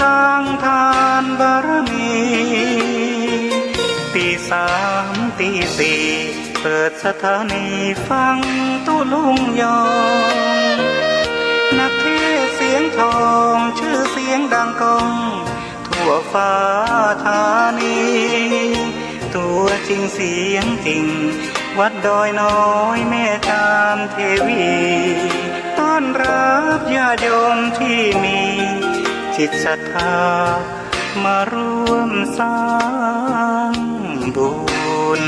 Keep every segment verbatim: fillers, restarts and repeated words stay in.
สร้างทานบารมี ตีสามตีสี่ เปิดสถานีฟังตุ๊ลุงยอง นักเทศน์เสียงทอง ชื่อเสียงดังก้อง ทั่วฟ้าธานี ตัวจริงเสียงจริง วัดดอยน้อยแม่จามเทวี ต้อนรับญาติโยมที่มีจิตศรัทธา มาร่วมสร้างบุญ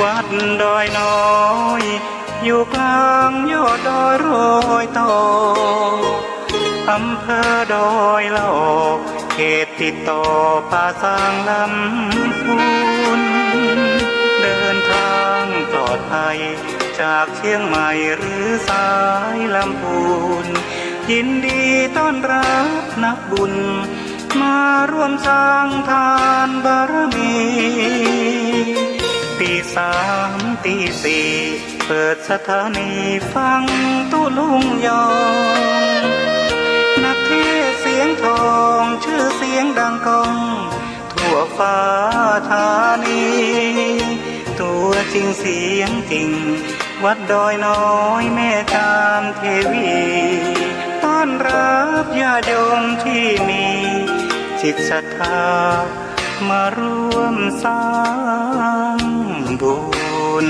วัดดอยน้อย อยู่กลางยอดดอยรอยต่อ อำเภอดอยหล่อ เขตติดต่อป่าซางลำพูน เดินทางปลอดภัยจากเชียงใหม่หรือสายลำพูน ยินดีต้อนรับนักบุญ มาร่วมสร้างทานบารมี ตีสามตีสี่ เปิดสถานีฟังตุ๊ลุงยอง นักเทศน์เสียงทอง ชื่อเสียงดังก้อง ทั่วฟ้าธานี ตัวจริงเสียงจริง วัดดอยน้อยแม่จามเทวี ต้อนรับญาติโยมที่มีจิตศรัทธา มาร่วมสร้างบุญ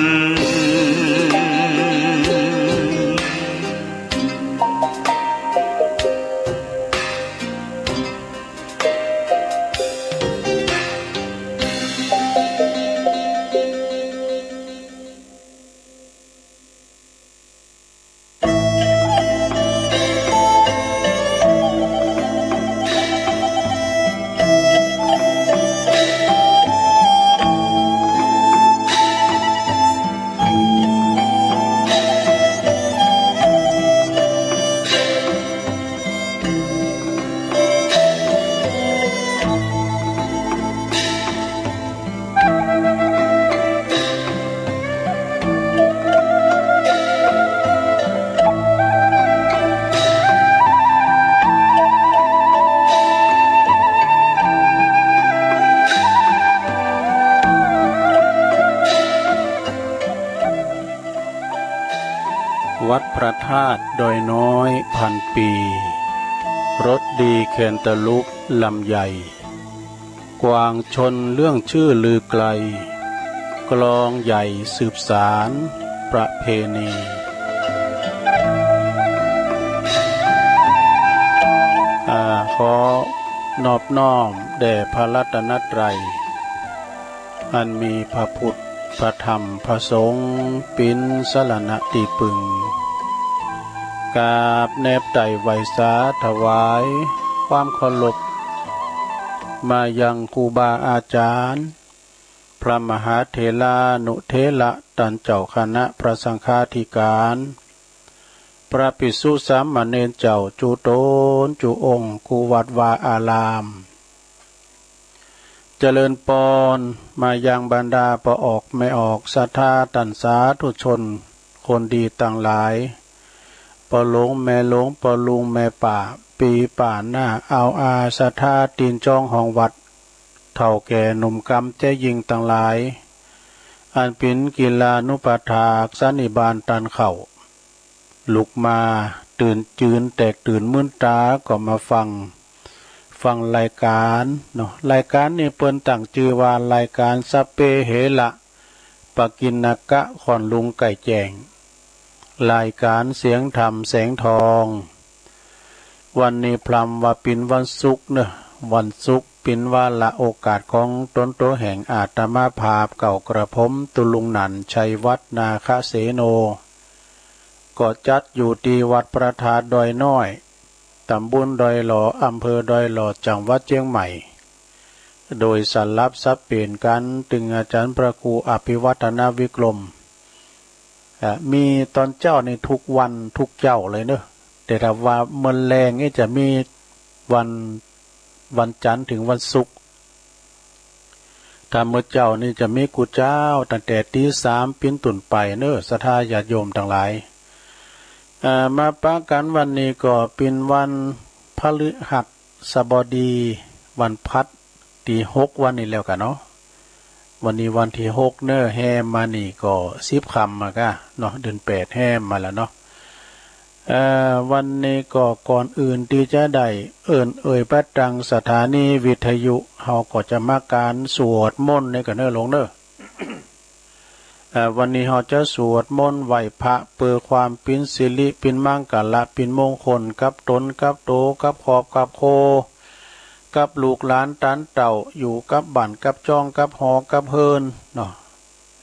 วัดพระธาตุดอยน้อยพันปี รสดีแคนตาลูปลำไย กวางชลเรื่องชื่อลือไกล กลองใหญ่สืบสานประเพณี อ่า ขอนอบน้อมแด่พระรัตนตรัย อันมีพระพุทธ พระธรรม พระสงฆ์ เป๋นสรณะตี้ปึง กราบแนบไต่ไหว้สาถวายความเคารพ มายังครูบาอาจารย์ พระมหาเถรานุเถระ ต้านเจ้าคณะพระสังฆาธิการ พระภิกษุสามเณรเจ้า จุ๊ต๋นจุ๊องค์ กู้วัดวาอาราม เจริญปอน มายังบรรดาป้อออกแม่ออก ศรัทธาต้านสาธุชน คนดีตังหลาย ป้อหลวงแม่หลวง ป้อลุงแม่ป้า ปี้ป้าน้า อาวอา ศรัทธาตี๋นจองห้องวัด เฒ่าแก่หนุ่มกำเจ๊ยิ่งตังหลาย อันเป๋นกิลานุปัฏฐากสันนิบาตต้านเข้า ลุกมาตื่นจืนแตกตื่นมื่นต๋าก็มาฟัง ฟังรายก๋านเนาะ รายก๋านนี้เปิ้นตั้งจื้อว่ารายก๋านสัพเพเหระ ปกิณณกะ ค่อนลุงไก่แจ้ง รายก๋านเสียงธรรมแสงทอง วันนี้พร่ำว่าเป๋นวันศุกร์เนาะ วันศุกร์เป๋นวาระโอกาสของต๋นตั๋วแห่งอาตมาภาพเก่ากระผมตุ๊ลุงหนั่น ชัยวัฒน์ นาคเสโน ก็จัดอยู่ตี้วัดพระธาตุดอยน้อย ต๋ำบลดอยหล่อ อำเภอดอยหล่อ จังหวัดเจียงใหม่ โดยสลับสับเปลี่ยนกั๋น ตึงอาจ๋ารย์พระครูอภิวัฒนวิกรม อ่า มีต๋อนเจ๊านี่ทุกวันทุกเจ๊าเลยเนาะ แต่ถ้าว่าเมื่อแลงนี่จะมีวัน วันจันทร์เถิงวันศุกร์ ถ้าเมื่อเจ๊านี่จะมีกู้เจ๊า ตั้งแต่ตี๋สามเป๋นต้นไปเนาะ ศรัทธาญาติโยมตังหลาย อ่า มาปะกั๋นวันนี้ก็เป๋นวันพฤหัสบดี วันพฤหัส ตี้หกวันนี้แล้วกั๋นเนาะ วันนี้วันตี้หกเนาะ แฮมมานี่ก็สิบค่ำมาก้าเนาะ เดือนแปดแฮมมาแล้วเนาะ เอ่อ วันนี้ก็ก่อนอื่นตี้จะได้เอิ้นเอ่ยไปตังสถานีวิทยุ เฮาก็จะมาก๋านสวดมนต์นี่ก่อนเนาะหลวงเนาะ เอ่อ วันนี้เฮาจะสวดมนต์ไหว้พระเปื้อความเป๋นสิริเป๋นมังคละเป๋นมงคลกับต๋นกับโตกับครอบกับครัว กับลูกหลานต๋านเต้า อยู่กับบ้านกับจ้องกับหอกับเฮือนเนาะ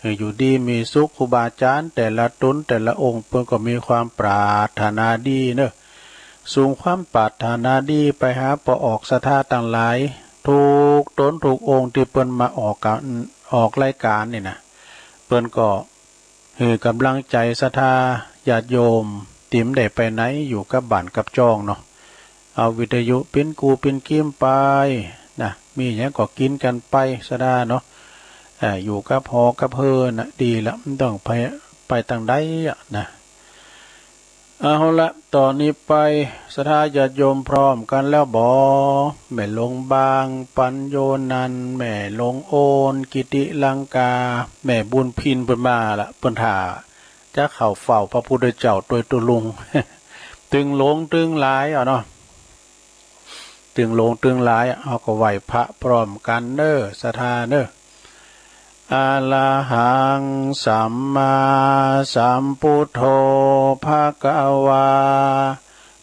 หื้ออยู่ดีมีสุข ครูบาอาจ๋ารย์แต่ละต๋นแต่ละองค์เปิ้นก็มีความปรารถนาดีเนาะ ส่งความปรารถนาดีไปหาป้อออกศรัทธาตังหลาย กู้ต๋นกู้องค์ตี้เปิ้นมาออกกั๋น ออกรายก๋านนี่นะ เปิ้นก็ หื้อก๋ำลังใจ๋ศรัทธาญาติโยม ตี้บ่ได้ไปไหน อยู่กับบ้านกับจ้องเนาะ เอาวิทยุเป๋นกู้เป๋นเกียมไปนะ มีหยังก็กิ๋นกั๋นไปศรัทธาเนาะ เอ่อ อยู่กับหอกับเฮือนน่ะดีละ บ่ต้องไป ไปตางใดอะนะ เอาละ ต่อนี้ไป ศรัทธาญาติโยมพร้อมกั๋นแล้วบ่ แม่หลวงบาง ปัญโญนันท์ แม่หลวงโอน กิติลังกา แม่บุญพินเปิ้นมาละ เปิ้นถ่าจะเข้าเฝ้าพระพุทธเจ้าโดยตรง ตึงหลงตึงหลายอะเนาะ ตึงหลงตึงหลายอะ เฮาก็ไหว้พระพร้อมกั๋นเนาะ ศรัทธาเนาะ อะระหัง สัมมาสัมพุทโธ ภะคะวา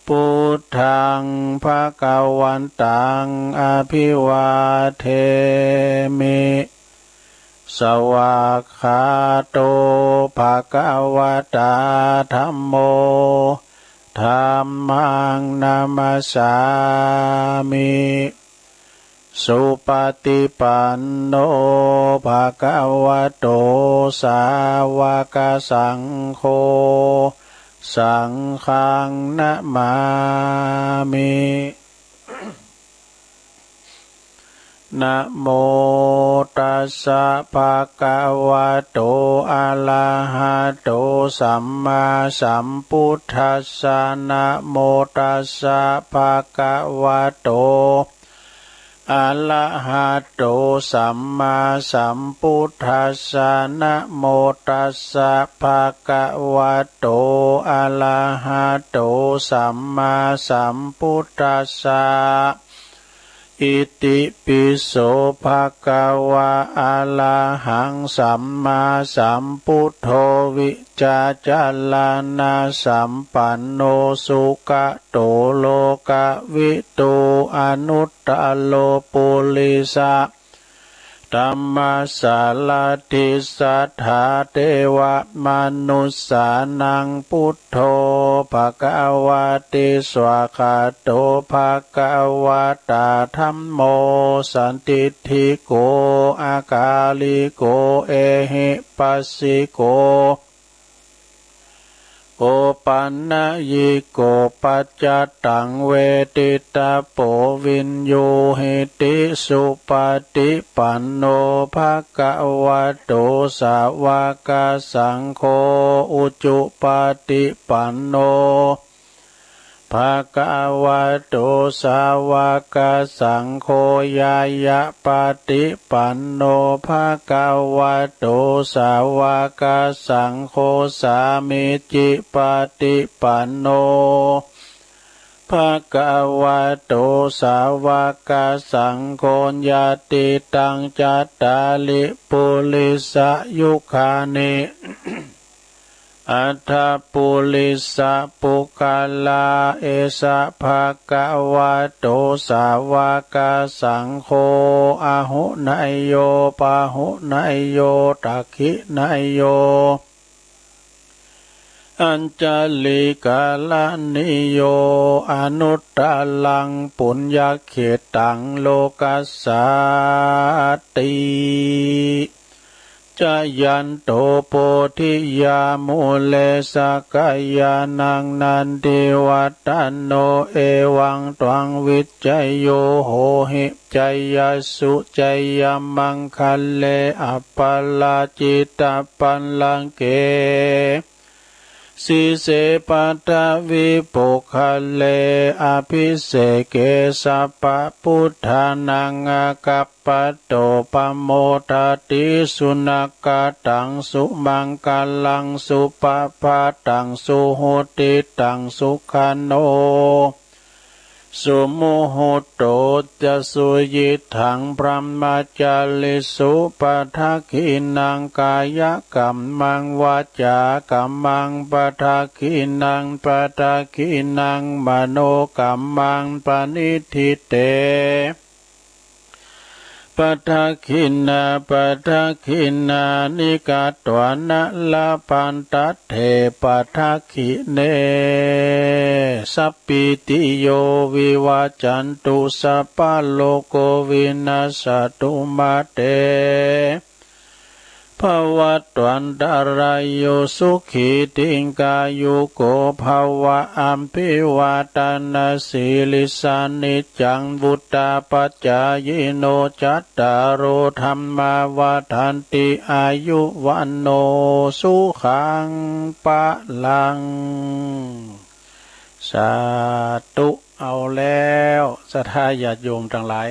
พุทธัง ภะคะวันตัง อะภิวาเทมิ สวากขาโต ภะคะวะตา ธัมโม ธัมมัง นะมัสสามิ สุปะติปันโน ภะคะวะโต สาวะกะสังโฆ สังฆัง นะมามิ นะโมตัสสะ ภะคะวะโต อะระหะโต สัมมาสัมพุทธัสสะ นะโมตัสสะ ภะคะวะโต อะระหะโต สัมมาสัมพุทธัสสะ นะโมตัสสะ ภะคะวะโต อะระหะโต สัมมาสัมพุทธัสสะ อิติปิโส ภะคะวะ อะระหัง สัมมาสัมพุทโธ วิจาจะระณะสัมปันโน สุขะโต โลกะวิทู อนุตตะโร ปุริสะ ธัมมะสารถิ สัทธา เตวะ มะนุสสานัง พุทโธ ภะคะวะติ สวากขาโต ภะคะวะตา ธัมโม สันทิฏฐิโก อะกาลิโก เอหิปัสสิโก โอปันนยิโก ปัจจตัง เวทิตะโป วิญญูหิติ สุปะติปันโน ภะคะวะโต สาวะกะสังโฆ อุจุปะติปันโน ภะคะวะโต สาวะกะสังโฆ ญาณะปะติปันโน ภะคะวะโต สาวะกะสังโฆ สามีจิปะติปันโน ภะคะวะโต สาวะกะสังโฆ ญาติตัง จัตตาริ ปุริสะยุคานิ อัตถะปุริสะปุคคละ เอสะ ภะคะวะโต สาวะกะสังโฆ อาหุเนยโย ปาหุเนยโย ทักขิเนยโย อัญจลิกรณีโย อนุตตรังปุญญเขตตังโลกัสสาติ จายันโตโพธิยามูเล สักกายานังนันทิวัฏฏโน เอวังตวังวิจโยโหหิ จายสสุ จายมังคะเล อัปปะราจิตะปัลลังเก สีเส ปัทวิปุคคเล อภิเสเก สัพพะปุทธานัง อากัปปะโต ปะโมทะติ สุนักขะตัง สุมังคะลัง สุปะพาตัง สุหุตติตัง สุขันโน สุมุหุตโต จะ สุยิตถัง บรหมจาริสุ ปะทักขิณัง กายกัมมัง วาจากัมมัง ปะทักขิณัง ปะทักขิณัง มโนกัมมัง ปะนิฏฐิเต ปะทักขิณา ปะทักขิณานิ กัตวานะ ละพันทัตเถ ปะทักขิเณ สัปปีติโย วิวัจจันตุ สัพพะโลโก วินัสสะตุ มาเต ภะวัตวันตะราโย สุขี ทีฆายุโก ภะวะ อะภิวาตะนะสีลิสสะ นิจจัง วุฑฒาปะจายิโน จัตตาโร ธัมมา วัฑฒันติ อายุ วัณโณ สุขัง พะลัง สาธุ เอาแล้ว ศรัทธาญาติโยมตังหลาย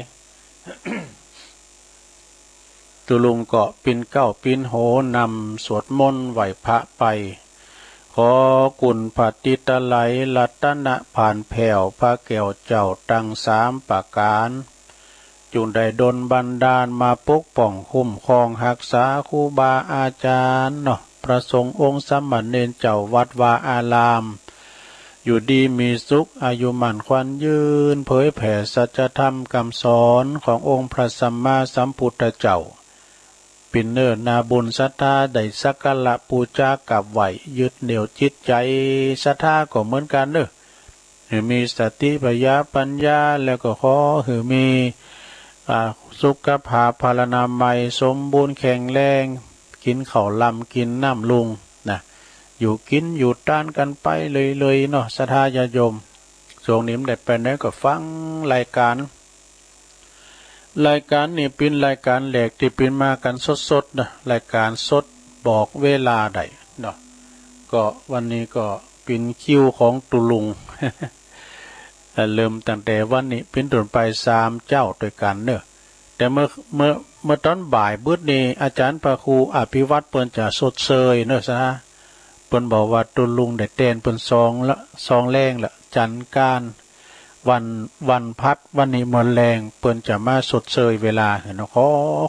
ตุ๊ลุงก็ปิ๊นเก๊าปิ๊นโหนำสวดมนต์ไหว้พระไป ขอคุณพระติตะไลรัตนะผานแผ้ว พระแก้วเจ้าตังสามประก๋าน จุ่งได้ดลบันดาลมาปกป้องคุ้มครองฮักษาครูบาอาจ๋ารย์เนาะ พระสงฆ์องค์สามเณรเจ้าวัดวาอาราม อยู่ดีมีสุข อายุมั่นขวัญยืน เผยแผ่สัจธรรมกำสอนขององค์พระสัมมาสัมพุทธเจ้า ปิ๊นเน้อนาบุญศรัทธาได้สักการะปู๋จากราบไหว้ ยึดเหนี่ยวจิตใจ๋ศรัทธาก็เหมือนกั๋นเน้อ หื้อมีสติปัญญาปัญญา แล้วก็ขอหื้อมี อ่า สุขภาพพลานามัยสมบูรณ์แข็งแรง กิ๋นข้าวลำกิ๋นน้ำลุงนะ อยู่กิ๋นอยู่ตานกั๋นไปเรื่อยๆ เนาะ ศรัทธาญาติโยม ช่วงนี้บ่ได้ไปไหนก็ฟังรายก๋าน รายก๋านนี่ปิ๊นรายก๋านแรกตี้ปิ๊นมากั๋นสดๆ นะ รายก๋านสดบอกเวลาได้เนาะ ก็วันนี้ก็ปิ๊นคิวของตุ๊ลุง เอ่อ เริ่มตั้งแต่วันนี้ปิ๊นต้นไปสามเจ๊าตวยกั๋นเนาะ แต่เมื่อ เมื่อ เมื่อต๋อนบ่ายบึดนี่ อาจ๋ารย์พระครูอภิวัตรเปิ้นจะสดเสยเนาะ ศรัทธา เปิ้นบอกว่าตุ๊ลุงได้แตนเปิ้นซองละ ซองแลงละ จันทร์อังคาร วัน วันพฤหัส วันนี้เมินแลง เปิ้นจะมาสดเสยเวลาหื้อเนาะ ขอ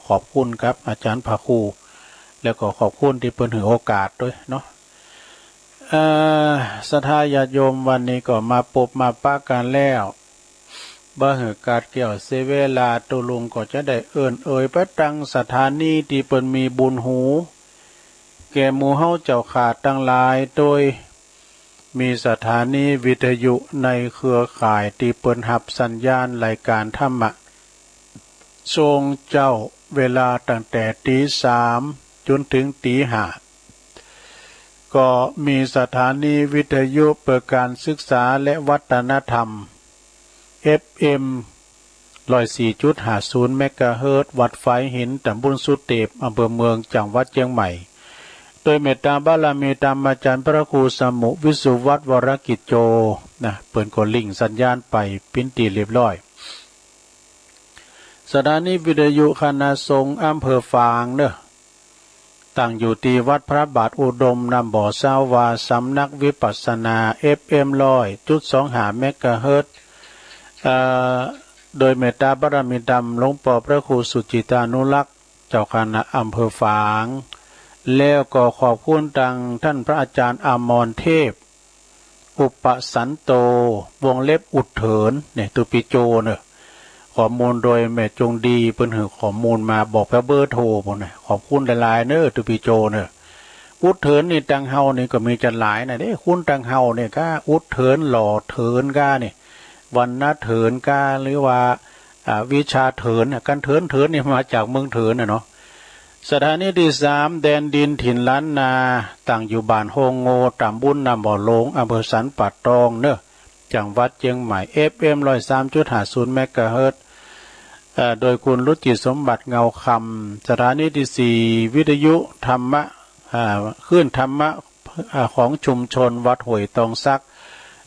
ขอบคุณครับ อาจ๋ารย์พระครู แล้วก็ขอบคุณตี้เปิ้นหื้อโอกาสตวยเนาะ เอ่อ ศรัทธาญาติโยม วันนี้ก็มาปบมาปะกั๋นแล้ว บ่หื้อขาดแคลนเสียเวลา ตุ๊ลุงก็จะได้เอิ้นเอ่ยไปตังสถานีตี้เปิ้นมีบุญหู แก่หมู่เฮาเจ้าข้าตังหลาย โดยมีสถานีวิทยุในเครือข่ายตี้เปิ้นฮับสัญญาณรายก๋านธรรมะ ช่วงเจ๊าเวลาตั้งแต่ตี๋สามจ๋นเถิงตี๋ห้า ก็มีสถานีวิทยุเพื่อก๋านศึกษาและวัฒนธรรม เอฟเอ็ม ร้อยสี่จุดห้าศูนย์เมกะเฮิรตซ์ วัดฝายหิน ต๋ำบลสุเตป อำเภอเมือง จังหวัดเจียงใหม่ โดยเมตตาบารมีธรรมอาจ๋ารย์พระครูสมุห์ วิสุวัฒน์ วรกิจโจ นะ เปิ้นก็ลิงก์สัญญาณไปเป๋นตี้เรียบร้อย สถานีวิทยุคณะสงฆ์อำเภอฝางเนาะ ตั้งอยู่ตี้วัดพระบาทอุดม น้ำบ่อซาวา สำนักวิปัสสนา เอฟเอ็ม ร้อยจุดสองห้าเมกะเฮิรตซ์ เอ่อ โดยเมตตาบารมีธรรมหลวงป้อพระครูสุจิตานุรักษ์ เจ้าคณะอำเภอฝาง แล้วก็ขอบคุณตังต้านพระอาจ๋ารย์อมรเทพ อุปสันโต วงเล็บอุดเถิน เนี่ย ตุ๊ปีโจเนาะ ข้อมูลโดยแม่จงดี เปิ้นหื้อข้อมูลมา บอกแผวเบอร์โทรปู้นนะ ขอบคุณหลายๆ เนาะ ตุ๊ปีโจเนาะ อุดเถินนี่ตังเฮานี่ก็มีจะหลายนะเด้ คุณตังเฮาเนี่ยก้า อุดเถิน หล่อเถินก้านี่ วรรณะเถินก้า หรือว่า อ่า วิชาเถินน่ะ กั๋นเถิน เถินนี่มาจากเมืองเถินน่ะเนาะ สถานีตี้สาม แดนดินถิ่นล้านนา ตั้งอยู่บ้านโฮงโง่ ตำบลน้ำบ่อหลง อำเภอสันป่าตองเนาะ จังหวัดเจียงใหม่ เอฟเอ็ม ร้อยสามจุดห้าศูนย์ เมกะเฮิรตซ์ เอ่อ โดยคุณรุจิสมบัติเงาคำ สถานีตี้สี่ วิทยุธรรมะ อ่า คลื่นธรรมะ อ่า ของชุมชนวัดห้วยตองสัก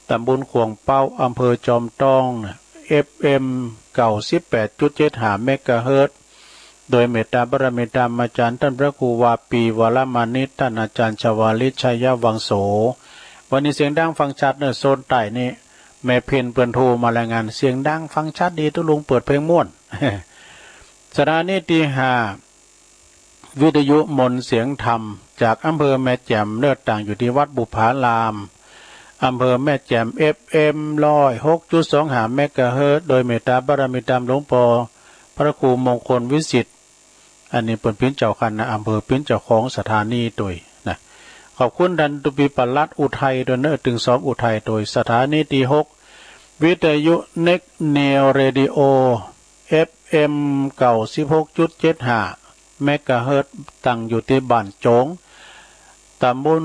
ตำบลข่วงเป๊า อำเภอจอมตอง เอฟเอ็ม เก้าสิบแปดจุดเจ็ดห้า เมกะเฮิรตซ์ โดยเมตตาบารมีธรรมอาจารย์ต้านพระครูวาปี วรมานิช ต้านอาจารย์ชวาลิต ชัยวังโส วันนี้เสียงดังฟังชัดเนาะ โซนใต้นี่ แม่เพ็ญเปิ้นโทรมารายงาน เสียงดังฟังชัดดี ตุ๊ลุงเปิดเพลงม่วน สถานีตี้ห้า วิทยุมนต์เสียงธรรม จากอำเภอแม่แจ่มเนาะ ตั้งอยู่ตี้วัดบุปผาราม อำเภอแม่แจ่ม เอฟเอ็ม ร้อยหกจุดสองห้า เมกะเฮิรตซ์ โดยเมตตาบารมีธรรมหลวงป้อพระครูมงคลวิสิทธิ์ อันนี้เปิ้นเป๋นเจ้าคณะอำเภอ เป๋นเจ้าของสถานีตวยนะ ขอบคุณต้านตุปี๋ปลัดอุทัยตวยเนาะ ตึงสองอุทัยตวย สถานีตี้หก วิทยุเน็กเนวเรดิโอ เอฟเอ็ม เก้าสิบหกจุดเจ็ดห้า เมกะเฮิรตซ์ ตั้งอยู่ตี้บ้านโจ๋ง ตำบล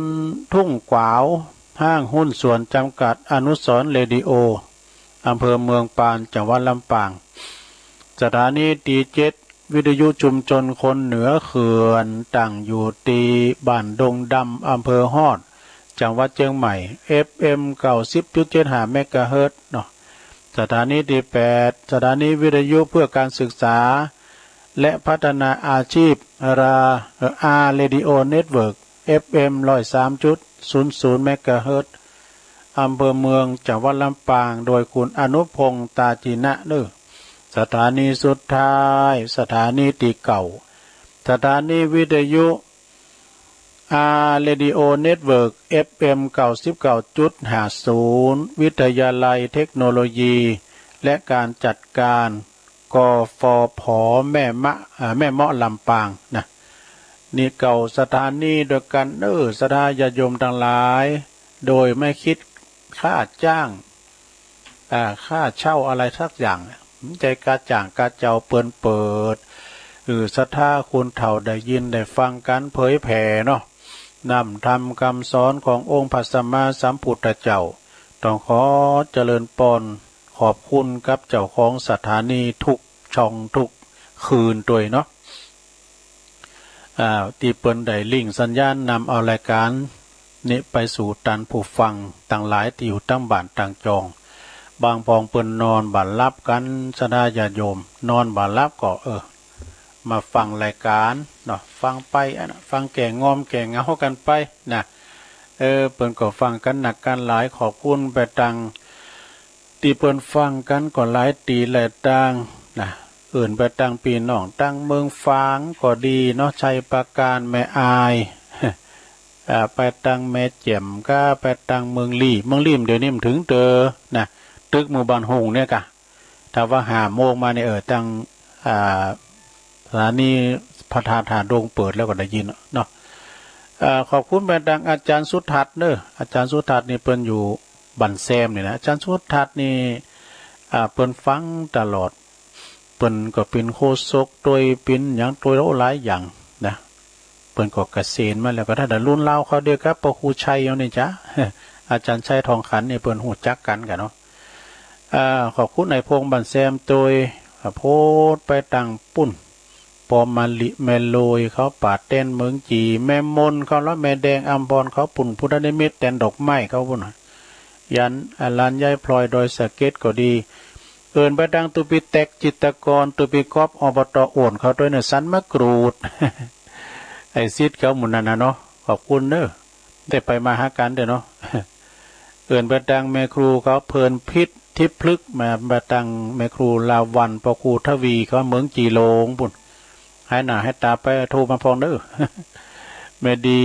ทุ่งกวาว ห้างหุ้นส่วนจำกัดอนุสรณ์เรดิโอ อำเภอเมืองปาน จังหวัดลำปาง สถานีตี้เจ็ด วิทยุชุมชนคนเหนือเขื่อน ตั้งอยู่ตี้บ้านดงดำ อำเภอฮอด จังหวัดเจียงใหม่ เอฟเอ็ม เก้าสิบจุดเจ็ดห้า เมกะเฮิรตซ์เนาะ สถานีตี้แปด สถานีวิทยุเพื่อการศึกษา และพัฒนาอาชีพ รา เอ่อ อาร์ เรดิโอ เน็ตเวิร์ก เอฟเอ็ม ร้อยสามจุดศูนย์ศูนย์ เมกะเฮิรตซ์ อำเภอเมือง จังหวัดลำปาง โดยคุณอนุพงษ์ ตาจินะเนาะ สถานีสุดท้าย สถานีตี้เก้า สถานีวิทยุ อาร์ เรดิโอ เน็ตเวิร์ก เอฟเอ็ม เก้าสิบเก้าจุดห้าศูนย์ วิทยาลัยเทคโนโลยี และการจัดการ กฟผ แม่มะ อ่า แม่เมาะลำปางนะ นี่เก้าสถานีตวยกั๋นเนาะ ศรัทธาญาติโยมตังหลาย โดยไม่คิดค่าจ้าง อ่า ค่าเช่าอะไรสักอย่าง บ่ใจ้กาจ้างกาเจ้า เปิ้นเปิด หื้อศรัทธาคนเฒ่าได้ยินได้ฟังก๋านเผยแผ่เนาะ น้ำธรรมกำสอนขององค์พระสัมมาสัมพุทธเจ้า ต้องขอเจริญปอน ขอบคุณกับเจ้าของสถานีกู้ช่องกู้คืนตวยเนาะ อ่า ตี้เปิ้นได้ลิงก์สัญญาณนำเอารายก๋านนี้ไปสู่ต้านผู้ฟังตังหลายตี้อยู่ตางบ้านตางจอง บางพ่องเปิ้นนอนบ่หลับกั๋น ศรัทธาญาติโยม นอนบ่หลับก็ เออ มาฟังรายก๋านเนาะ ฟังไปอันน่ะ ฟังแก้ง่อมแก้เหงากั๋นไปนะ เออ เปิ้นก็ฟังกั๋นนักกั๋นหลาย ขอบคุณไปตัง ตี้เปิ้นฟังกั๋นก็หลายตี้หลายตางนะ เอิ้นไปตังปี้น้องตังเมืองฝางก็ดีเนาะ ชัยปราการ แม่อาย อ่า ไปตังแม่แจ่มก้า ไปตังเมืองลี้ เมืองลี้เดี๋ยวนี้มันเถิงเต๋อนะ ตึกหมู่บ้านฮุ่งเนี่ยก้า ถ้าว่าห้าโมงมาเนี่ย เออ ตัง อ่า สถานีพระธาตุหาดงเปิดแล้วก็ได้ยินเนาะ อ่า ขอบคุณไปตังอาจารย์สุทัศน์เนาะ อาจารย์สุทัศน์นี่เปิ้นอยู่บ้านแซมนี่นะ อาจารย์สุทัศน์นี่ อ่า เปิ้นฟังตลอด เปิ้นก็เป๋นโฆษกตวย เป๋นหยังตวย โอ้ หลายอย่างนะ เปิ้นก็เกษียณมาแล้ว ก็ถ้าแต่รุ่นราวคราวเดียวกับพระครูชัยเอานี่จ๊ะ อาจารย์ชัยทองขันนี่เปิ้นฮู้จักกั๋นก้าเนาะ อ่า ขอบคุณนายพงษ์บ้านแซมตวย อ่า โพดไปตังปุ้น ป้อมมะลิ แม่โลยเขา ป่าแตนเมืองจี แม่มนเขา แล้วแม่แดงอำพรเขา ปุ้นพุทธนิมิตร แตนดอกไม้เขาปุ้นน่ะ ยัน อ่า ลานยายพลอย ดอยสะเก็ดก็ดี เอิ้นไปตังตุ๊ปีแต็ก จิตรกร ตุ๊ปีก๊อฟ อบต โอ่นเขาตวยเนาะ สันมะกรูด ไอ้สิทธิ์เขาหมู่นั้นน่ะเนาะ ขอบคุณเนาะ ได้ไปมาหากั๋นเต๊อะเนาะ เอิ้นไปตังแม่ครูเขา เพลินพิษ ทิพย์พฤกษ์ มา ไปตังแม่ครูลาวัณ ป้อครูทวีเขา เมืองจีหลงปุ้น หายหน้าหายต๋าไป โทรมาพ่องเนาะ แม่ดี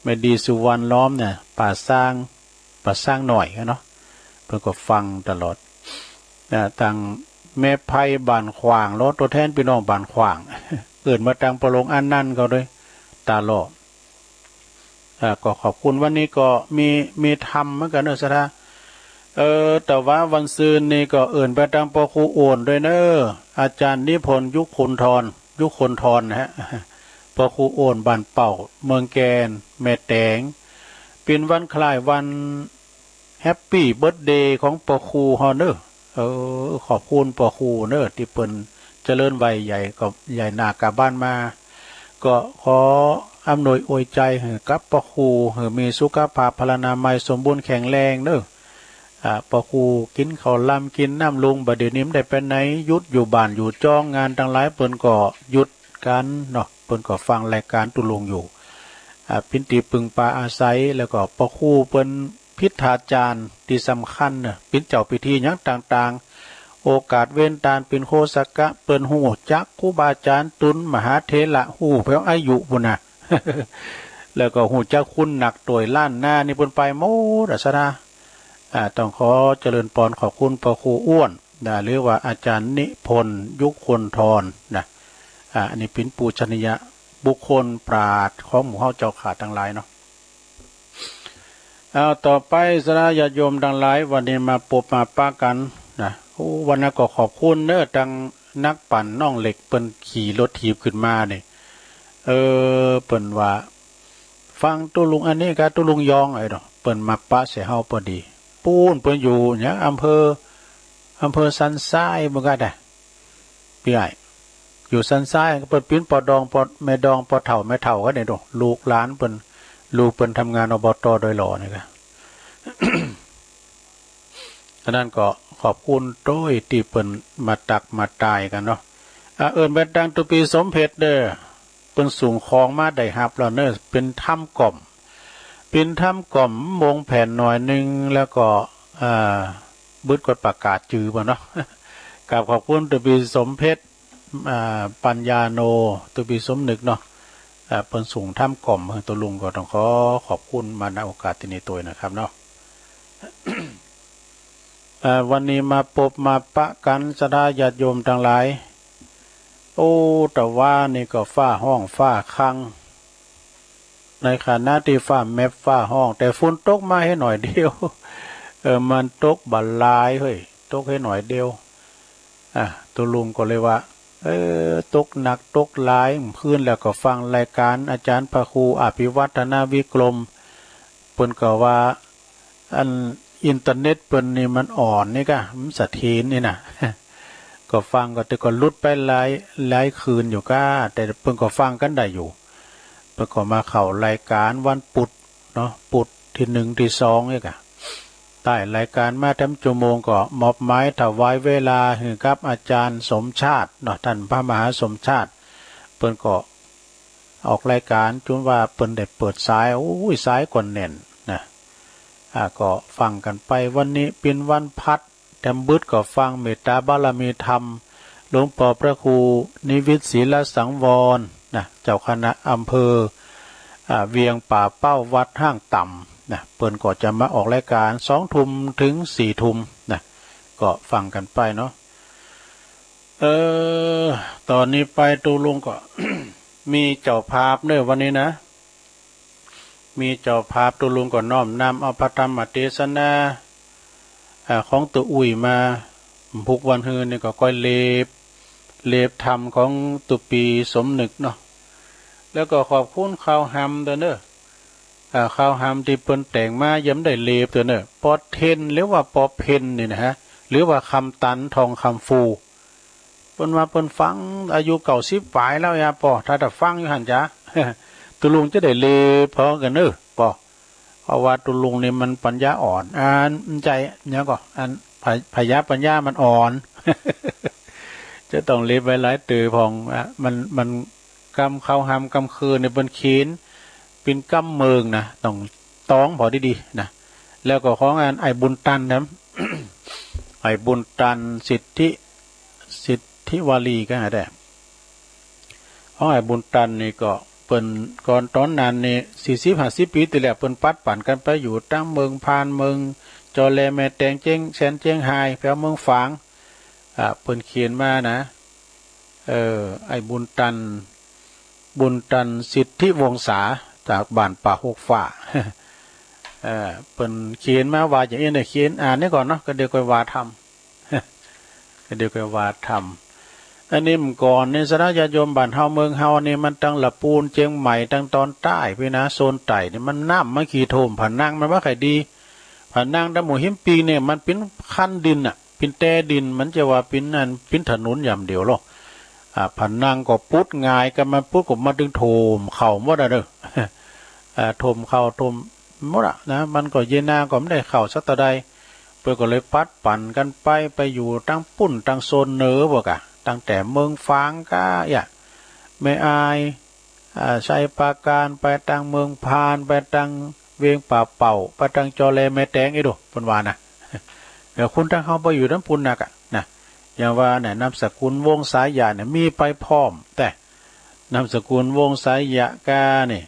แม่ดีสุวรรณล้อมเนี่ย ป่าซาง ป่าซางน้อยเนาะ เปิ้นก็ฟังตลอด อ่า ตังแม่ไพบ้านขว้าง แล้วตั๋วแทนปี้น้องบ้านขว้าง เอิ้นมาตังป้อหลวงอานันต์เขาตวย ต๋าหล่อ อ่า ก็ขอบคุณ วันนี้ก็มี มีธรรมเหมือนกั๋นเน่อ ศรัทธา เออ แต่ว่าวันซืนนี่ก็เอิ้นไปตังป้อครูโอ่นด้วยเน่อ อาจ๋ารย์นิพนธ์ ยุคคนทร ยุคคนทรนะฮะ ป้อครูโอ่น บ้านเป้า เมืองแคน แม่แตง เป๋นวันคล้ายวัน แฮปปี้เบิร์ธเดย์ของป้อครูเฮาเน่อ เออ ขอบคุณป้อครูเน่อ ตี้เปิ้นเจริญวัยใหญ่ก็ ใหญ่หน้ากาบ้านมา ก็ขออำนวยอวยใจ๋หื้อกับป้อครู หื้อมีสุขภาพพลานามัยสมบูรณ์แข็งแรงเน่อ อ่า ป้อครูกิ๋นข้าวหลามกิ๋นน้ำลุง บ่าเดี่ยวนี้บ่ได้ไปไหน หยุดอยู่บ้านอยู่จ้อง งานตังหลายเปิ้นก็หยุดกั๋นเนาะ เปิ้นก็ฟังรายก๋านตุ๊ลุงอยู่ อ่า เป๋นตี้ปึงปาอาศัย แล้วก็ป้อครูเปิ้น พิธาจารย์ตี้สำคัญเน่อ เป๋นเจ้าพิธีหยังต่างๆ โอกาสเว้นตานเป๋นโฆษกะ เปิ้นฮู้จักครูบาอาจ๋ารย์ ตุลมหาเถระ ฮู้แผวอายุปู้นน่ะ แล้วก็ฮู้จักคุณนักตวยล้านนานี่เปิ้นไปหมดอะ ศรัทธา อ่า ต้องขอเจริญปอนขอบคุณป้อครูอ้วนนะ หรือว่าอาจ๋ารย์นิพนธ์ ยุคคนทรนะ อ่า อันนี้เป๋นปูชนียบุคคลปราชญ์ของหมู่เฮาเจ้าข้าตังหลายเนาะ เอา ต่อไปศรัทธาญาติโยมตังหลาย วันนี้มาปบมาปะกั๋นนะ โอ้ วันนั้นก็ขอบคุณเน่อ ตังนักปั่นน้องเหล็ก เปิ้นขี่รถถีบขึ้นมานี่ เออ เปิ้นว่า ฟังตุ๊ลุงอันนี้กาตุ๊ลุงยองไอ้เนาะ เปิ้นมาปะใส่เฮาปอดี ปู๊นเปิ้นอยู่เนี่ย อำเภอ อำเภอสันทรายเปิ้นกาได้ ปี้อ้าย อยู่สันทราย เปิ้นเป๋นป้อดอง ป้อแม่ดอง ป้อเฒ่าแม่เฒ่ากั๋นเนี่ยเนาะ ลูกหลานเปิ้น ลูกเปิ้นทำงาน อบต. ดอยหล่อนี่กา อันนั้นก็ขอบคุณโตยตี้เปิ้นมาตักมาตายกั๋นเนาะ อ่า เอิ้นไปตังตุ๊ปีสมเพชรเน่อ เปิ้นส่งของมาได้ฮับแล้วเน่อ เป๋นถ้ำก่อม เป๋นถ้ำก่อม มงแผ่นหน่อยนึ่ง แล้วก็ อ่า บึดกดประกาศจื้อบ่เนาะ กราบขอบคุณตุ๊ปีสมเพชร อ่า ปัญญาโน ตุ๊ปีสมนึกเนาะ อ่า เปิ้นส่งถ้ำก่อมหื้อตุ๊ลุง ก็ต้องขอขอบคุณมา ณ โอกาสตี้นี้ตวยนะครับเนาะ อ่า วันนี้มาปบมาปะกั๋นศรัทธาญาติโยมตังหลาย โอ้ ตะวานี่ก็ฟ้าฮ้องฟ้าคัง ในขณะตี้ฟ้าแมบฟ้าฮ้อง แต่ฝนตกมาเหียหน่อยเดียว เออ มันตกบ่หลายเฮ้ย ตกเหียหน่อยเดียว อ่ะ ตุ๊ลุงก็เลยว่า เออ ตกหนักตกหลาย คืนแล้วก็ฟังรายก๋านอาจ๋ารย์พระครูอภิวัฒนวิกรม เปิ้นก็ว่า อันอินเทอร์เน็ตเปิ้นนี่มันอ่อนนี่กา มันเสถียรนี่นะ ก็ฟังก็ แต่ก็หลุดไปหลาย หลายคืนอยู่กา แต่เปิ้นก็ฟังกั๋นได้อยู่ เปิ้นก็มาเข้ารายก๋านวันปุธเนาะ ปุธตี้นึ่งตี้สองนี่กา ใต้รายก๋านมาแถมจั่วโมงก็มอบหมายถวายเวลาหื้อกับอาจ๋ารย์สมชาติเนาะ ต้านพระมหาสมชาติ เปิ้นก็ออกรายก๋าน จ๋นว่าเปิ้นได้เปิดสาย โอ้ย สายก็แน่นนะ อ่า ก็ฟังกั๋นไป วันนี้เป๋นวันพัด แถมบึดก็ฟังเมตตาบารมีธรรม หลวงป้อพระครูนิวิตรศีลสังวรนะ เจ้าคณะอำเภอ อ่า เวียงป่าเป้า วัดห้างต่ำนะ เปิ้นก็จะมาออกรายก๋านสองทุ่มเถิงสี่ทุ่มนะ ก็ฟังกั๋นไปเนาะ เออ ต๋อนนี้ไปตุ๊ลุงก็ มีเจ้าภาพเน่อวันนี้นะ มีเจ้าภาพ ตุ๊ลุงก็น้อมนำเอาพระธรรมเตสนา อ่า ของตุ๊อุ้ยมา พุกวันฮืนนี่ก็ก้อยเลบ เลบธรรมของตุ๊ปีสมนึกเนาะ แล้วก็ขอบคุณข่าวหำตวยเน่อ อ่า ข่าวหำตี้เปิ้นแต่งมา ยังบ่ได้เลบตวยเน่อ ป้อเท็น หรือว่าป้อเพ็ญนี่นะฮะ หรือว่าคำตัน ทองคำฟู เปิ้นว่าเปิ้นฟังอายุเก้าสิบป๋ายแล้วยาป้อ ถ้า ถ้าฟังอยู่หั้นจ๋า ตุ๊ลุงจะได้เลบพอกั๋นเน่อป้อ เพราะว่าตุ๊ลุงนี่มันปัญญาอ่อน อัน ใจ๋ เนี่ยก็ อัน พะ พยาปัญญามันอ่อน จะต้องเลบไว้หลายเตื้อพ่อง อ่ะ มัน มัน กำข่าวหำกำคืนนี่เปิ้นเขียนเป๋นกำเมิงนะ ต้องตองผ่อดีๆ นะ แล้วก็ของอันไอ้บุญตันนะ ไอ้บุญตัน สิทธิ สิทธิวารีก็ได้ ของไอ้บุญตันนี่ก็เปิ้น ก่อนต๋อนนั้นนี่ สี่สิบห้าสิบปี๋ตี้แล้ว เปิ้นปัดปั๋นกั๋นไปอยู่ตังเมืองพาน เมืองจอแล แม่แตง เจียงแสน เจียงฮาย แถวเมืองฝาง อ่า เปิ้นเขียนมานะ เออ ไอ้บุญตัน บุญตัน สิทธิวงศา จากบ้านป่าฮกฟ้า เออ เปิ้นเขียนมาว่าอย่างอี้นะ เขียนอ่านนี่ก่อนเนาะ ก็เดี๋ยวก่อยว่าต๋าม ก็เดี๋ยวก่อยว่าต๋าม อันนี้เมื่อก่อนนี่ ศรัทธาญาติโยม บ้านเฮาเมืองเฮานี่ มันตังหละปูน เจียงใหม่ ตังต๋อนใต้ปี้นะ โซนใต้นี่ มันน้ำมันขี้ท่วม ผนังมันบ่ใค่ดี ผนังตางหมู่หิมปิงนี่ มันเป๋นคันดินน่ะ เป๋นแตดิน มันจะว่าเป๋นอัน เป๋นถนนอย่างเดียวลอ อ่า ผนังก็ปุดหงาย กั๋นมันปุดก็มาตึงท่วมเข่าหมดอะเน่อ อ่า ท่วมเข่าท่วมหมดอะนะ มันก็เยียะนาก็บ่ได้เข้าสักเต้าใด เปิ้นก็เลยปัดปั๋นกั๋นไป ไปอยู่ตางปุ้น ตางโซนเหนือพวกอะ ตั้งแต่เมืองฝางก้าเอี้ย แม่อาย อ่า ชัยปราการ ไปตางเมืองพาน ไปตางเวียงป่าเป้า ไปตางจอแล แม่แตง อี้ดู เปิ้นว่านะ เออ คนตางเฮาไปอยู่ตางปุ้นนักอะนะ อย่างว่าเนี่ย นามสกุลวงศ์สายะเนี่ย มีไปพร้อม แต่นามสกุลวงศ์สายะก้านี่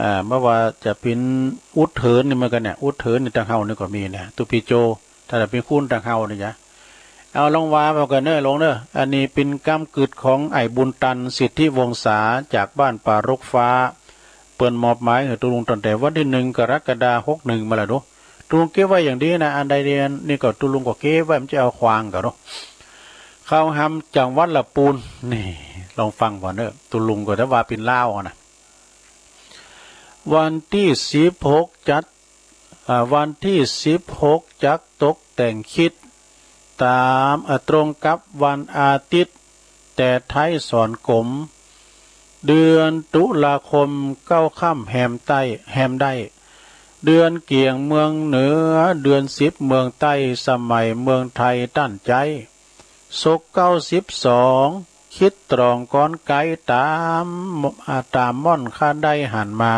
อ่า บ่ว่าจะเป๋นอุดเถินนี่เหมือนกั๋นเนี่ย อุดเถินนี่ตางเฮานี่ก็มีนะ ตุ๊ปีโจ ถ้าเป๋นคนตางเฮานี่จ้ะ เอาลองว่ามาก่อนเน่อลุงเน่อ อันนี้เป๋นกำกึ๊ดของไอ้บุญตัน สิทธิวงศา จากบ้านป่ารกฟ้า เปิ้นมอบหมายหื้อตุ๊ลุงตั้งแต่วันตี้หนึ่ง กรกฎาคม หกหนึ่ง มาแล้วเนาะ ตุ๊ลุงเก็บไว้อย่างดีนะ อันใดเดียนนี่ก็ตุ๊ลุงก็เก็บไว้ บ่จะเอาขว้างก่อเนาะ เข้าฮำจังหวัดละปูน นี่ ลองฟังก่อนเน่อ ตุ๊ลุงก็จะว่าเป๋นลาวอะนะ วันตี้สิบหกจัด อ่า วันตี้สิบหกจักตกแต่งคริสต์ ต๋าม อ่า ตรงกับวันอาทิตย์ แต่ไทยสอนกลม เดือนตุลาคม เก้าค่ำแฮมใต้ แฮมได้ เดือนเกี่ยงเมืองเหนือ เดือนสิบเมืองใต้ สมัยเมืองไทยตั้นใจ๊ ศกเก้าสิบสอง คริสต์ตรองก้อนไกล ต๋าม อ่า ต๋ามม่อนข้าได้หันมา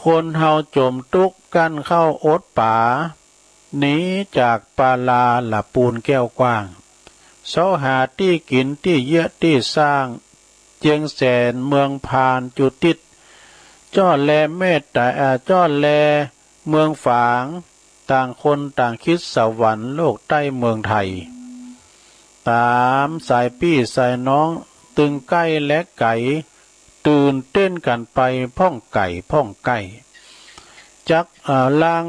คนเฮาจ๋มตุ๊กข์ กั้นข้าวอดป๋า หนีจากปาลาละปูนแก้วกว้าง เซาะหาตี้กิ๋นตี้เยียะตี้สร้าง เจียงแสนเมืองพานจุติด จ้อแลแม่ต๋า อ่า จ้อแลเมืองฝาง ต่างคนต่างคริสต์สวรรค์ โลกใต้เมืองไทย ต๋ามสายปี้สายน้อง ตึงใก้และไก๋ ตื่นเต้นกั๋นไป พ่องไก๋พ่องใก้ จัก อ่า ลาง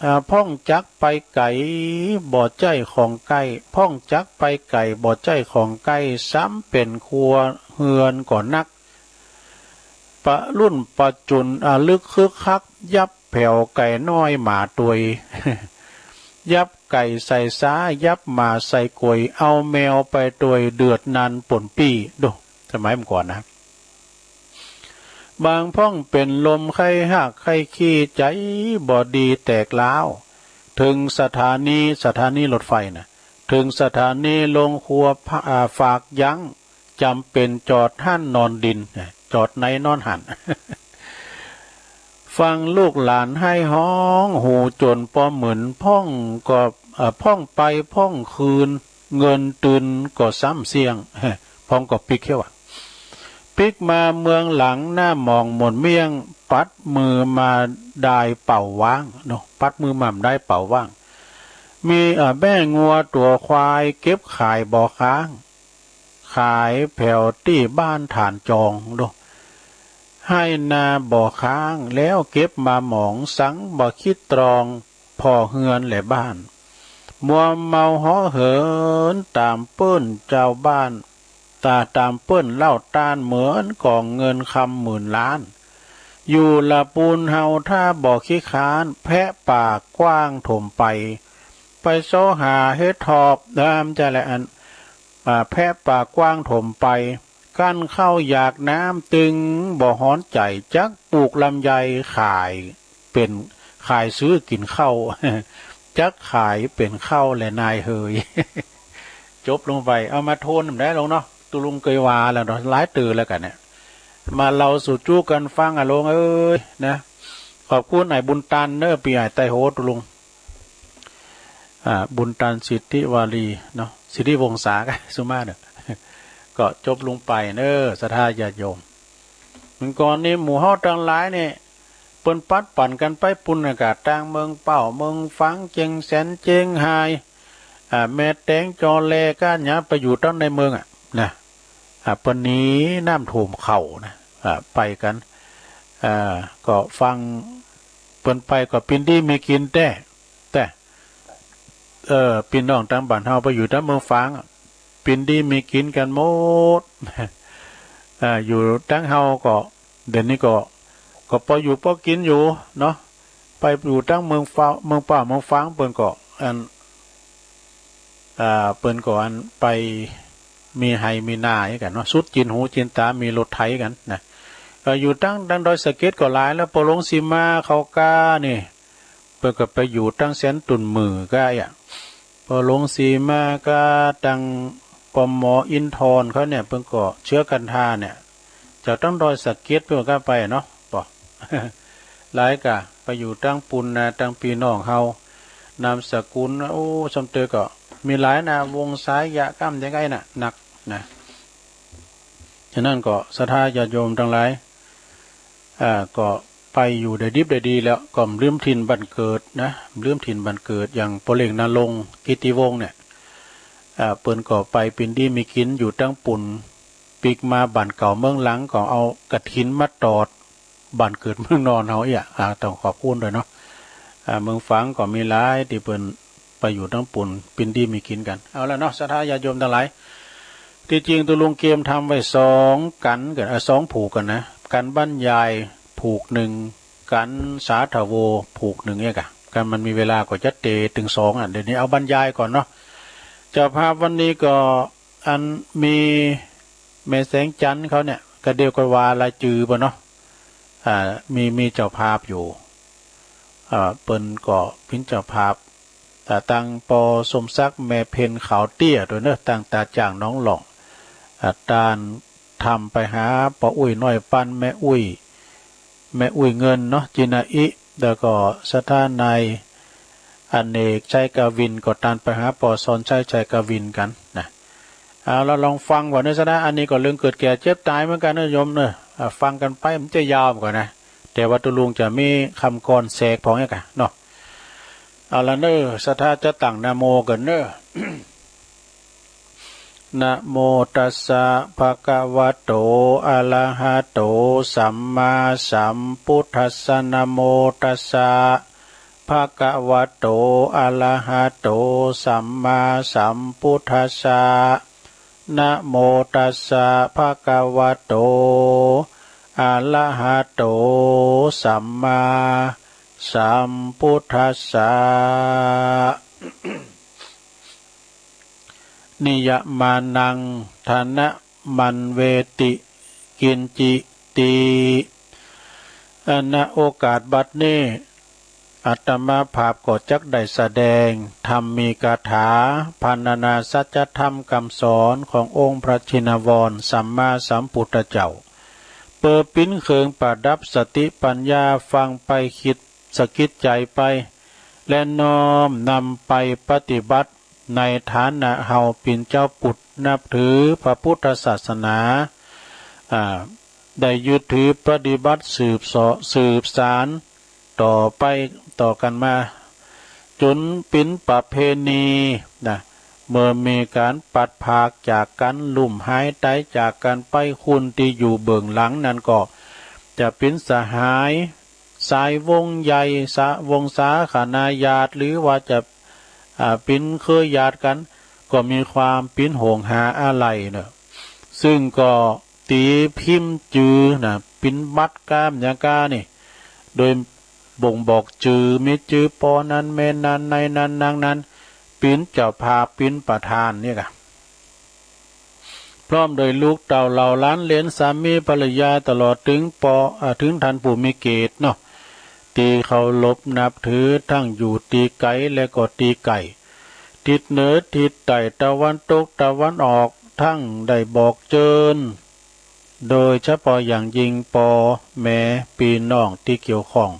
อ่า พ่องจักไปไก๋ บ่ใจ้ของใก้ พ่องจักไปไก๋ บ่ใจ้ของใก้ ซ้ำเป๋นครัวเฮือนก่อนัก ปะรุ่นปะจุน อ่า ลึกคึกคัก ยับแผวไก่น้อยหมาตวย ยับไก่ใส่ซ้า ยับหมาใส่ก๋วย เอาแมวไปตวย เดือดนันปนปี้ ดู สมัยเมื่อก่อนนะ บางพ่องเป๋นลมไข้ฮากไข้ขี้ ใจ๋บ่ดีแตกร้าว เถิงสถานี สถานีรถไฟน่ะ เถิงสถานีโรงครัว อ่า ฝากยั้ง จ๋ำเป๋นจอดหั้นนอนดิน จอดไหนนอนหั้น ฟังลูกหลานไห้ฮ้อง หูจ๋นปอมึน พ่องก็ เอ่อ พ่องไปพ่องคืน เงินตื่นก็ซ้ำเสี้ยง พ่องก็ปิ๊กเหียว่ะ ปิ๊กมาเมืองหลัง หน้าหมองหม่นเมี่ยง ปัดมือมาดายเป๋าว่างเนาะ ปัดมือมาดายเป๋าว่าง มี เอ่อ แม่งัวตั๋วควาย เก็บขายบ่ค้าง ขายแผวตี้บ้านฐานจอง ดู ไฮ่นาบ่ค้าง แล้วเก็บมาหมอง สังบ่คิดตรอง ผ่อเฮือนและบ้าน มัวเมาเหาะเหิน ต๋ามเปิ้นจาวบ้าน ต๋า ต๋ามเปิ้นเล่าต้าน เหมือนก๋องเงินคำหมื่นล้าน อยู่ละปูนเฮาถ้าบ่ขี้ค้าน แพะป่ากว้างถมไป ไปเซาะหาเห็ดถอบ เออ บ่ใจ้แหละ อัน อ่า แพะป่ากว้างถมไป กั้นข้าวอยากน้ำ ตึงบ่ฮ้อนใจ๋ จักปลูกลำไยขายเป๋น ขายซื้อกิ๋นข้าว จักขายเป๋นข้าวแหละนายเหย จบลงไป เอามาโทนได้ลงเนาะ ตุ๊ลุงเกยว่าแล้วเนาะ หลายเตื้อแล้วกั๋นเนี่ย มาเล่าสู่จู๊กั๋นฟังอะลงเอ้ย นะ ขอบคุณไอ้บุญตันเน้อ ปี้ใหญ่ไต้โห ตุ๊ลุง อ่า บุญตันสิทธิวารีเนาะ สิทธิวงศา สุมาเน้อ ก็จบลงไปเน้อ ศรัทธาญาติโยม เมื่อก่อนนี้หมู่เฮาตังหลายเนี่ย เปิ้นปัดปั๋นกั๋นไปปู๊นน่ะ กะตางเมืองเป้า เมืองฝาง เจียงแสน เจียงฮาย อ่า แม่แตง จอแล ก้านหญ้า ไปอยู่ตังในเมืองอะ นะ อ่า เปิ้นหนีน้ำท่วมเข้านะ อ่า ไปกั๋น อ่า ก็ฟังเปิ้นไปก็ปินดีมีกิ๋นแต๊ แต๊ เออ ปี้น้องตางบ้านเฮาไปอยู่ตางเมืองฝางอะ ปินดีมีกิ๋นกั๋นหมด อ่า อยู่ตางเฮาก็ เดี๋ยวนี้ก็ ก็ปออยู่ปอกิ๋นอยู่เนาะ ไปอยู่ตางเมืองฟ้า เมืองป่าเมืองฝาง เปิ้นก็ อัน อ่า เปิ้นก็อันไปมีไฮ่มีนากั๋นเนาะ สุดจินหูจินต๋า มีรถไถกั๋นนะ ก็อยู่ตาง ตางดอยสะเก็ดก็หลายแล้ว ปอหลวงสีมาเขาก้านี่ เปิ้นก็ไปอยู่ตางแสนตุ่นหมื่อก้าอะ ปอหลวงสีมาก้า ตางปอหมออินทรเขาเนี่ย เปิ้นก็เชื้อกันทาเนี่ย เจ้าตางดอยสะเก็ดเปิ้นก็ไปเนาะ ปอ หลายก้า ไปอยู่ตางปู๊นนะ ตางปี้น้องเฮา นามสกุล โอ้ ซ่ำเตอก็มีหลายนะ วงศ์สายะ ก้ำเดียวกั๋นนะ นักนะ ฉะนั้นก็ศรัทธาญาติโยมตังหลาย อ่า ก็ไปอยู่ได้ดิบได้ดีแล้ว ก็บ่ลืมถิ่นบ้านเกิดนะ บ่ลืมถิ่นบ้านเกิด อย่างปอเล็งนรงค์ กิตติวงศ์เนี่ย อ่า เปิ้นก็ไปปินดีมีกิ๋นอยู่ตางปู๊น ปิ๊กมาบ้านเก่าเมืองหลัง ก็เอากฐินมาตอดบ้านเกิดเมืองนอนเฮาอี้อะ อ่า ต้องขอบคุณตวยเนาะ อ่า เมืองฝางก็มีหลายตี้เปิ้นไปอยู่ตางปู๊น ปินดีมีกิ๋นกั๋น เอาละเนาะ ศรัทธาญาติโยมตังหลาย ตี้จริงตุ๊ลุงเกียมทำไว้สองกัณฑ์กั๋น เอ่อ สองผูกกั๋นนะ กัณฑ์บรรยายผูกนึ่ง กัณฑ์สาธโวผูกนึ่งเนี่ยก้า กัณฑ์มันมีเวลาก็จะเต๋เถิงสองอะ เดี๋ยวนี้เอาบรรยายก่อนเนาะ เจ้าภาพวันนี้ก็อันมีแม่แสงจันทร์เขาเนี่ย ก็เดี๋ยวก็ว่าลายจือปะเนาะ อ่า มี มีเจ้าภาพอยู่ อ่า เปิ้นก็เป๋นเจ้าภาพ อ่า ตางปอสมศักดิ์ แม่เพ็ญขาวเตี้ยตวยเนาะ ตางต๋าจ่างหนองหล่อง อ่า ต้านธรรมไปหาปออุ๊ยน้อยปัน แม่อุ๊ย แม่อุ๊ยเงินเนาะ จินาอิ แล้วก็ศรัทธานายอเนก ชัยกวิน ก็ต้านไปหาปอสอนชัย ชัยกวินกั๋นนะ เอาละลองฟังก่อนเนาะ ศรัทธา อันนี้ก็เรื่องเกิดแก่เจ็บต๋ายเหมือนกั๋นนะโยมเนาะ อ่า ฟังกั๋นไปมันจะยาวก่อนนะ แต่ว่าตุ๊ลุงจะมีกำกลอนแสกผ่องเนี่ยก้าเนาะ เอาละเนาะ ศรัทธาจะตั้งนะโมกั๋นเนาะ นะโมตัสสะ ภะคะวะโต อะระหะโต สัมมาสัมพุทธัสสะ นะโมตัสสะ ภะคะวะโต อะระหะโต สัมมาสัมพุทธัสสะ นะโมตัสสะ ภะคะวะโต อะระหะโต สัมมาสัมพุทธัสสะ นิยมานัง ทะนะ มันเวติ กิญจิติ อ่า ณ โอกาสบัดนี้ อาตมาภาพก็จักได้แสดงธรรมีกถา พรรณนาสัจธรรมกำสอนขององค์พระชินวรสัมมาสัมพุทธเจ้า เปื้อเป๋นเครื่องประดับสติปัญญา ฟังไปคิดสะกิดใจ๋ไป และน้อมนำไปปฏิบัติ ในฐานะเฮาเป๋นจาวปุทธนับถือพระพุทธศาสนา อ่า ได้ยึดถือปฏิบัติสืบเสาะ สืบสานต่อไปต่อกั๋นมา จ๋นเป๋นประเพณีนะ เมื่อมีก๋านปราศจากกั๋น ลุ่มหายต๋ายจากกั๋นไป คนตี้อยู่เบื้องหลังนั้นก็จะเป๋นสหาย สายวงศ์ใหญ่ สะ วงศาคณาญาติ หรือว่าจะ อ่า เป๋นเครือญาติกั๋น ก็มีความเป๋นห่วงหาอาลัยเนาะ ซึ่งก็ตี๋พิมพ์จื้อนะ เป๋นบัตรก้าอย่างก้านี่ โดยบ่งบอกจื้อ มีจื้อปอนั้น แม่นั้น นายนั้น นางนั้น เป๋นเจ้าภาพ เป๋นประธานเนี่ยก้า พร้อมโดยลูกเต้าเหล่าหลานเหลน สามีภรรยา ตลอดเถิงปอ อ่า เถิงต้านผู้มีเกียรติเนาะ ตี้เคารพนับถือ ตึงอยู่ตี้ไก๋และก็ตี้ใก้ ทิศเหนือ ทิศใต้ ตะวันตก ตะวันออก ตึงได้บอกเจิญ โดยเฉพาะอย่างยิ่งปอแม่ปี้น้องตี้เกี่ยวข้อง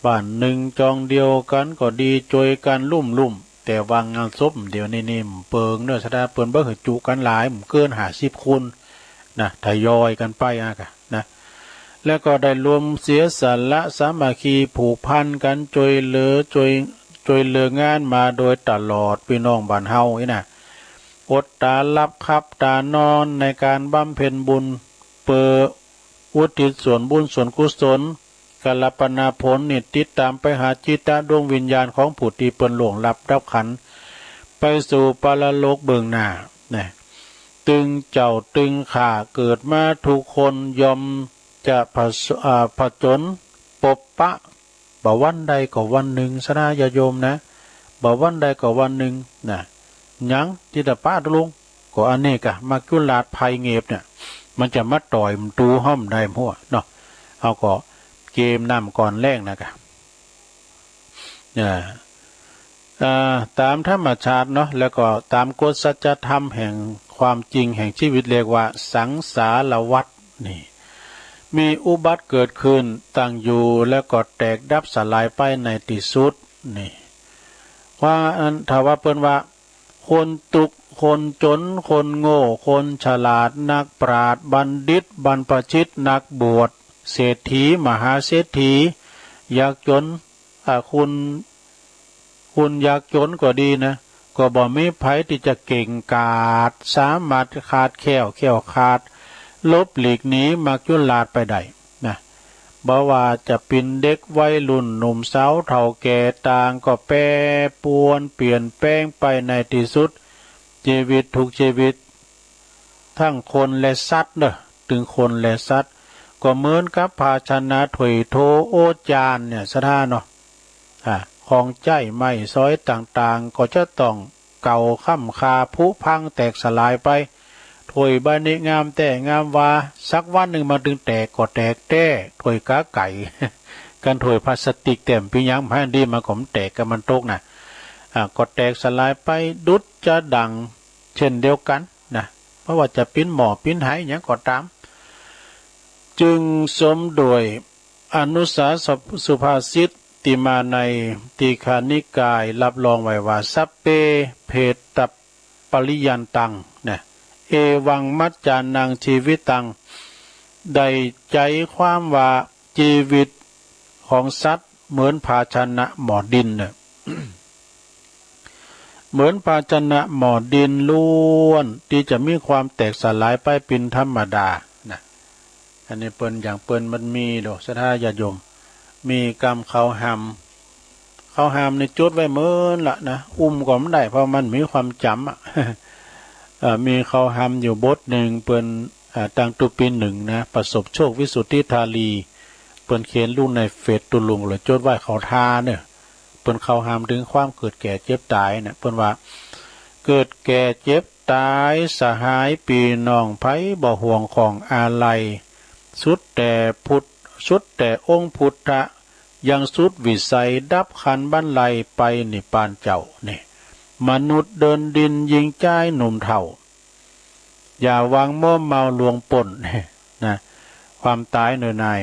บ้านนึ่งจองเดียวกั๋นก็ดี จ้วยกั๋นลุ่มๆ แต่ว่างานศพเดี๋ยวนี้นี่บ่เปิงเนาะ ศรัทธา เปิ้นบ่หื้อจุกั๋นหลาย บ่เกินห้าสิบคนนะ ทยอยกั๋นไปอะก้านะ แล้วก็ได้รวมเสียสละสามัคคีผูกพันกั๋น จ้วยเหลือ จ้วย จ้วยเหลืองานมาโดยตลอด ปี้น้องบ้านเฮานี่นะ อดต๋าหลับขับต๋านอนในก๋านบำเพ็ญบุญ เปื้อ อุทิศส่วนบุญส่วนกุศล กัลปนาผลนี่ติดต๋ามไปหาจิตตะดวงวิญญาณของผู้ตี้เปิ้นล่วงลับดับขันธ์ ไปสู่ปรโลกเบื้องหน้า นะ ตึงเจ้าตึงข้าเกิดมาทุกคนย่อมจะผะ- อ่า ผจญปบปะ บ่วันใดก็วันนึ่ง สะท้าญาติโยมนะ บ่วันใดก็วันนึ่ง นะ หยังตี้จะปะ ตกลง ก็อันนี้กะ มัจจุราชภัยเง็บเนี่ย มันจะมาต่อยมันดูห้อมได้หั้วเนาะ เอาก็เกมน้ำก่อนแลงนะกะ อ่า อ่า ต๋ามธรรมชาติเนาะ แล้วก็ต๋ามกฎสัจธรรมแห่งความจริงแห่งชีวิต เรียกว่าสังสารวัฏนี่ มีอุบัติเกิดขึ้นตั้งอยู่ แล้วก็แตกดับสลายไปในตี้สุดนี่ ว่าอัน ถ้าว่าเปิ้นว่า คนตุ๊กข์ คนจ๋น คนโง่ คนฉลาด นักปราชญ์ บัณฑิต บรรพชิต นักบวช เศรษฐี มหาเศรษฐี ยากจ๋น อ่า คน คนยากจ๋นก็ดีนะ ก็บ่มีใผตี้จะเก่งกาจ สามารถขาดแคล้ว แคล้วคลาด หลบหลีกหนีมัจจุราชไปได้นะ บ่ว่าจะเป๋นเด็กวัยรุ่น หนุ่มสาว เฒ่าแก่ ต่างก็แปรปรวนเปลี่ยนแปลงไปในตี้สุด ชีวิตทุกชีวิต ตึงคนและสัตว์เนาะ ตึงคนและสัตว์ ก็เหมือนกับภาชนะถ้วยโถโอจานเนี่ย สะท้าเนาะ อ่า ของใจ๊ไม้สอยต่างๆ ก็จะต้องเก่าค่ำคาผุพังแตกสลายไป ถ้วยใบนี้งามแต๊งามวา สักวันนึ่งมันตึงแตกก็แตกแต๊ ถ้วยก๋าไก่ คันถ้วยพลาสติกแต๊บ่เป๋นหยัง บ่หันดี มันก็บ่แตก กามันตกนะ อ่า ก็แตกสลายไป ดุจจะดั่งเช่นเดียวกั๋นนะ บ่ว่าจะเป๋นหม้อเป๋นไหหยังก็ต๋าม จึงสมด้วยอนุสาสน์สุภาษิตตี้มาในทีฆนิกาย รับรองไว้ว่า สัพเพ เภตตปริยันตัง นะ เอวัง มัจจานัง ชีวิตัง ได้ใจ๋ความว่า ชีวิตของสัตว์เหมือนภาชนะหม้อดินน่ะ เหมือนภาชนะหม้อดินล้วน ตี้จะมีความแตกสลายไปเป๋นธรรมดานะ อันนี้เปิ้น อย่างเปิ้นมันมีโด สะท้าญาติโยม มีกำเขาหำ เขาหำนี่จดไว้เมินละนะ อุ้มก็บ่ได้ เพราะมันมีความจ๋ำอะ เอ่อ มีเขาหำอยู่บทนึ่ง เปิ้น อ่า ตั้งตุ๊ปี๋นึ่งนะ ประสบโชค วิสุทธิธารี เปิ้นเขียนลงในเฟซตุ๊ลุง แล้วจดไว้ เขาทาเนาะ เปิ้นเขาหำเถิงความเกิดแก่เจ็บต๋ายนะ เปิ้นว่า เกิดแก่เจ็บต๋าย สหายปี้น้องไผบ่ห่วงของอาลัย สุดแต่พุทธ สุดแต่องค์พุทธะ ยังสุดวิสัย ดับขันธ์บรรลัยไปนิพพานเจ้า นี่ มนุษย์เดินดิน หญิงจายหนุ่มเฒ่า อย่าหวังมัวเมาลวงปล้น นะ ความต๋ายเน่อหน่าย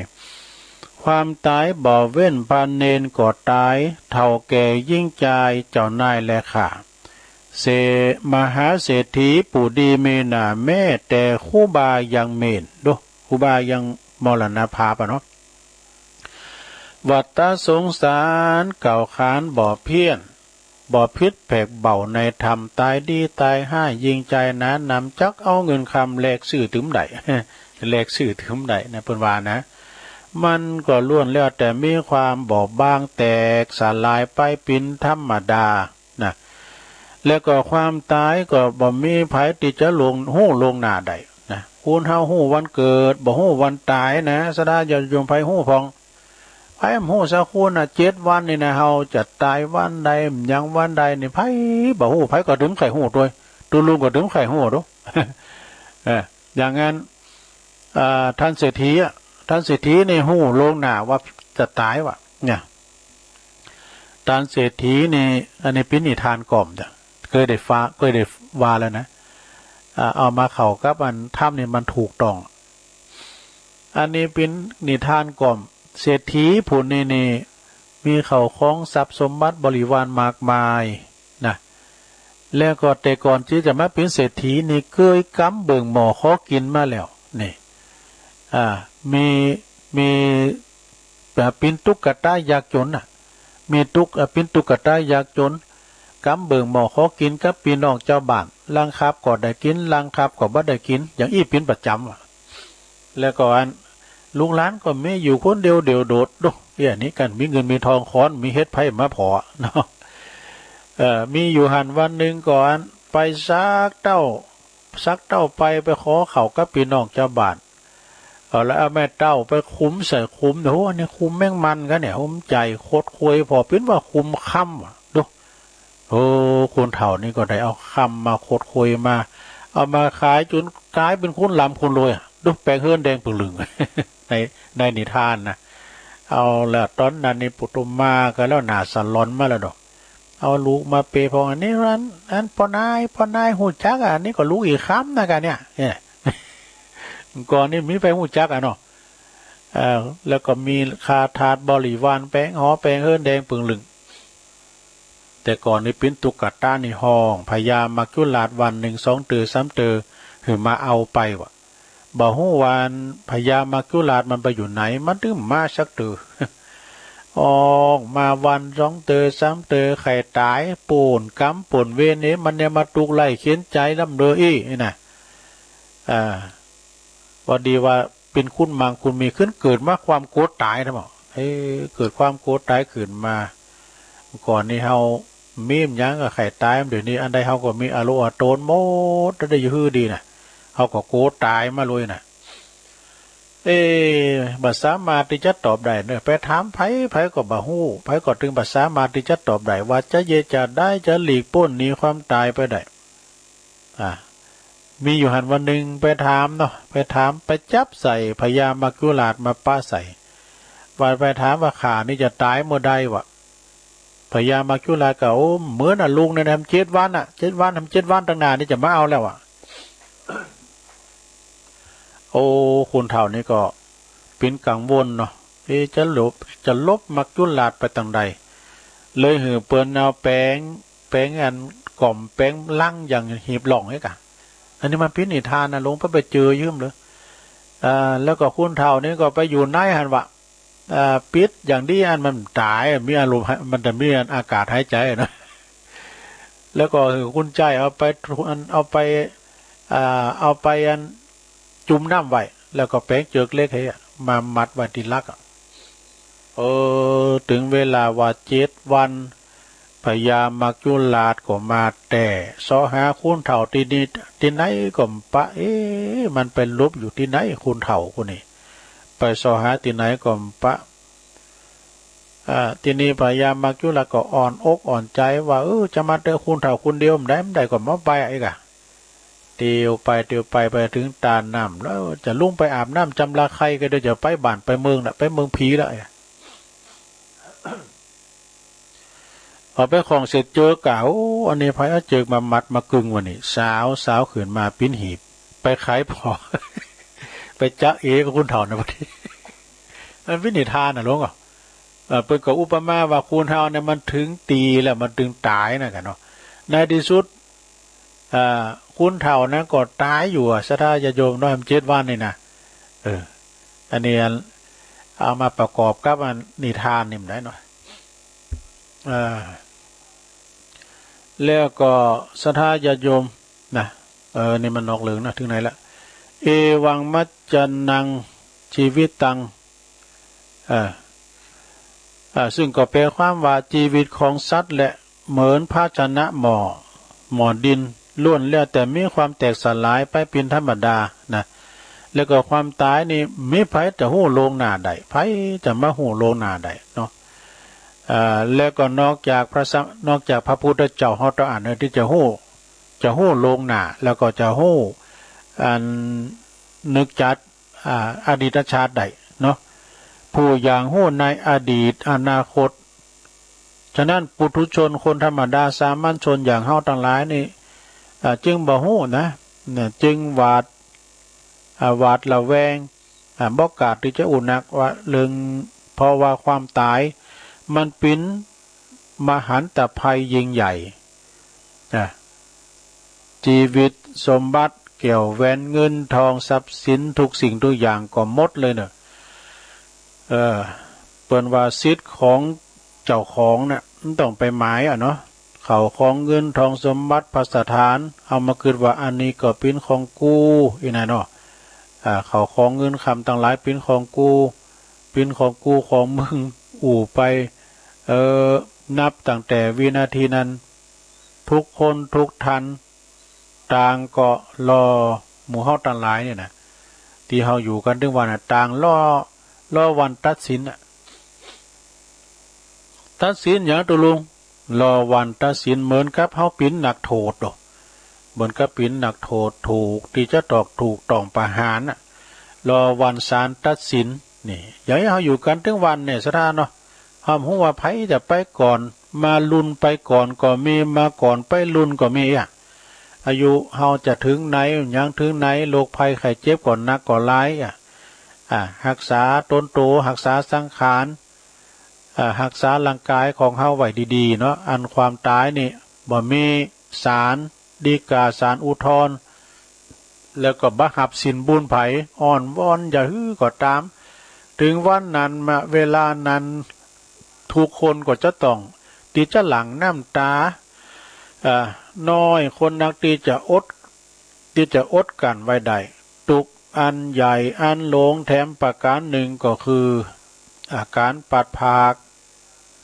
ความต๋ายบ่เว้น พระเณรก็ต๋าย เฒ่าแก่หญิงจาย เจ้านายและข้า เศร- มหาเศรษฐีผู้ดีมีหน้า แม้แต่ครูบายังเม้น โด ครูบายังมรณภาพอะเนาะ วัฏสงสาร เก่าขานบ่เพี้ยน บ่ผิดแผกเบาในธรรม ต๋ายดีต๋ายฮ้าย หญิงจายหนานำ จักเอาเงินคำแลกซื้อตึงใด แลกซื้อตึงใดนะ เปิ้นว่านะ มันก็ล้วนแล้วแต่มีความบอบบาง แตกสลายไปเป๋นธรรมดานะ แล้วก็ความต๋ายก็บ่มีใผตี้จะล่วง ฮู้ล่วงหน้าได้นะ คนเฮาฮู้วันเกิด บ่ฮู้วันต๋ายนะ สะท้าญาติโยม ใผฮู้พ่อง ใผบ่ฮู้สักคนนะ เจ็ดวันนี่นะ เฮาจะต๋ายวันใด หยังวันใดนี่ ใผบ่ฮู้ ใผก็ตึงใค่ฮู้ตวย ตุ๊ลุงก็ตึงใค่ฮู้ตวย เออ อย่างนั้น อ่า ท่านเศรษฐีอะ ท่านเศรษฐีนี่ฮู้ล่วงหน้าว่าจะต๋ายว่ะ เนี่ย ท่านเศรษฐีนี่ อันนี้เป๋นนิทานก่อมจ้ะ เกยได้ฟ้า เกยได้ว่าแล้วนะ อ่า เอามาเข้ากับอันธรรมนี่มันถูกต้อง อันนี้เป๋นนิทานก่อม เศรษฐีผู้นี้นี่ มีข้าวของทรัพย์สมบัติบริวารมากมายนะ แล้วก็แต่ก่อนตี้จะมาเป๋นเศรษฐีนี่ เกยกำเบิ่งหม้อขอกิ๋นมาแล้ว นี่ อ่า มี มี แบบเป๋นตุ๊กตายากจ๋นน่ะ มีตุ๊ก- เอ่อ เป๋นตุ๊กตายากจ๋น กำเบิ่งหม้อขอกิ๋นกับปี้น้องจาวบ้าน ลางคาบก็ได้กิ๋น ลางคาบก็บ่ได้กิ๋น อย่างอี้เป๋นประจ๋ำอะ แล้วก็อัน ลูกหลานก็มีอยู่คนเดียวเดี่ยวโดด ดู เอี้ย นี่กันมีเงินมีทอง ค้อนมีเห็ดไผมาผ่อเนาะ เอ่อ มีอยู่หั้นวันนึ่งก่อน ไปสักเต้า สักเต้าไป ไปขอข้าวกับปี้น้องจาวบ้าน เอาละ เอาแม่เต้าไปขุมใส่ขุม โอ้ อันนี้ขุมแมงมันกั๋นเนี่ย โอ้ มันใหญ่โขดข่วย ผ่อปิ้นว่าขุมคำอะ ดู โอ้ คนเฒ่านี่ก็ได้เอาคำมาโขดข่วยมา เอามาขายจ๋นก๋ายเป๋นคนร่ำคนรวยอะ ดู แป๋งเฮือนแดงปึ่งลึ่ง ใน ในนิทานนะ เอาละ ต๋อนนั้นนี่ปุตตมมาก็แล้ว หน้าสลอนมาแล้วเนาะ เอาลูกมาเปยพ่อง อันนี้อัน อันป้อนาย ป้อนายฮู้จักอะ อันนี้ก็ลูกอี๋คำนะกั๋นเนี่ย เนี่ย ก่อนนี่มีใผฮู้จักอะเนาะ เอ่อ แล้วก็มีข้าทาสบริวารแป๋งหอแป๋งเฮือนแดงปึ่งลึ่ง แต่ก่อนนี่ปิ้นตุ๊กตานี่ฮ้องพญามัจจุราชวันนึ่งสองเตื้อสามเตื้อ หื้อมาเอาไปว่ะ บ่ฮู้ว่าพญามัจจุราชมันไปอยู่ไหน มันตึงมาสักเตื้อ ฮ้องมาวันสองเตื้อสามเตื้อ ใค่ต๋าย ปู้นก๋รรมปู้นเวรนี่ มันเนี่ยมาตุ๊กข์ใคร่เข็ญใจ๋ล้ำเด้ออี้นี่นะ อ่า พอดีว่าเป๋นคนมั่งคนมี ขึ้นเกิดมาความกั๋วต๋ายนะบ่ เอ้ย เกิดความกั๋วต๋ายขึ้นมา ก่อนนี่เฮามีหยังก็ใค่ต๋าย เดี๋ยวนี้อันใดเฮาก็มีอะโลอะโตนหมด ได้อยู่หื้อดีนะ เฮาก็กั๋วต๋ายมาเลยนะ เอ้ย บ่สามารถตี้จะตอบได้เนาะ ไปถามใผ ใผก็บ่ฮู้ ใผก็ตึงบ่สามารถตี้จะตอบได้ว่าจะเยียะจะได้ จะหลีกป๊นหนีความต๋ายไปได้ อ่า มีอยู่หั้นวันนึ่งไปถามเนาะ ไปถาม ไปจับใส่พญามัจจุราชมาปะใส่ ว่าไปถามว่า ข้านี่จะต๋ายเมื่อใดวะ พญามัจจุราชก็ โอ้ เหมือนน่ะลูกเนี่ยนะ เจ็ดวันน่ะ เจ็ดวัน เจ็ดวันตังหน้านี่จะมาเอาแล้วอะ โอ้ คนเฒ่านี่ก็เป๋นกังวลเนาะ เอ๊ะ จะหลบ จะหลบมัจจุราชไปตางใด เลยหื้อเปิ้นเอาแป๋ง แป๋งอันก๋อมแป๋งลังอย่างหีบหล่องนี่ก่ะ อันนี้มันเป๋นนิทานนะ ลงไป ไปเจอยืมเลย อ่า แล้วก็คนเฒ่านี่ก็ไปอยู่ในหั้นวะ อ่า ปิดอย่างดีอันมันต๋าย มีอารมณ์ มันจะมีอันอากาศหายใจ๋นะ แล้วก็หื้อคนใจ๊เอาไป เอาไป อ่า เอาไปอันจุ่มน้ำไว้ แล้วก็แป๋งเจือกเหล็กหื้อมามัดไว้ตี้หลักอะ เออ เถิงเวลาว่าเจ็ดวัน พญามัจจุราชก็มาแต๊ เซาะหาคนเฒ่าตี้นี่ ตี้ไหนก็บ่ปะ เอ๊ะ มันไปหลบอยู่ตี้ไหน คนเฒ่าคนนี้ ไปเซาะหาตี้ไหนก็บ่ปะ อ่า ตี้นี้พญามัจจุราชก็อ่อนอกอ่อนใจ๋ว่า เออ จะมาแต่คนเฒ่าคนเดียว บ่ได้ บ่ได้ก็บ่ไปอะ เตียวไป เตียวไป ไปเถิงต้าน้ำ แล้วจะลงไปอาบน้ำจำระไคก็เดี๋ยวจะไปบ้านไปเมืองละ ไปเมืองผีละ เอาไปของเสร็จเจือกะ โอ้ อันนี้ใผเอาเจือกมามัดมาขึงวะนี่ สาว สาวขึ้นมาปิ้นหีบ ไปขายผ่อ ไปจ๊ะเอกับคนเฒ่านะ บัดนี้ มันเป๋นนิทานน่ะหลวงอ่ะ เอ่อ เปิ้นก็อุปมาว่าคนเฒ่าเนี่ยมันเถิงตี้แล้วมันตึงต๋ายนะก่ะเนาะ ในตี้สุด อ่า คนเฒ่านั้นก็ต๋ายอยู่อะ ศรัทธาญาติโยมเนาะ เจ็ดวันนี่นะ เออ อันนี้อัน เอามาประกอบกับอันนิทานนี่มันได้เนาะ อ่า แล้วก็ศรัทธาญาติโยมนะ เออ นี่มันนอกเรื่องนะ เถิงไหนละ เอวังมัจจานังจีวิตัง เออ เออ ซึ่งก็แปลความว่าจีวิตของสัตว์แหละเหมือนภาชนะหม้อ หม้อดิน ล้วนแล้วแต่มีความแตกสลายไปเป๋นธรรมดานะ แล้วก็ความต๋ายนี่บ่มีใผจะฮู้ล่วงหน้าได้ ใผจะมาฮู้ล่วงหน้าได้เนาะ เอ่อ แล้วก็นอกจากพระสัม- นอกจากพระพุทธเจ้าเฮาเต้าอั้นเนาะ ตี้จะฮู้ จะฮู้ล่วงหน้า แล้วก็จะฮู้อันนึกจัก อ่า อดีตชาติได้เนาะ ผู้อย่างฮู้ในอดีตอนาคต ฉะนั้นปุถุชนคนธรรมดาสามัญชนอย่างเฮาตังหลายนี่ อ่า จึงบ่ฮู้นะ เนี่ย จึงหวาด อ่า หวาดระแวง อ่า บ่กล้าตี้จะอู้นักว่าเรื่อง เพราะว่าความต๋ายมันเป๋นมหันตภัยยิ่งใหญ่ นะ จีวิต สมบัติ แก้วแหวน เงินทอง ทรัพย์สิน ทุกสิ่งทุกอย่างก็หมดเลยเนาะ เออ เปิ้นว่าสิทธิ์ของเจ้าของน่ะ มันต้องไปหมายอะเนาะ ข้าวของเงินทองสมบัติภัสถาน เอามาคิดว่าอันนี้ก็เป๋นของกู อี้น่ะเนาะ อ่า เข้าของเงินคำตังหลาย เป๋นของกู เป๋นของกูของมึง อู้ไป เออ นับตั้งแต่วินาทีนั้น ทุกคนทุกท่าน ต่างก็รอ หมู่เฮาตังหลายเนี่ยนะ ตี้เฮาอยู่กั๋นตึงวันน่ะ ต่างรอ รอวันตัดสินน่ะ ตัดสินหยังตุ๊ลุง รอวันตัดสิน เหมือนกับเฮาเป๋นนักโทษโด เหมือนกับเป๋นนักโทษ ถูกตี้จะตอก ถูกต้องประหารน่ะ รอวันศาลตัดสิน นี่ อย่างนี้เฮาอยู่กั๋นตึงวันเนี่ย ศรัทธาเนาะ เฮาบ่ฮู้ว่าใผจะไปก่อน มาลุ่นไปก่อนก็มี มาก่อนไปลุ่นก็มีอะ อายุเฮาจะเถิงไหน ยังเถิงไหน โรคภัยไข้เจ็บก็หนักก็หลายอะ อ่า ฮักษาตนโต ฮักษาสังขาร อ่า ฮักษาร่างกายของเฮาไว้ดีๆ เนาะ อันความต๋ายนี่บ่มีศาลฎีกา ศาลอุทธรณ์ แล้วก็บ่ฮับสินบุญใผ อ้อนวอนอย่าหื้อก็ต๋าม เถิงวันนั้นมา เวลานั้น ทุกคนก็จะต้องตี้จะหลั่งน้ำต๋า อ่า น้อยคนนักตี้จะอด ตี้จะอดกลั้นไว้ได้ ตุ๊กข์อันใหญ่อันหลวงแถมประก๋านนึ่งก็คือ อ่า ก๋านปราศจาก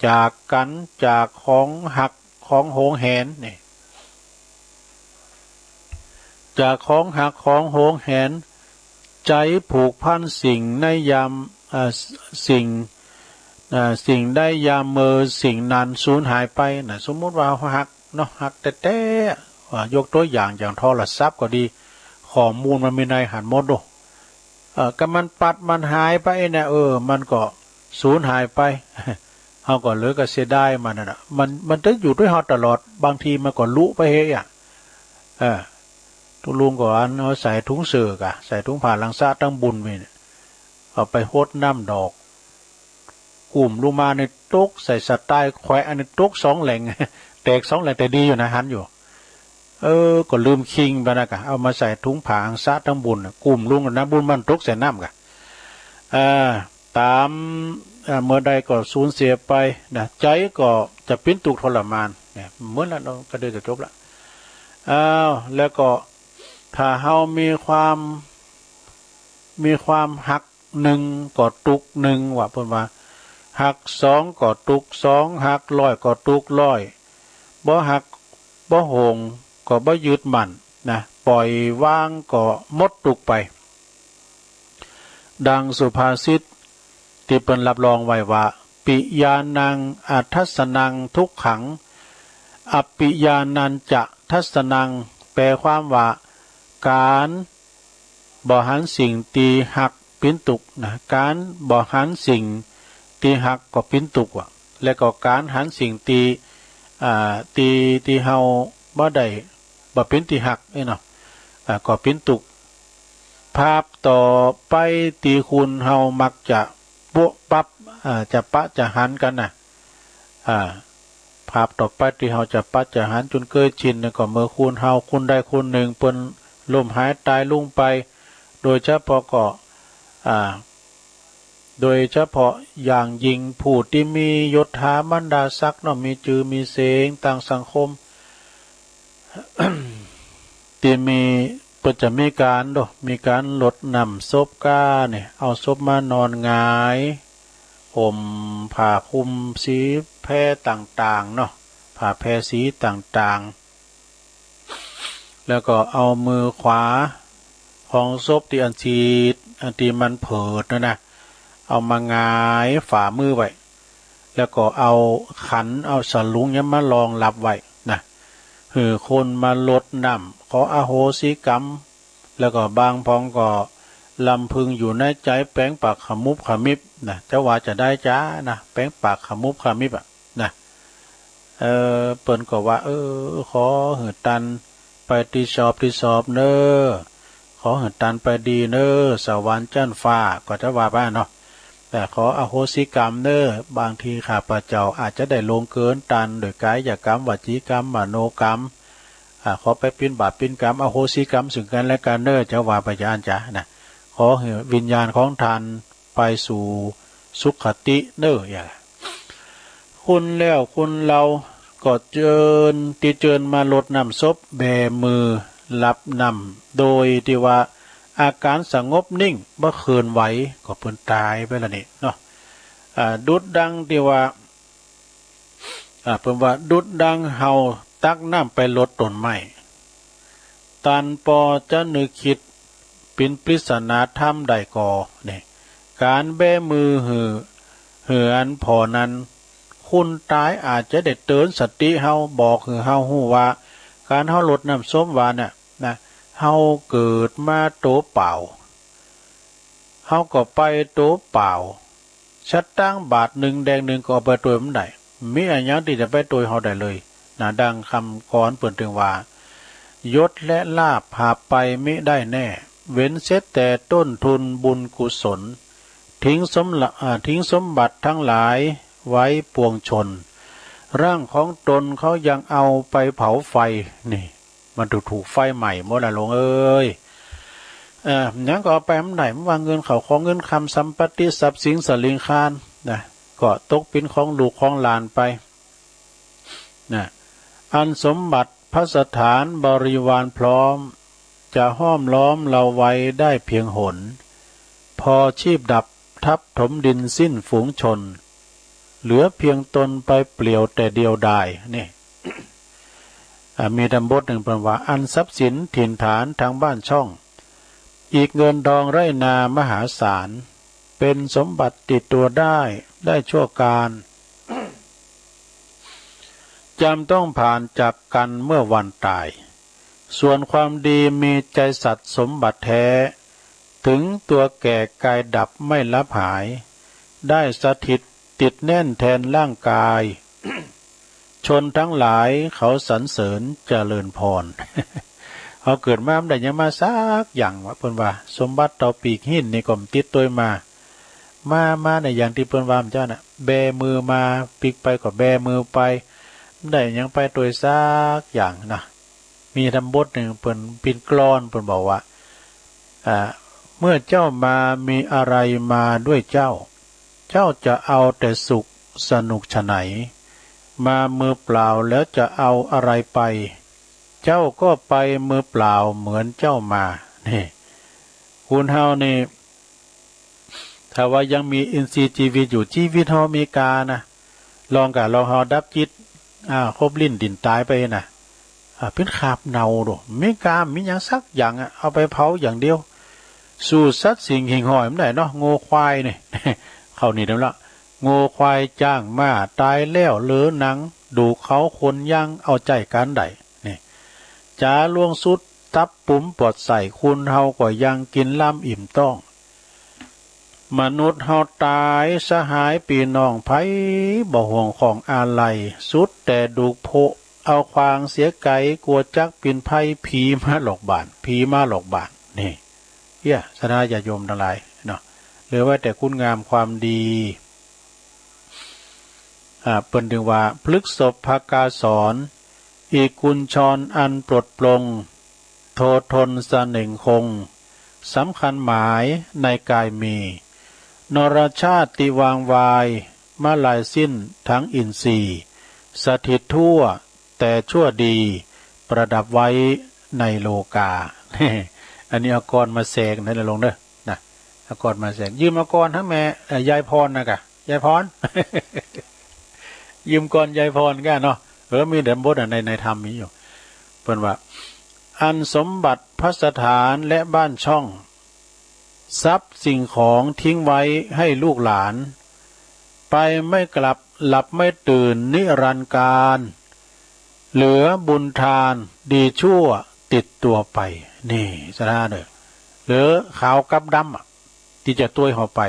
จากกั๋น จากของฮักของหวงแหนนี่ จากของฮักของหวงแหน ใจ๋ผูกพันสิ่งในยาม อ่า สิ่ง อ่า สิ่งใดยามเมื่อสิ่งนั้นสูญหายไปน่ะ สมมุติว่าฮักเนาะ ฮักแต๊ๆ อ่า ยกตั๋วอย่าง อย่างโทรศัพท์ก็ดี ข้อมูลมันมีในหั้นหมดโด เออ ก็มันปัดมันหายไปเนี่ย เออ มันก็สูญหายไป เฮาก็เลยก็เสียดายมันนั่นน่ะ มัน มันจะอยู่ตวยเฮาตลอด บางทีมันก็ลุไปเฮ้ยอะ เออ ตุ๊ลุงก็อันเอาใส่ถุงเสื้อก่ะ ใส่ถุงผ้าหลังสระตังบุญไปเนี่ย เอาไปหดน้ำดอก กุ่มลุงมานี่ตกใส่สะตายแขวะ อันนี้ตกสองแหล่ง แตกสองแหล่ง แต่ดีอยู่นะ หันอยู่ เออ ก็ลืมคิงไปนะก่ะ เอามาใส่ถุงผ้าหลังสระตังบุญน่ะ กุ่มลุงนะ บุญมันตกใส่น้ำก่ะ อ่า ต๋าม อ่า เมื่อใดก็สูญเสียไปนะ ใจ๋ก็จะเป๋นตุ๊กข์ทรมานเนี่ย เหมือนละเนาะ ก็เดี๋ยวจะจบละ อ้าว แล้วก็ถ้าเฮามีความ มีความฮักนึ่งก็ตุ๊กนึ่ง ว่าเปิ้นว่า ฮักสองก็ตุ๊กสอง ฮักร้อยก็ตุ๊กร้อย บ่ฮักบ่หวงก็บ่ยึดมั่นนะ ปล่อยวางก็หมดตุ๊กไป ดังสุภาษิตตี้เปิ้นรับรองไว้ว่า ปิญาณังอทัสสนังทุกขัง อปิญาณัญจะทัสสนัง แปลความว่า ก๋านบ่หันสิ่งตี้ฮักเป๋นตุ๊กนะ ก๋านบ่หันสิ่งตี้ฮักก็เป๋นตุ๊กว่ะ แล้วก็ก๋านหันสิ่งตี้ อ่า ตี้ ตี้เฮาบ่ได้ บ่เป๋นตี้ฮักนี่เนาะ อ่า ก็เป๋นตุ๊ก ภาพต่อไปตี้คนเฮามักจะปะ ปะ อ่า จะปะจะหันกั๋นน่ะ อ่า ภาพต่อไปตี้เฮาจะปะจะหันจ๋นเกยชินน่ะ ก็เมื่อคนเฮาคนใดคนนึ่งเปิ้นล้มหายต๋ายลุงไป โดยเฉพาะก็ อ่า โดยเฉพาะอย่างยิ่งผู้ตี้มียศถาบรรดาศักดิ์เนาะ มีจื้อมีเสียงตางสังคม ตี้มี เปิ้นจะมีก๋านโด มีก๋านรดน้ำศพก้าเนี่ย เอาศพมานอนหงาย ห่มผ้าคลุมสีแพร่ต่างๆ เนาะ ผ้าแพร่สีต่างๆ แล้วก็เอามือขวาของศพตี้อันสี อันตี้มันเผิดนั่นนะ เอามาหงายฝ่ามือไว้ แล้วก็เอาขัน เอาสลุงเนี่ยมารองรับไว้นะ หื้อคนมารดน้ำขออโหสิกรรม แล้วก็บางพองก็ลำพึงอยู่ในใจ๋แป๋งปากขมุบขมิบนะ จะว่าจะใดจ๊ะนะ แป๋งปากขมุบขมิบอะนะ เออ เปิ้นก็ว่า เออ ขอหื้อตันไปตี้ชอบตี้ชอบเน้อ ขอหื้อตันไปดีเน้อ สวรรค์จั๊นฟ้า ก็จะว่าไปเนาะ แต่ขออโหสิกรรมเน้อ บางทีข้าพเจ้าอาจจะได้ล่วงเกินตันโดยก๋ายกรรม วจีกรรม มโนกรรม อ่า ขอไปเป๋นบาปเป๋นกรรม อโหสิกรรมซึ่งกั๋นและกั๋นเน้อ จะว่าไปจ๊ะอั้นจ๊ะนะ ขอหื้อวิญญาณของตันไปสู่สุคติเน้อ อย่าง คนแล้วคนเล่าก็เจิญ ตี้เจิญมารดน้ำศพแบมือรับน้ำ โดยตี้ว่า อาก๋านสงบนิ่ง บ่เขิ่อนไหว ก็เปิ้นต๋ายไปแล้วนี่เนาะ อ่า ดุจดังตี้ว่า อ่า เปิ้นว่า ดุจดังเฮาตักน้ำไปรดต้นไม้ ต้านปอจะนึกกึ๊ด เป๋นปริศนาธรรมได้ก่อ นี่ ก๋านแบมือหื้อ หื้ออันผ่อนั้น คนต๋ายอาจจะได้เตื๋อนสติเฮา บอกหื้อเฮาฮู้ว่า ก๋านเฮารดน้ำส้มหวานน่ะนะ เฮาเกิดมาตั๋วเปล่า เฮาก็ไปตั๋วเปล่า สตางค์บาทนึ่งแดงนึ่งก็เอาไปตวยบ่ได้ มีอะหยังตี้จะไปตวยเฮาได้เลยนะ ดังกำกรเปิ้นตึงว่า ยศและลาภหาไปมิได้แน่ เว้นเสียแต่ต้นทุนบุญกุศล ทิ้งสมละ อ่า ทิ้งสมบัติทั้งหลายไว้ปวงชน ร่างของตนเขายังเอาไปเผาไฟ นี่ มันถูก ถูกไฟไหม้หมดละหลวงเอ้ย เอ่อ หยังก็เอาไปบ่ได้ บ่ว่าเงินเข้าของเงินคำ สัมปัตติทรัพย์สินสะหลิงคารนะ ก็ตกเป๋นของลูกของหลานไปนะ อันสมบัติภัสถานบริวารพร้อม จะห้อมล้อมเราไว้ได้เพียงหน พอชีพดับทัพถมดินสิ้นฝูงชน เหลือเพียงตนไปเปลี่ยวแต่เดียวดาย นี่ อ่า มีดำบทนึ่งเปิ้นว่า อันทรัพย์สินถิ่นฐานทางบ้านช่อง อีกเงินทองไร่นามหาศาล เป๋นสมบัติติดตั๋วได้ ได้ชั่วกาล จำต้องผ่านจากกั๋นเมื่อวันต๋าย ส่วนความดีมีใจสัตย์สมบัติแท้ ถึงตัวแก่กายดับไม่ลับหาย ได้สถิตติดแน่นแทนร่างกาย ชนทั้งหลายเขาสรรเสริญเจริญพร เฮาเกิดมาบ่ได้หยังมาสักอย่างวะ เปิ้นว่า สมบัติเต้าปีกหิ้นนี่ก็บ่ติดตวยมา มา มาในอย่างตี้เปิ้นว่าเมื่อเจ๊าน่ะ แบมือมา ปิ๊กไปก็แบมือไป บ่ได้หยังไปตวยสักอย่างนะ มีดำบทนึ่งเปิ้นเป๋นกลอน เปิ้นบอกว่า อ่า เมื่อเจ้ามามีอะไรมาด้วยเจ้า เจ้าจะเอาแต่สุขสนุกฉะไหน มามือเปล่าแล้วจะเอาอะไรไป เจ้าก็ไปมือเปล่าเหมือนเจ้ามา นี่ คนเฮานี่ ถ้าว่ายังมีอินทรีย์ชีวิตอยู่ ชีวิตเฮามีกานะ ลองกะลองเฮาดับจิต อ่า ครบลิ้นดิ้นต๋ายไปนะ อ่า เป๋นคราบเน่าโด มีกา มีหยังสักอย่างอะ เอาไปเผาอย่างเดียว สู้สัตว์สิ่งหิ่งห้อยบ่ได้เนาะ งัวควายนี่ เข้านี่เด้อละ งัวควายจ๊างม้าต๋ายแล้วเหลือหนัง ดูกเขาขนยังเอาใจ๊กั๋นได้ นี่ จ๋าล่วงสุดตับปุ๋มปอดไส้ คนเฮาก็ยังกิ๋นล้ำอิ่มต๊อง มนุษย์เฮาต๋าย สหายปี้น้องไผบ่ห่วงของอาลัย สุดแต่ดูกโพะ เอาขว้างเสียไก๋ กั๋วจักเป๋นภัย ผีมาหลอกบ้าน ผีมาหลอกบ้าน นี่ เอี้ย ศรัทธาญาติโยมตังหลายเนาะ เหลือไว้แต่คุณงามความดี อ่า เปิ้นตึงว่า พฤกษภกาสร อีกกุญชรอันปลดปลง โททนเสน่งคง สำคัญหมายในกายมี นรชาติวางวาย มลายสิ้นทั้งอินทรีย์ สถิตทั่วแต่ชั่วดี ประดับไว้ในโลกา อันนี้เอากลอนมาแสงนะหลวงเด้อ นะ เอากลอนมาแสง ยืมเอากลอนหื้อแม่ เอ่อ ยายพรนะกะ ยายพร ยืมกลอนยายพรกะเนาะ เออ มีดำบทอะ ใน ในธรรมมีอยู่ เปิ้นว่า อันสมบัติภัสถานและบ้านช่อง ทรัพย์สิ่งของทิ้งไว้ให้ลูกหลาน ไปไม่กลับ หลับไม่ตื่นนิรันดร์กาล เหลือบุญทานดีชั่วติดตัวไป นี่ ศรัทธาเน่อ เหลือขาวกับดำอะ ตี้จะตวยเฮาไป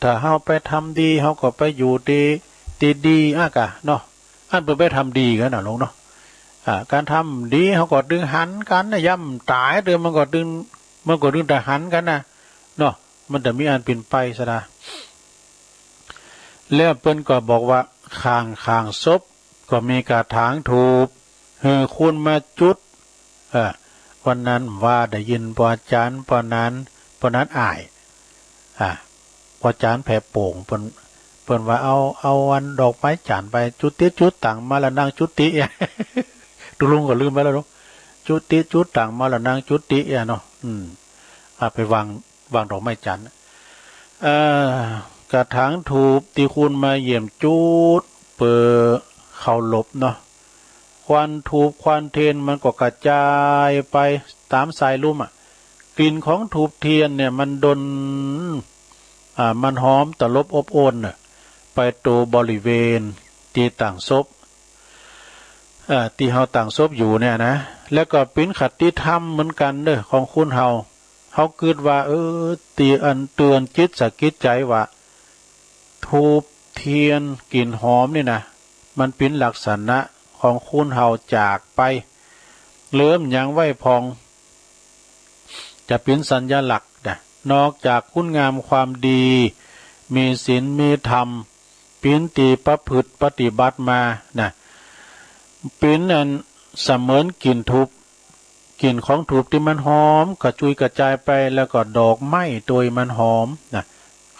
ถ้าเฮาไปทำดี เฮาก็ไปอยู่ตี้ ตี้ดีอะกะเนาะ อันเปิ้นไปทำดีกั๋นนะหลวงเนาะ อ่า ก๋านทำดีเฮาก็ตึงหันกั๋นนะ ยามต๋ายเตื้อมันก็ตึง มันก็ตึงตะหันกั๋นนะเนาะ มันจะมีอันเป๋นไป ศรัทธา แล้วเปิ้นก็บอกว่า ข้างๆ ศพก็มีกระถางธูป หื้อคนมาจุด เออ วันนั้นว่าได้ยินป้อจ๋ารย์ป้อนั้น ป้อนั้นอ้าย อ่า ป้อจ๋ารย์แผ่โป่ง เปิ้น เปิ้นว่าเอา เอาอันดอกไม้จันทร์ไปจุติ จุดตั๋งมาแล้วนั่งจุติ ตุ๊ลุงก็ลืมไปแล้วเนาะ จุติจุดตั๋งมาแล้วนั่งจุติอะเนาะ อืม อ่า ไปวาง วางดอกไม้จันทร์ เอ่อ กระถางธูปตี้คุณมาเยี่ยมจุดเปื้อเคารพเนาะ ควันธูปควันเทียนมันก็กระจายไปต๋ามสายลมอะ กลิ่นของธูปเทียนเนี่ยมันดล อ่า มันหอมตลบอบอวลน่ะ ไปโตบริเวณตี้ตั้งศพ อ่า ตี้เฮาตั้งศพอยู่เนี่ยนะ แล้วก็เป๋นคติธรรมเหมือนกั๋นเน่อ ของคนเฮา เฮากึ๊ดว่า เออ ตี้อันเตือนจิตสะกิดใจ๋ว่า ธูปเทียนกลิ่นหอมนี่นะ มันเป๋นลักษณะของคนเฮาจากไป เหลือหยังไว้พ่อง จะเป๋นสัญลักษณ์นะ นอกจากคุณงามความดี มีศีลมีธรรม เป๋นตี้ประพฤติปฏิบัติมานะ เป๋นอันเสมือนกลิ่นธูป กลิ่นของธูปตี้มันหอมกระจุยกระจายไป แล้วก็ดอกไม้ตวยมันหอมนะ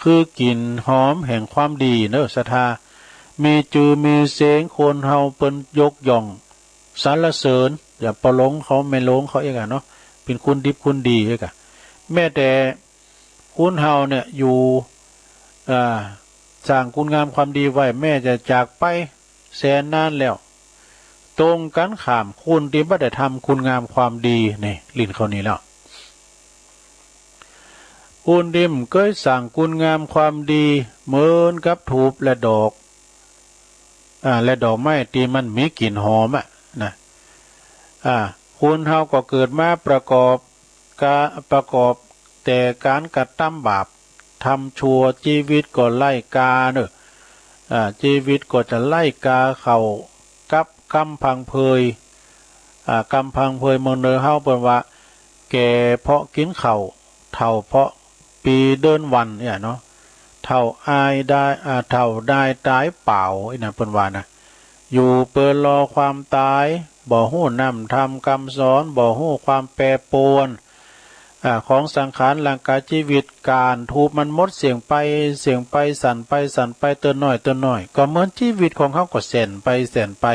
คือกลิ่นหอมแห่งความดีเน่อ ศรัทธา มีจื้อมีเสียง คนเฮาเปิ้นยกย่องสรรเสริญ อย่างป้อหลวงเขาแม่หลวงเขาเองอะเนาะ เป๋นคนดิบคนดีเองอะ แม้แต่คนเฮาเนี่ยอยู่ อ่า สร้างคุณงามความดีไว้ แม้จะจากไปแสนนานแล้ว ตรงกั๋นข้าม คนตี้บ่ได้ทำคุณงามความดี นี่ ลิ้นเขานี่แล้ว คนตี้บ่เกยสร้างคุณงามความดี เหมือนกับธูปและดอก อ่า และดอกไม้ตี้มันมีกลิ่นหอมอะนะ อ่า คนเฮาก็เกิดมาประกอบ กะ ประกอบแต่ก๋านกระตำบาป ทำชั่ว จีวิตก็ไร้ค่าเน่อ อ่า จีวิตก็จะไร้ค่าเข้ากับกำพังเพย อ่า กำพังเพยเมืองเหนือเฮาเปิ้นว่า แก่เพราะกิ๋นข้าว เฒ่าเพราะปี๋เดือนวันเนี่ยเนาะ เฒ่าอายได้ อ่า เฒ่าได้ต๋ายเปล่า อี้นะ เปิ้นว่านะ อยู่เปื้อรอความต๋าย บ่ฮู้นำธรรมกำสอน บ่ฮู้ความแปรปรวน อ่า ของสังขารร่างก๋ายจีวิต ก๋านธูปมันหมดเสี้ยงไป เสี้ยงไป สั่นไป สั่นไป เตื้อน้อย เตื้อน้อย ก็เหมือนจีวิตของเฮาก็แส้นไป แส้นไป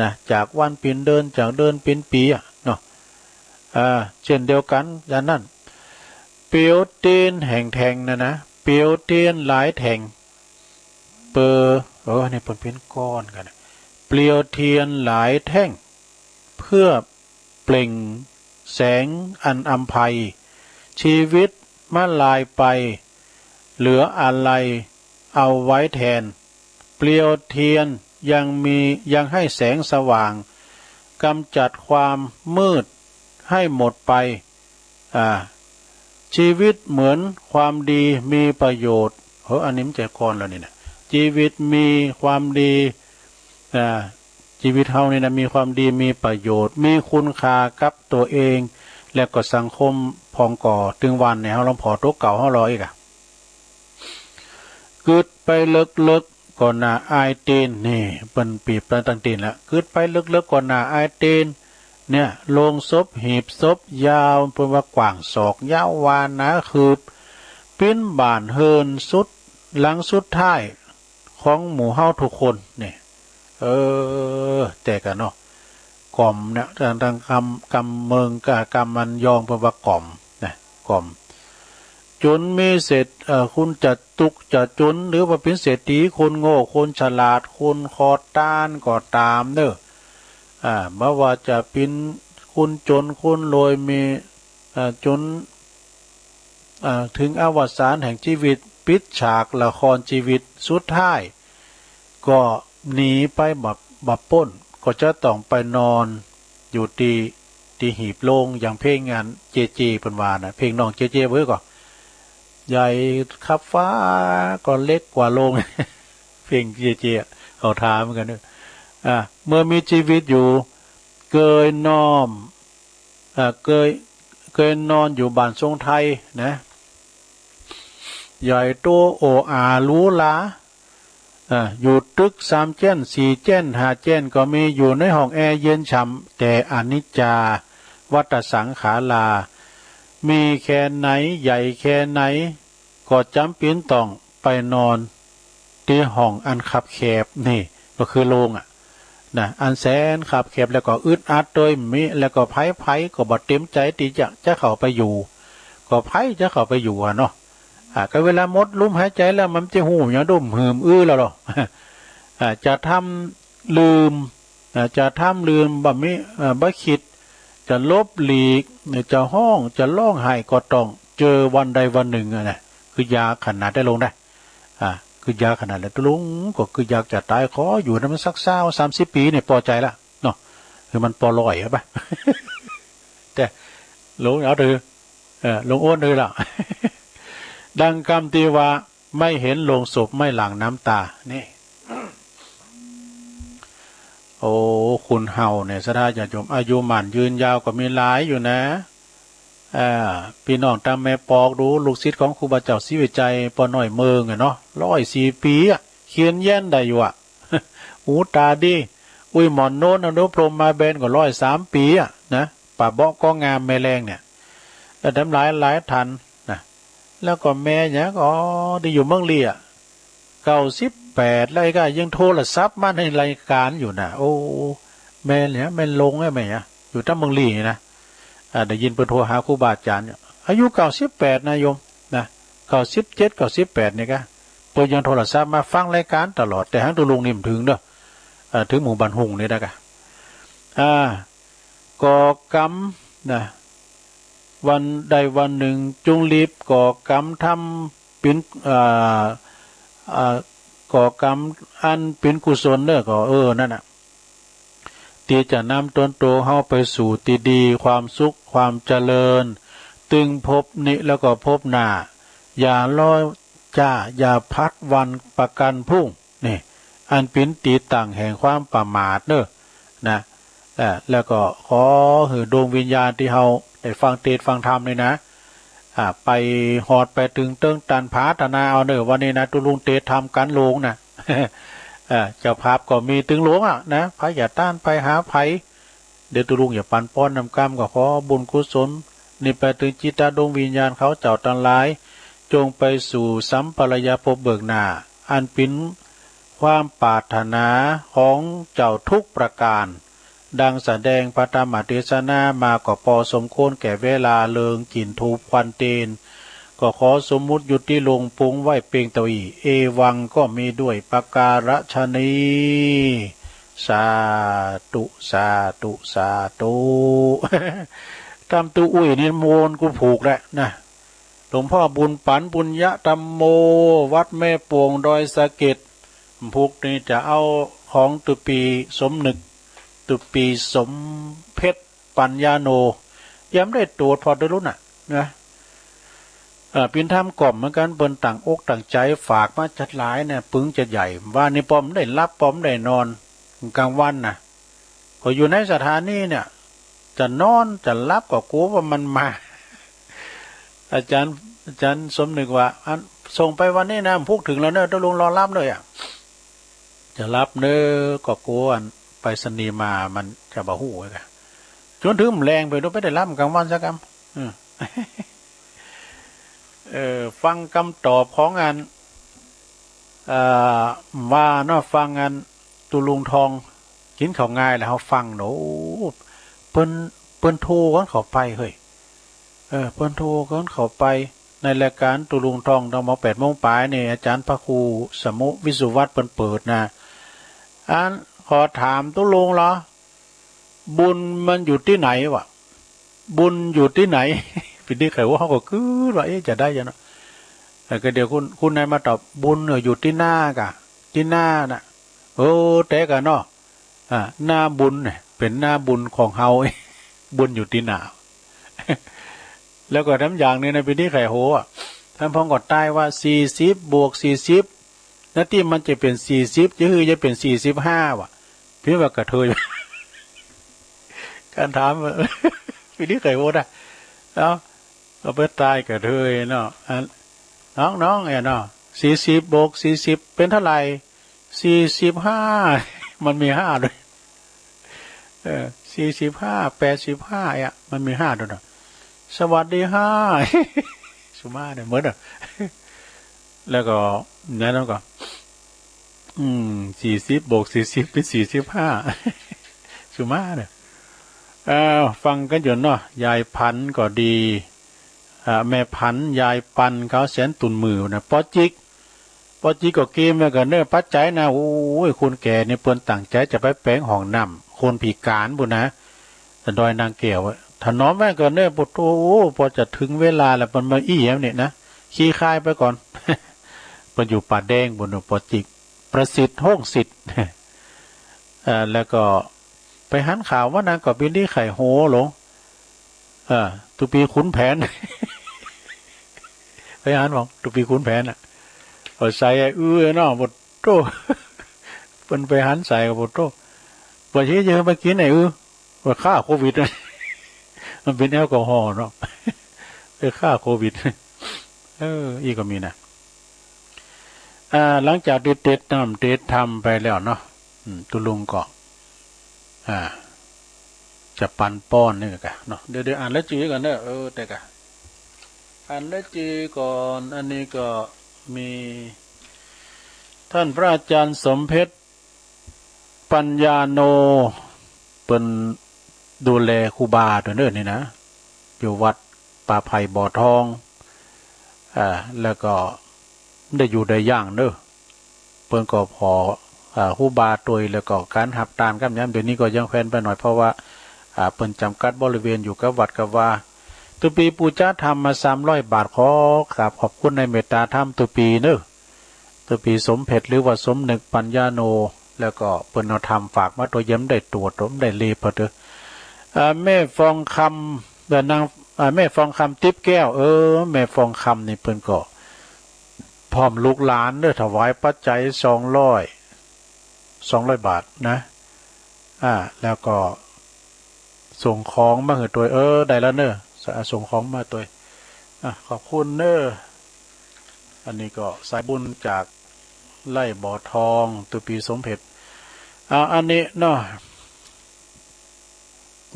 นะ จากวันเป๋นเดือน จากเดือนเป๋นปี๋อะเนาะ อ่า เช่นเดียวกั๋น อย่างนั้น เปลวเตียนแห่งแท่งน่ะนะ เปลวเตียนหลายแท่ง เปื้อ เออ นี่เปิ้นเป๋นก้อนกั๋นนะ เปลวเตียนหลายแท่ง เพื่อเปล่งแสงอันอำไพ จีวิตเมื่อลายไป เหลืออาลัยเอาไว้แทน เปลวเตียนยังมี ยังให้แสงสว่าง กำจัดความมืดให้หมดไป อ่า จีวิตเหมือนความดีมีประโยชน์ เฮ้อ อันนี้มันจะก้อนแล้วนี่นะ จีวิตมีความดี อ่า จีวิตเฮานี่นะ มีความดี มีประโยชน์ มีคุณค่ากับตั๋วเอง และก็สังคมพ่องก่อ ตึงวันเนี่ย เฮาลองผ่อตั๋วเก่าเฮาลออีกอะ กึ๊ดไปเลิกๆ ก็น่าอายเตียน นี่ เปิ้นเปรียบไปตังเตียนแล้ว กึ๊ดไปเลิกๆ ก็น่าอายเตียน เนี่ย โลงศพ หีบศพยาว เปิ้นว่ากว้างศอก ยาววา หนาคืบ เป๋นบ้านเฮือนสุด หลังสุดท้ายของหมู่เฮาทุกคน นี่ เออ แต่กะเนาะ ก๋อมเนี่ย ตาง ตางกำ กำเมืองกะ กำมันยองเปิ้นว่ากล่อมนะ กล่อม จนมีเศรษฐ เอ่อ คนจะตุ๊กจะจ๋น หรือว่าเป๋นเศรษฐี คนโง่ คนฉลาด คนขอตานก็ต๋ามเน่อ อ่า บ่ว่าจะเป๋นคนจ๋น คนรวย มี อ่า จ๋น อ่า เถิงอวสานแห่งจีวิต ปิดฉากละครจีวิต สุดท้ายก็หนีไปบ่ บ่ป๊น ก็จะต้องไปนอนอยู่ตี้ ตี้หีบโลง อย่างเพลงอันเจเจเปิ้นว่านะ เพลงน้องเจเจเว้ยก็ ใหญ่คับฟ้าก็เล็กกว่าโลง เพลงเจเจอะ เขาถามเหมือนกั๋นเน่อ อ่า เมื่อมีจีวิตอยู่ เกยนอน อ่า เกย เกยนอนอยู่บ้านทรงไทยนะ ใหญ่โตโออาหรูหรา อ่า อยู่ตึกสามแจ้น สี่แจ้น ห้าแจ้นก็มี อยู่ในห้องแอร์เย็นฉ่ำ แต่อนิจจา วัฏฏสังขารา มีแค่ไหน ใหญ่แค่ไหน ก็จ๋ำเป๋นต้องไปนอนตี้ห้องอันคับแคบ นี่ก็คือโลงอะนะ อันแสนคับแคบ แล้วก็อึดอัดตวย มี แล้วก็ใผๆ ก็บ่เต็มใจ๋ตี้จะ จะเข้าไปอยู่ ก็ใผจะเข้าไปอยู่อะเนาะ อ่า ก็เวลาหมดลมหายใจ๋แล้ว มันจะฮู้หยัง ดุ้มหื่มอื้อแล้วลอ อ่า จะทำลืม อ่า จะทำลืมบ่มี อ่า บ่คิด จะหลบหลีก จะฮ้อง จะฮ้องไห้ก็ต้องเจอวันใดวันนึ่งอะนะ คือยากขนาดใดลงได้ อ่า คือยากขนาดใด ตุ๊ลุงก็คืออยากจะต๋าย ขออยู่นั้นมันสักซาวสามสิบปี๋นี่ปอใจ๋ละเนาะ คือมันปอร้อยอะปะ แต่หลวงเอาเถอะ เออ หลวงโอนเถอะละ ดังกำตี้ว่า ไม่เห็นโลงศพไม่หลั่งน้ำตา นี่ โอ้ คนเฮาเนี่ย ศรัทธาญาติโยม อายุหมั้นยืนยาวก็มีหลายอยู่นะ อ่า ปี้น้องตางแม่ปอกดู ลูกศิษย์ของครูบาเจ้าศรีวิชัย ป้อน้อยเมืองอะเนาะ ร้อยสี่ปี๋อะ เขียนแย้นได้อยู่อะ หูต๋าดี อุ้ยหม่อนโน้น อนุพรหมมาแบนก็ร้อยสามปี๋อะนะ ป้าเบาะก็งาม แม่แรงเนี่ย เออ ทำหลายหลายท่านนะ แล้วก็แม่หยัง อ๋อ ตี้อยู่เมืองลี้อะ เก้าสิบแปดแล้ว ไอ้ก้ายังโทรศัพท์มาในรายก๋านอยู่นะ โอ้ แม่นเนี่ย แม่นลงแล้วแม่อะ อยู่ตางเมืองลี้นี่นะ อ่า ได้ยินเปิ้นโทรหาครูบาอาจ๋ารย์เนี่ย อายุเก้าสิบแปดนะโยมนะ เก้าสิบเจ็ด เก้าสิบแปด นี่ก้า เปิ้นยังโทรศัพท์มาฟังรายก๋านตลอด แต่หั้นตุ๊ลุงนี่บ่เถิงเนาะ เอ่อ เถิงหมู่บ้านฮุ่งนี่นะก้า อ่า ก่อกรรมนะ วันใดวันนึ่งจุ่งรีบก่อกรรมทำเป๋น อ่า อ่า ก่อกรรมอันเป๋นกุศลเน่อ ก็ เออ นั่นน่ะ ตี้จะนำตนโตเฮาไปสู่ตี้ดี ความสุข ความเจริญ ตึงภพนี้แล้วก็ภพหน้า อย่าล้อจ๊า อย่าพลัดวันประกั๋นพรุ่ง นี่ อันเป๋นตี้ตั้งแห่งความประมาทเน่อ นะ เอ่อ แล้วก็ขอหื้อดวงวิญญาณตี้เฮาได้ฟังเตสน์ฟังธรรมนี่นะ อ่า ไปฮอดไปเถิงเติ๊งตันผาถนาเอาเน่อ วันนี้นะ ตุ๊ลุงเตสน์ธรรมก๋านหลวงนะ เอ่อ เจ้าภาพก็มีตึงหลวงอะนะ ใผจะต้านไปหาใผ เดี๋ยวตุ๊ลุงจะปันป้อนนำกำ ก็ขอบุญกุศลนี้ไปเถิงจิตดวงวิญญาณเขาเจ้าตังหลาย จงไปสู่สัมปรายภพเบื้องหน้า อันเป๋นความปรารถนาของเจ้าทุกประก๋าน ดังแสดงพระธรรมเตสนามาก็ปอสมควรแก่เวลา เลิงกิ๋นธูปควันเตียน ก็ขอสมมุติยุติลงปงไว้เปียงเต้าอี้ เอวังก็มีด้วยประการฉะนี้ สาธุ สาธุ สาธุ ต๋ามตุ๊อุ้ยนี่โมนกูผูกแล้วนะ หลวงพ่อบุญปั๋น ปุญญธรรมโม วัดแม่โป่ง ดอยสะเก็ด ผูกนี่จะเอาของตุ๊ปี้สมนึก ตุ๊ปี้สมเพชร ปัญญาโน ยังบ่ได้ตรวจผ่อตะลุนน่ะนะ เอ่อ เป๋นธรรมก๊อมเหมือนกั๋น เปิ้นตั้งอกตั้งใจ๋ฝากมาจัดหลายเนี่ย ปึงจัดใหญ่ วานนี้ป้อบ่ได้หลับป้อบ่ได้นอน ก๋างวันน่ะ ก็อยู่ในสถานีเนี่ย จะนอนจะหลับก็กั๋วว่ามันมา อาจ๋ารย์ อาจ๋ารย์สมนึกว่า อัน ส่งไปวันนี้นะ ผูกเถิงแล้วเน่อ ตุ๊ลุงรอฮับเลยอะ จะหลับเน่อ ก็กั๋วอันไปรษณีย์มา มันจะบ่ฮู้ไว้ก่ะ จ๋นเถิงแลงไปดู บ่ได้หลับก๋างวันสักกำ เออ เออ ฟังกำตอบของอัน เอ่อ ว่าเนาะ ฟังอันตุ๊ลุงทอง กิ๋นข้าวงายแล้วเฮาฟังเนาะ โอ้ เปิ้น เปิ้นโทรกั๋นเข้าไปเฮ้ย เออ เปิ้นโทรกั๋นเข้าไป ในรายก๋านตุ๊ลุงทอง ต๋อนหมอแปดโมงป๋ายนี่ อาจ๋ารย์พระครูสมุวิสุวัฒน์เปิ้นเปิดนะ อัน ขอถามตุ๊ลุงลอ บุญมันอยู่ตี้ไหนวะ บุญอยู่ตี้ไหน ปี๋นี้ใค่ว่า เฮาก็กึ๊ดว่า เอ๊ะ จะได้จะเนาะ แต่ก็เดี๋ยวคุณ คุณนายมาตอบ บุญเนี่ยอยู่ตี้หน้าก่ะ ตี้หน้าน่ะ เออ แต๊ก่ะเนาะ อ่า หน้าบุญเนี่ย เป๋นหน้าบุญของเฮา บุญอยู่ตี้หน้า แล้วก็แถมอย่างนึ่งนะ ปี๋นี้ใค่โหอะ ท่านพ่องก็ตายว่า สี่สิบบวกสี่สิบ นาตี้มันจะเป๋นสี่สิบ จะหื้อจะเป๋นสี่สิบห้าวะ เปียงว่ากระเทย ก๋านถาม ปี๋นี้ใค่โหอะ เอ้า ก็ไปตายกระเทยเนาะ อัน น้องๆ เอ๋ยเนาะ สี่สิบบวกสี่สิบเป๋นเต้าไหร่ สี่สิบห้า มันมีห้าด้วย เออ สี่สิบห้า แปดสิบห้า เอ๋ย มันมีห้าด้วยเนาะ สวัสดีห้า สุมาเนี่ย เหมือนอะ แล้วก็ นั้นก็ อืม สี่สิบบวกสี่สิบเป๋นสี่สิบห้า สุมาเนี่ย เอ้า ฟังกั๋นอยู่เนาะ ยายพันธุ์ก็ดี อ่า แม่ผัน ยายปัน เขาแสน ตุ่นหมื่นนะ ปอจิก ปอจิกก็เกมไว้ก่อนเน่อ ปัจจัยนะ โอ้ย คนแก่นี่เปิ้นตั้งใจ๋จะไปแป๋งห้องน้ำ คนพิก๋านปู้นนะ ดอยนางแก้วอะ ถนอมไว้ก่อนเน่อ ปะโธ่ ปอจะเถิงเวลาแล้ว เปิ้นมาอี้แหมนี่นะ ขี้คายไปก่อน เปิ้นอยู่ป่าแดงปู้น ปอจิก ประสิทธิ์ ห้องสิทธิ์ เอ่อ แล้วก็ไปหันข่าวว่านะ ก็ปี๋นี้ไข่โหลง เออ ตุปีขุนแผน ไปหันมอง ตุปีขุนแผนน่ะ เอาใส่ไอ้อื้อเนาะ ปะโธ่ เปิ้นไปหันใส่ก็ปะโธ่ ว่าเฮ้ย จะมากิ๋นไอ้อื้อ ว่าฆ่าโควิด มันเป๋นแอลกอฮอล์เนาะ ไปฆ่าโควิด เออ อี้ก็มีนะ อ่า หลังจากตี้เตสน์น้ำเตสน์ธรรมไปแล้วเนาะ อืม ตุ๊ลุงก็ อ่า จะปันป้อนนี่กะเนาะ เดี๋ยว เดี๋ยวอ่านรายจื้อก่อนเน่อ เออ แต่กะ อ่านรายจื้อก่อน อันนี้ก็มี ท่านพระอาจารย์สมเพชร ปัญญาโน เปิ้นดูแลครูบาตวยเน่อนี่นะ อยู่วัดป่าไผ่บ่อทอง อ่า แล้วก็ได้อยู่ได้อย่างเน่อ เปิ้นก็ผ่อ อ่า ครูบาตวย แล้วก็ก๋านหับตานก้ำยำ เดี๋ยวนี้ก็ยังแควนไปหน่อย เพราะว่า อ่า เปิ้นจ๋ำกัดบริเวณอยู่กับวัดกับวา ตุปีปู๋จาธรรมมาสามร้อยบาท ขอกราบขอบคุณในเมตตาธรรมตุปีเน่อ ตุปีสมเพชร หรือว่าสมนึก ปัญญาโน แล้วก็เปิ้นเอาธรรมฝากมาตวย เยี่ยมได้ตั๋ว ตวยได้เลข ปะเต๊อะ อ่า แม่ฟองคำ เอ่อ นาง อ่า แม่ฟองคำ ติ๊บแก้ว เออ แม่ฟองคำนี่เปิ้นก็ พร้อมลูกหลานเน่อ ถวายปัจจัยสองร้อย สองร้อยบาทนะ อ่า แล้วก็ส่งของมาหื้อตวย เออ ได้แล้วเน่อ ส- ส่งของมาตวย อ่ะ ขอบคุณเน่อ อันนี้ก็สายบุญจากไร่บ่อทอง ตุปีสมเพชร อ่า อันนี้เนาะ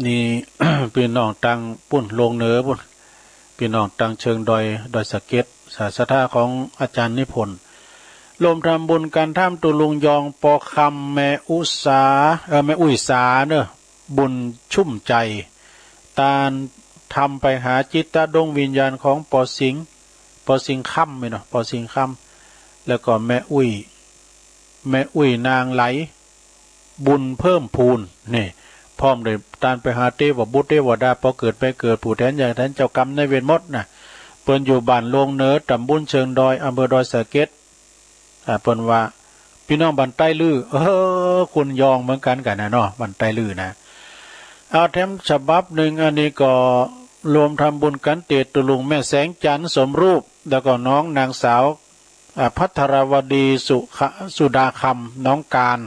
นี่ ปี้น้องตังปุ้น ลงเหนือปุ้น ปี้น้องตังเชิงดอย ดอยสะเก็ด ศรัทธาของอาจ๋ารย์นิพนธ์ ร่วมทำบุญก๋านถ้ำตุ๊ลุงยอง ปอคำ แม่อุสา เอ่อ แม่อุ๋ยสาเน่อ บุญชุ่มใจ๋ ตานทำไปหาจิตดวงวิญญาณของปอสิงห์ ปอสิงห์ค่ำนี่เนาะ ปอสิงห์ค่ำ แล้วก็แม่อุ๋ย แม่อุ๋ยนางไหล บุญเพิ่มพูน นี่ พร้อมโดยตานไปหาเตวบุตรเตวดา ปอเกิดแม่เกิด ผู้แตนญาติแตนเจ้ากรรมนายเวรหมดนะ เปิ้นอยู่บ้านลงเหนือ ต๋ำบลเชิงดอย อำเภอดอยสะเก็ด อ่า เปิ้นว่า ปี้น้องบ้านใต้ลือ เออ คนยองเหมือนกั๋นกั๋นนะเนาะ บ้านใต้ลือนะ เอาแถมฉบับนึ่ง อันนี้ก็ร่วมทำบุญก๋านเตสน์ตุ๊ลุงแม่แสงจันทร์สมรูป แล้วก็น้องนางสาว อ่า ภัทรวดี สุขะ- สุดาคำ น้องการ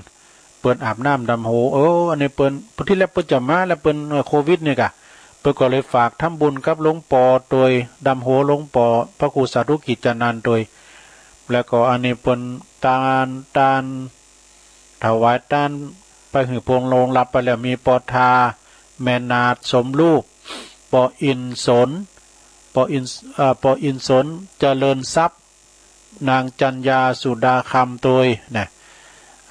เปิ้นอาบน้ำดำหัว เออ อันนี้เปิ้น ตี้แรกเปิ้นจะมาแล้ว เปิ้น เอ่อ โควิดนี่ก่ะ เปิ้นก็เลยฝากทำบุญกับหลวงปอตวย ดำหัวหลวงปอ พระครูสาธุกิจจานันท์ตวย แล้วก็อันนี้เปิ้นตาน ตาน ถวายตานไปหื้อพงโลงรับไปแล้ว มีปอทา แม่นาฏสมรูป ปออินสน ปออิน เอ่อ ปออินสน เจริญทรัพย์ นางจัญญา สุดาคำตวยนะ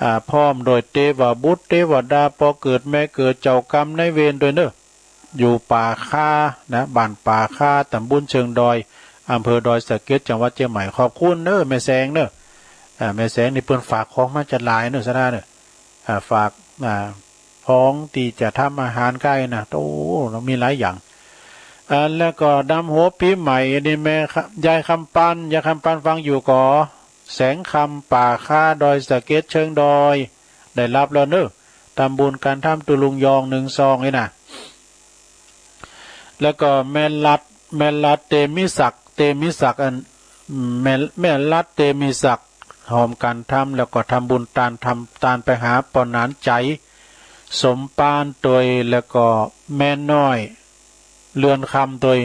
อ่า พร้อมโดยเตวบุตรเตวดา ปอเกิดแม่เกิด เจ้ากรรมนายเวรตวยเน่อ อยู่ป่าคานะ บ้านป่าคา ต๋ำบลเชิงดอย อำเภอดอยสะเก็ด จังหวัดเจียงใหม่ ขอบคุณเน่อ แม่แสงเน่อ อ่า แม่แสงนี่เปิ้นฝากของมาจะหลายเน่อ สะดาเน่อ อ่า ฝาก อ่า ของตี้จะทำอาหารใก้นะ โอ้ มีหลายอย่าง อ่า แล้วก็ดำหัวปี๋ใหม่นี่แม่ ยายคำปัน ยายคำปันฟังอยู่ก่อ แสงคำ ป่าคา ดอยสะเก็ด เชิงดอย ได้รับแล้วเน่อ ตำบุญก๋านถ้ำตุ๊ลุงยองนึ่งซองนี่นะ แล้วก็แม่รัฐ แม่รัฐเตมีศักดิ์ เตมีศักดิ์ อัน แม่ แม่รัฐเตมีศักดิ์ หอมก๋านถ้ำ แล้วก็ทำบุญตาน ทำตานไปหาปอหนานใจ๋ สมปานตวย แล้วก็แม่น้อย เรือนคำตวย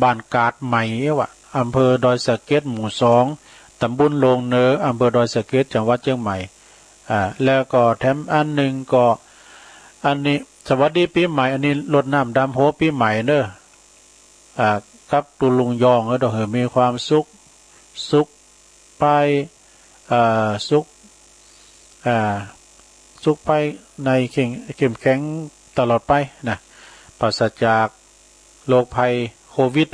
บ้านกาดใหม่เอวะ อำเภอดอยสะเก็ด หมู่สอง ต๋ำบลลงเหนือ อำเภอดอยสะเก็ด จังหวัดเจียงใหม่ อ่า แล้วก็แถมอันนึ่งก็ อันนี้สวัสดีปี๋ใหม่ อันนี้รดน้ำดำหัวปี๋ใหม่เน่อ อ่า กับตุ๊ลุงยองเน่อ ต้องหื้อมีความสุข สุขไป อ่า สุข อ่า สุขไปในเข้ม เข้มแข็งตลอดไปนะ ปราศจากโรคภัย โควิด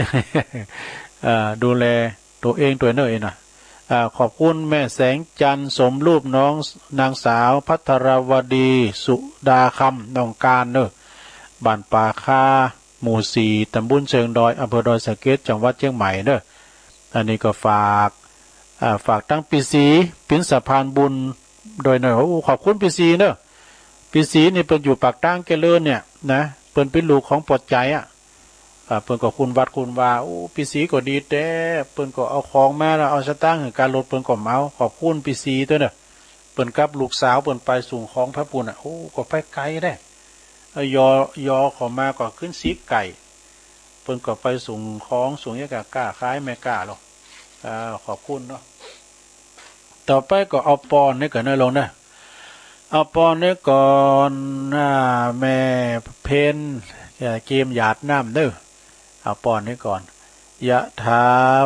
เอ่อ ดูแลตั๋วเองตวยเน่อ เอนะ อ่า ขอบคุณแม่แสงจันทร์สมรูป น้องนางสาวภัทรวดี สุดาคำ น้องการเน่อ บ้านป่าคา หมู่สี่ ตำบลเชิงดอย อำเภอดอยสะเก็ด จังหวัดเชียงใหม่เน่อ อันนี้ก็ฝาก อ่า ฝากตังปี้ศรี เป๋นสะพานบุญ ตวยเน่อ โอ้ ขอบคุณปี้ศรีเน่อ ปี้ศรีนี่เปิ้นอยู่ปากตางเจริญเนี่ยนะ เปิ้นเป๋นลูกของปอดใจ๋อะ อ่า เปิ้นก็คุ้นวัดคุ้นวา โอ้ ปี้ศรีก็ดีแต๊ เปิ้นก็เอาของมาแล้ว เอาสตางค์หื้อ ก้ารถเปิ้นก็บ่เอา ขอบคุณปี้ศรีตวยเน่อ เปิ้นกับลูกสาวเปิ้นไปส่งของแผบปู๊นน่ะ โอ้ ก็ไปไก๋แต๊ เอ่อ ยอ ยอเขามาก็ขึ้นสีไก่ เปิ้นก็ไปส่งของ ส่งหยังก็ก้าขายแม่ก้าลอ อ่า ขอบคุณเนาะ ต่อไปก็เอาปอนนี้ก่อนเน่อลุงเน่อ เอาปอนนี้ก่อน อ่า แม่เพ็ญ เอ่อ เกมหยาดน้ำเน่อ เอาปอนนี้ก่อน ยะถา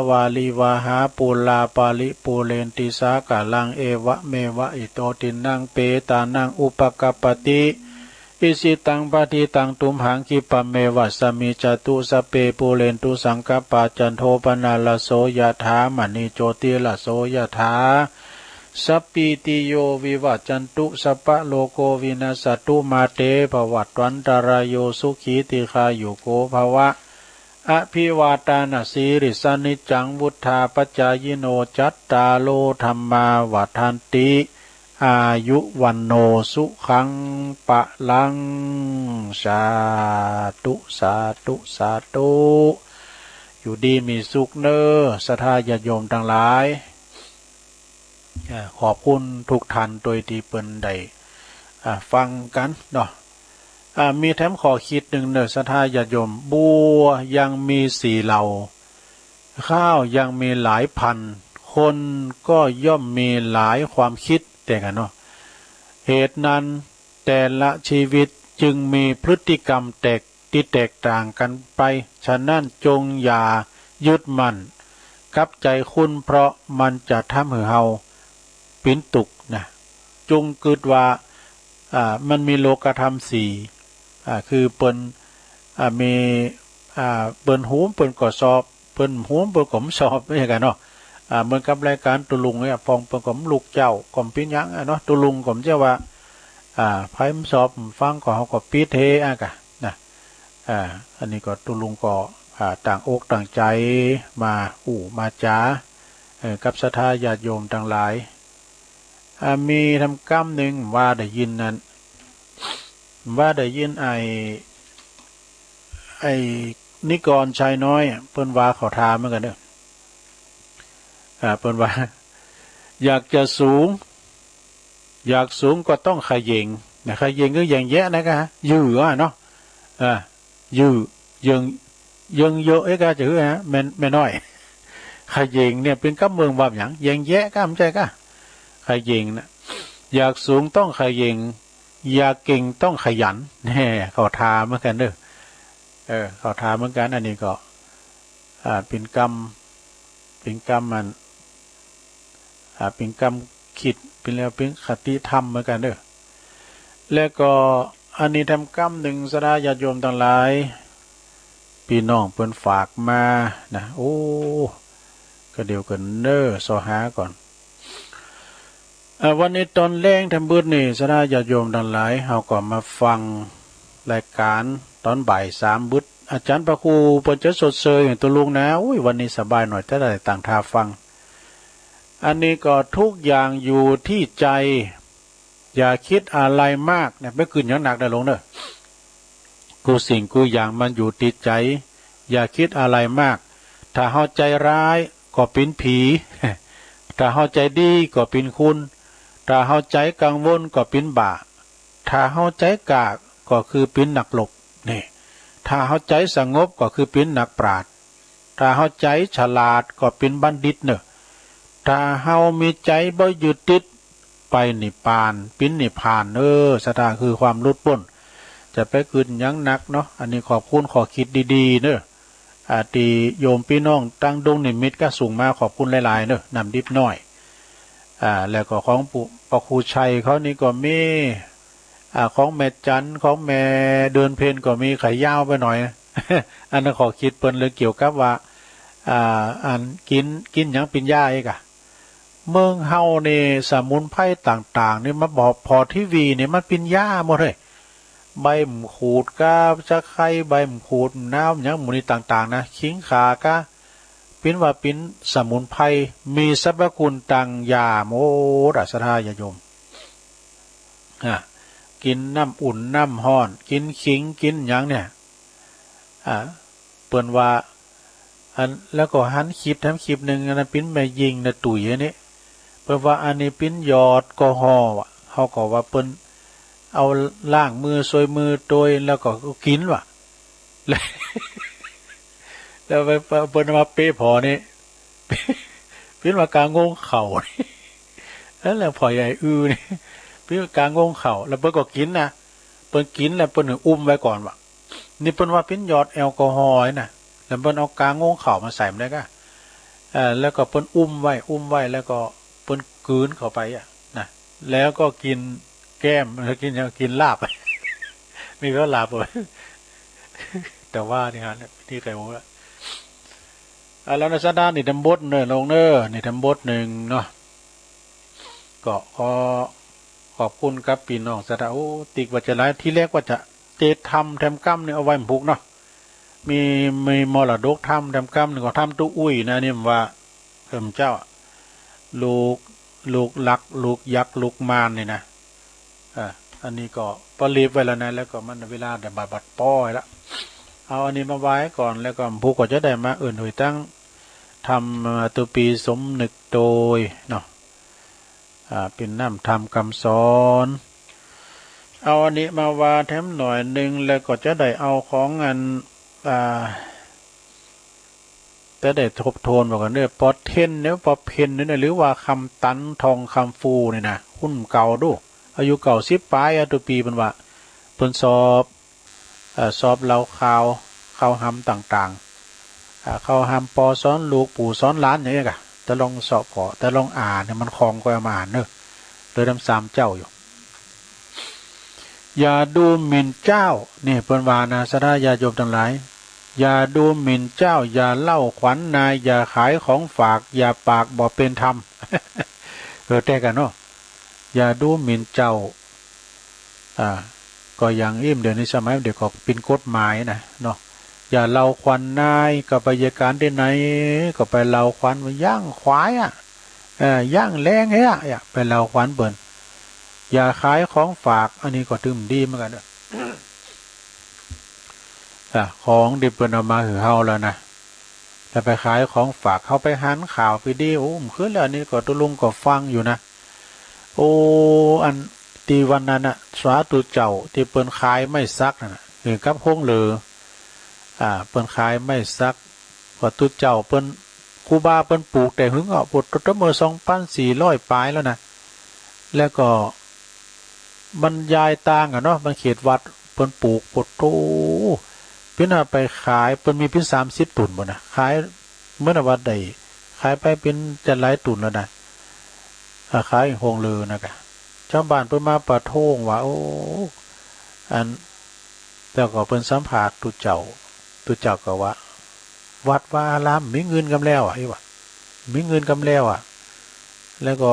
วาริวะหา ปูรา ปะริปูเรนติ สาคะรัง เอวะเมวะ อิโต ทินนัง เปตานัง อุปะกัปปะติ อิชิตัง ปะทิตัง ตุมหัง ขิปปะเมวะ สะมิชฌะตุ สัพเพ ปูเรนตุ สังกัปปา จันโท ปะนะระโส ยะถา มะณิ โจติระโส ยะถา สัพพีติโย วิวัชชันตุ สัพพะโรโค วินัสสะตุ มาเต ภะวัตวันตะราโย สุขี ทีฆายุโก ภะวะ อะภิวาตานะสีลิสสะ นิจจัง วุฑฒาปะจายิโน จัตตาโร ธัมมา วัฑฒันติ อายุ วัณโณ สุขัง พะลัง สาธุ สาธุ สาธุ อยู่ดีมีสุขเน่อ ศรัทธาญาติโยมตังหลาย อ่า ขอบคุณกู้ต้านตวยตี้เปิ้นได้ อ่า ฟังกั๋นเนาะ อ่า มีแถมข้อคิดนึ่งเน่อ ศรัทธาญาติโยม บัวยังมีสี่เหล่า ข้าวยังมีหลายพันธุ์ คนก็ย่อมมีหลายความคิด แต๊กั๋นเนาะ เหตุนั้นแต่ละชีวิตจึงมีพฤติกรรมแตก ตี้แตกต่างกั๋นไป ฉะนั้นจงอย่ายึดมั่นกับใจ๋คุณ เพราะมันจะทำหื้อเฮาเป๋นตุ๊กข์นะ จงกึ๊ดว่า อ่า มันมีโลกธรรมสี่ อ่า คือเปิ้น อ่า มี อ่า เปิ้นฮูมเปิ้นก็สอบ เปิ้นบ่ฮูมเปิ้นก็บ่สอบ เหมือนกั๋นเนาะ อ่า เหมือนกับรายก๋านตุ๊ลุงเนี่ย พ่องเปิ้นก็บ่ลุกเจ๊า ก็บ่เป๋นหยังอะเนาะ ตุ๊ลุงก็บ่ใจ้ว่า อ่า ใผบ่สอบบ่ฟังก็เฮาก็ปิดเฮอะกะนะ อ่า อันนี้ก็ตุ๊ลุงก็ อ่า ตั้งอกตั้งใจ๋มาอู้มาจ๋า เอ่อ กับศรัทธาญาติโยมตังหลาย อ่า มีกำนึ่งว่าได้ยินนั้น ว่าได้ยินไอ้ ไอ้นิกรชัยน้อยอะ เปิ้นว่าเขาถามเหมือนกั๋นเน่อ อ่า เปิ้นว่า อยากจะสูง อยากสูงก็ต้องเขย่งนะ เขย่งก็แหย่งแยะนะกะ ยื้ออะเนาะ อ่า ยื้อ เยิง เยิงเยอะเอ๊ะกะจะหื้อฮะ แม่ แม่น้อย เขย่งเนี่ยเป๋นกำเมืองว่าหยัง แหย่งแยะกะ บ่ใจ้กะ เขย่งนะ อยากสูงต้องเขย่ง อยากเก่งต้องขยัน แน่ เขาถามเหมือนกั๋นเน่อ เออ เขาถามเหมือนกั๋น อันนี้ก็ อ่า เป๋นกำ เป๋นกำมัน อ่า เป๋นกำกึ๊ด เป๋นแล้วเป๋นคติธรรมเหมือนกั๋นเน่อ แล้วก็อันนี้แถมกำนึ่ง ศรัทธาญาติโยมตังหลาย ปี้น้องเปิ้นฝากมานะ โอ้ ก็เดี๋ยวก่อนเน่อ ซอหาก่อน เอ่อ วันนี้ต๋อนแลงแถมบึดนี่ ศรัทธาญาติโยมตังหลาย เฮาก็มาฟังรายก๋านต๋อนบ่ายสามบึด อาจ๋ารย์พระครูเปิ้นจะชดเชยหื้อตุ๊ลุงนะ อุ้ย วันนี้สบายหน่อย จะได้ตั้งท่าฟัง อันนี้ก็ทุกอย่างอยู่ที่ใจ อย่าคิดอะไรมากเนี่ย ไปกึ๊ดหยังหนักเน่อลุงเน่อ กู้สิ่งกู้อย่างมันอยู่ตี้ใจ๋ อย่าคิดอะไรมาก ถ้าเฮาใจ๋ร้ายก็เป๋นผี ถ้าเฮาใจ๋ดีก็เป๋นคุณ ถ้าเฮาใจ๋กังวลก็เป๋นบ้า ถ้าเฮาใจ๋กล้าก็คือเป๋นนักรบ นี่ ถ้าเฮาใจ๋สงบก็คือเป๋นนักปราชญ์ ถ้าเฮาใจ๋ฉลาดก็เป๋นบัณฑิตเน่อ ถ้าเฮามีใจ๋บ่ยึดติด ไปนิพพาน เป๋นนิพพาน เออ ศรัทธาคือความหลุดป๊น จะไปกึ๊ดหยังหนักเนาะ อันนี้ขอบคุณข้อคิดดีๆ เน่อ อ่า ตี้โยมปี้น้องตังดงนิมิตรก็ส่งมา ขอบคุณหลายๆ เน่อ น้ำดิบน้อย อ่า แล้วก็ของปู่ พระครูชัยเขานี่ก็มี อ่า ของแม่จันทร์ ของแม่เดือนเพ็ญก็มี ขยายาวไปหน่อย อันนั้นข้อคิดเปิ้นเรื่องเกี่ยวกับว่า อ่า อันกิ๋น กิ๋นหยังเป๋นยาอีกอะ เมืองเฮานี่สมุนไพรต่างๆ นี่มาผ่อ ผ่อทีวีนี่มันเป๋นยาหมดเลย ใบมะขูดก้า ตะไคร้ ใบมะขูด น้ำหยังหมู่นี้ต่างๆ นะ ขิงข่าก้า เป๋นว่าเป๋นสมุนไพร มีสรรพคุณตางยาหมดอะ ศรัทธาญาติโยม อ่ะ กิ๋นน้ำอุ่นน้ำฮ้อน กิ๋นขิง กิ๋นหยังเนี่ย อ่า เปิ้นว่า อัน แล้วก็หันคลิป หันคลิปนึ่ง อันนั้นเป๋นแม่ญิงนะ ตุ๊ยอันนี้ เปิ้นว่าอันนี้เป๋นยอดแอลกอฮอล์อะ เฮาก็ว่าเปิ้นเอาล้างมือ ซวยมือตวย แล้วก็กิ๋นว่ะ แล้ว แล้วเปิ้นเอามาเปะผ่อนี่ เป๋นว่ากางงงเข่า นั่นแหละ พ่อใหญ่อือนี่ เป๋นว่ากางงงเข่า แล้วเปิ้นก็กิ๋นนะ เปิ้นกิ๋นแล้วเปิ้นอุ้มไว้ก่อนว่ะ นี่เปิ้นว่าเป๋นยอดแอลกอฮอล์นะ แล้วเปิ้นเอากางงงเข่ามาใส่มันได้ก้า เอ่อ แล้วก็เปิ้นอุ้มไว้ อุ้มไว้ แล้วก็เปิ้นกลืนเข้าไปอะนะ แล้วก็กิ๋นแก้ม แล้วกิ๋นหยัง กิ๋นลาบ มีแค่ลาบเว้ย แต่ว่านี่ฮะ นี่ใครรู้ละ อ่ะ แล้วนะศรัทธา นี่แถมบทเน่อ โยมเน่อ นี่แถมบทนึ่งเนาะ ก็ขอขอบคุณกับปี้น้องศรัทธา โอ้ ติ๊กว่าจะหลาย ทีแรกว่าจะเตรียมทำแถมกำนึ่งเอาไว้หมู่พวกเนาะ มี มีมรดกธรรมแถมกำนึ่ง ก็ธรรมตุ๊อุ้ยนะ นี่มันว่า เออ เจ้า ลูก ลูกลัก ลูกยักษ์ ลูกมารนี่นะ อ่ะ อันนี้ก็ปะเลียบไว้แล้วนะ แล้วก็มันเวลาเดี๋ยวบาดบัดป้อยละ เอาอันนี้มาไว้ก่อน แล้วก็หมู่พวกก็จะได้มาเอิ้นหื้อตั้งธรรมะตุปีสมนึกโตยเนาะ อ่า เป๋นน้ำธรรมกำสอน เอาอันนี้มาว่าแถมหน่อยนึ่ง แล้วก็จะได้เอาของอัน อ่า จะได้ทบทวนว่ากันเน่อ ปอเพ็ญเนี่ย ปอเพ็ญเนี่ยนะ หรือว่าคำตัน ทองคำฟูนี่นะ คนเก่าดู อายุเก้าสิบปลายอะ ตุ๊ปีเปิ้นว่า เปิ้นสอบ เอ่อ สอบเล่าข่าว ข่าวฮำต่างๆ อ่า ข่าวฮำ ปอสอนลูก ปู่สอนหลาน อย่างเงี้ยกะ แต่ลองสอบก่อ แต่ลองอ่านเนี่ยมันคล่องก็เอามาอ่านเน่อ เลยนำสามเจ้าอยู่ อย่าดูหมิ่นเจ้า นี่เปิ้นว่านะ ศรัทธาญาติโยมตังหลาย อย่าดูหมิ่นเจ้า อย่าเล่าขวัญนาย อย่าขายของฝาก อย่าปากบ่เป๋นธรรม เออ แต๊กั๋นเนาะ อย่าดูหมิ่นเจ้า อ่า ก็อย่างอี้ เดี๋ยวนี้สมัยเดี๋ยวก็เป๋นกฎหมายนะเนาะ อย่าเล่าขวัญนาย ก็ไปอัยก๋านตี้ไหน ก็ไปเล่าขวัญว่าย่างควายอะ เอ่อ ย่างแลงเฮ้ยอะ ไปเล่าขวัญเปิ้น อย่าขายของฝาก อันนี้ก็ตึงดีเหมือนกั๋นเน่อ อ่ะ ของตี้เปิ้นเอามาหื้อเฮาแล้วนะ แล้วไปขายของฝาก เฮาไปหันข่าวไปดี โอ้ มันขึ้นแล้ว อันนี้ก็ตุ๊ลุงก็ฟังอยู่นะ โอ้ อันตี้วันนั้นน่ะ สาธุเจ้า ตี้เปิ้นขายไม้สักนั่นน่ะ เออ กับฮงเหลอ อ่า เปิ้นขายไม้สัก ว่าตุ๊เจ้าเปิ้น ครูบาเปิ้นปลูกแต่หึงอ่ะ ปวดโตเมื่อสองปันสี่ร้อยปลายแล้วนะ แล้วก็มันย้ายตางอ่ะเนาะ มันเขตวัดเปิ้นปลูก ปวดโต เปิ้นเอาไปขาย เปิ้นมีเปิ้นสามสิบตุ่นบ่นะ ขาย เหมือนว่าได้ ขายไปเปิ้นจะหลายตุ่นแล้วนะ อ่า ขายฮงเหลอนะกะ ชาวบ้านเปิ้นมาประท้วงว่า โอ้ อัน แล้วก็เปิ้นสัมภาษณ์ตุ๊เจ้า ตุ๊เจ้าก็ว่า วัดวาอารามมีเงินกำแล้วอ่ะ อี้ว่า มีเงินกำแล้วอ่ะ แล้วก็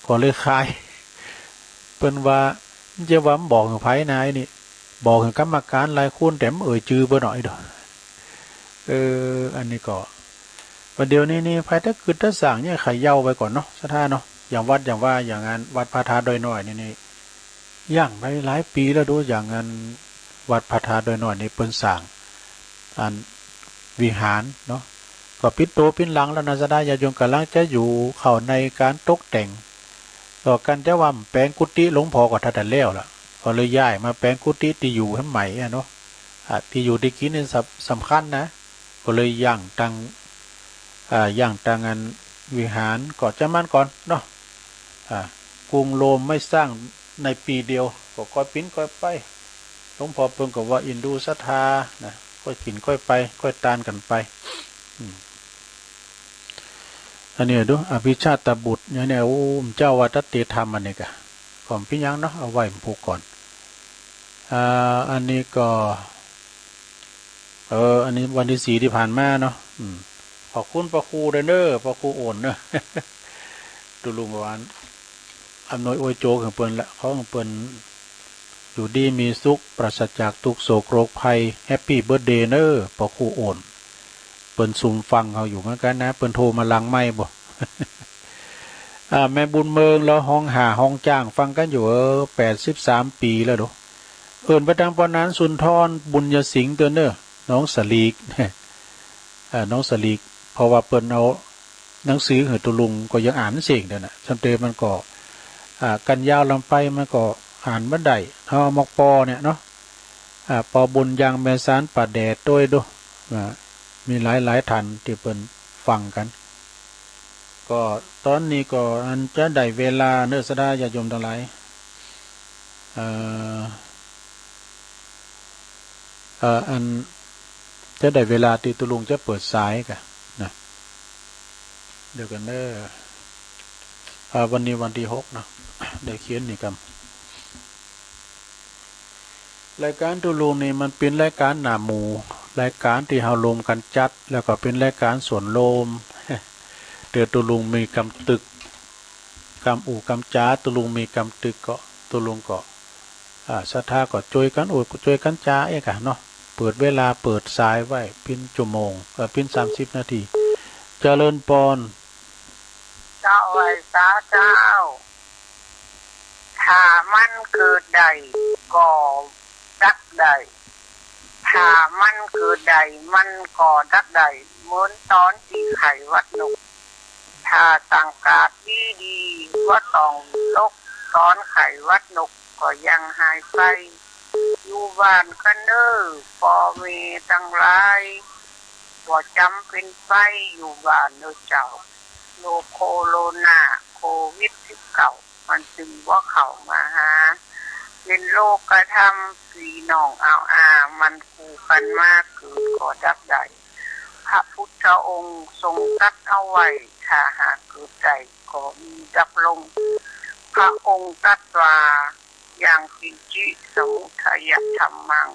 ก็เลยขาย เปิ้นว่า บ่าจะว่ามันบอกหื้อใผนะ ไอ้นี่ บอกหื้อกรรมการหลายคน แต่บ่เอ่ยจื้อเปิ้นหน่อยเด้อ เออ อันนี้ก็ ประเดี๋ยวนี้นี่ ภายใต้กึ๊ดตะสร้างเนี่ย เขย่าไปก่อนเนาะ ศรัทธาเนาะ อย่างวัด อย่างว่า อย่างงานวัดพระธาตุดอยน้อยนี่ นี่ ย่างไปหลายปี๋แล้วดู อย่างงานวัดพระธาตุดอยน้อยนี่ เปิ้นสร้าง อันวิหารเนาะ ก็ปิดโตปิดหลังแล้วนะ ศรัทธาญาติโยม ก่ำลังจะอยู่เข้าในก๋านตกแต่ง ก็กั๋นจะว่าแป๋งกุฏิหลวงพ่อก็ทันได้แล้วล่ะ ก็เลยย้ายมาแป๋งกุฏิตี้อยู่แหมใหม่อะเนาะ อ่ะ ตี้อยู่ตี้กิ๋นนี่สำ สำคัญนะ ก็เลยยั้งตัง อ่า ยั้งตังอันวิหาร ก็จะมันก่อนเนาะ อ่า กรุงโรมไม่สร้างในปี๋เดียว ก็ก้อยเป๋นก้อยไป หลวงพ่อเปิ้นก็ว่าอินดูศรัทธานะ ก้อยกิ๋นก้อยไป ก้อยตานกั๋นไป อืม อันนี้ดู อภิชาตบุตรเนี่ย เนี่ย โอ้ เจ้าว่าตัดเตธรรมอันนี้กะ ก็บ่เป๋นหยังเนาะ เอาไว้หมู่พวกก่อน อ่า อันนี้ก็ เออ อันนี้วันตี้สี่ตี้ผ่านมาเนาะ อืม ขอบคุณป้อครูด้วยเน้อ ป้อครูโอนเน้อ ตุ๊ลุงก็ว่า อำนวยอวยโจเหื้อเปิ้นละ ขอหื้อเปิ้นอยู่ดีมีสุข ปราศจากทุกข์โศกโรคภัย แฮปปี้เบิร์ธเดย์เน้อ ป้อครูโอน เปิ้นซุ่มฟังเฮาอยู่เหมือนกั๋นนะ เปิ้นโทรมาหลังไมค์บ่ อ่า แม่บุญเมิงลาวฮ้องฮ่าฮ้องจ้างฟังกั๋นอยู่ เออ แปดสิบสามปี๋แล้วโด เอิ้นไปตางป้อหนานสุนทร บุญญสิงห์เตื้อเน้อ น้องสลีก เอ่อ น้องสลีก เพราะว่าเปิ้นเอาหนังสือหื้อตุ๊ลุงก็ยังอ่านเสี้ยงเดียวนะ ส่ำเต๋มันก็ อ่า กั๋นยาวล้ำไปมันก็อ่านบ่ได้ เฮาเอาหมวกปอเนี่ยเนาะ อ่า ปอบุญยัง แม่สาน ป่าแดด โต้ยโด อ่า มีหลายๆ ท่านตี้เปิ้นฟังกั๋น ก็ต๋อนนี้ก็อันจะได้เวลาเน้อ ศรัทธาญาติโยมตังหลาย เอ่อ เอ่อ อันจะได้เวลาตี้ตุ๊ลุงจะเปิดสายก่ะนะ เดี๋ยวกั๋นเน้อ อ่า วันนี้วันตี้หกเนาะ เดี๋ยวเขียนนี่ก่อน รายก๋านตุ๊ลุงนี่มันเป๋นรายก๋านหน้าหมู่ รายก๋านตี้เฮาลวมกั๋นจัด แล้วก็เป๋นรายก๋านส่วนรวม เตื้อตุ๊ลุงมีกำตึก กำอู้กำจา ตุ๊ลุงมีกำตึกก็ ตุ๊ลุงก็ อ่า ศรัทธาก็จ้วยกั๋นอู้ จ้วยกั๋นจาเอกอะเนาะ เปิดเวลาเปิดสายไว้เป๋นชั่วโมง เอ่อ เป๋นสามสิบนาที เจริญปอน เจ้า ไหว้สาเจ้า ถ้ามันเกิดได้ก็ดับได้ ถ้ามันเกิดได้มันก็ดับได้ เหมือนต๋อนตี้ไข้หวัดนก ถ้าสังกาดดีๆ บ่ต้องวิตก ต๋อนไข้หวัดนกก็ยังหายไป อยู่บ้านกั๋นเน้อ ป้อแม่ตังหลาย บ่จ๋ำเป๋นไปอยู่บ้านเน้อเจ้า โรคโคโรนา โควิดสิบเก้า มันจึงบ่เข้ามาหา เป๋นโลกธรรม ปี้น้องอาวอา มันคู่กั๋นมา เกิดก็ดับได้ พระพุทธองค์ทรงตรัสเอาไว้ ถ้าหากเกิดได้ก็มีดับลง พระองค์ตรัสว่า ยังกิญจิ สมุทัยธัมมัง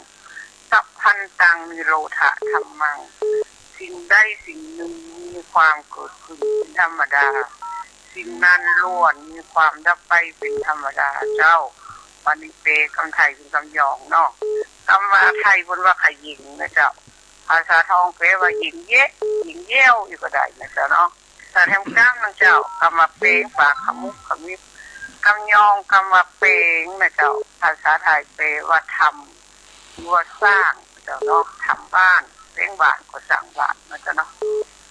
สัพพันตัง นิโรธธัมมัง สิ่งใดสิ่งหนึ่งมีความเกิดขึ้นเป๋นธรรมดา สิ่งนั้นล้วนมีความดับไปเป๋นธรรมดาเจ้า วันนี้แปลกำไทยเป๋นกำยองเนาะ กำว่าไทยเปิ้นว่าเขยิงนะเจ้า ภาษาท้องแปลว่าหญิงแยะ หญิงแย้วอี้ก็ได้นะเจ้าเนาะ แต่แถมกำนะเจ้า กำว่าแป๋ง ป๋าขมุกขมิบ กำยอง กำว่าแป๋งนะเจ้า ภาษาไทยแปลว่าทำ หรือว่าสร้างนะเจ้าเนาะ ทำบ้าน แป๋งบ้านก็สร้างบ้านนะเจ้าเนาะ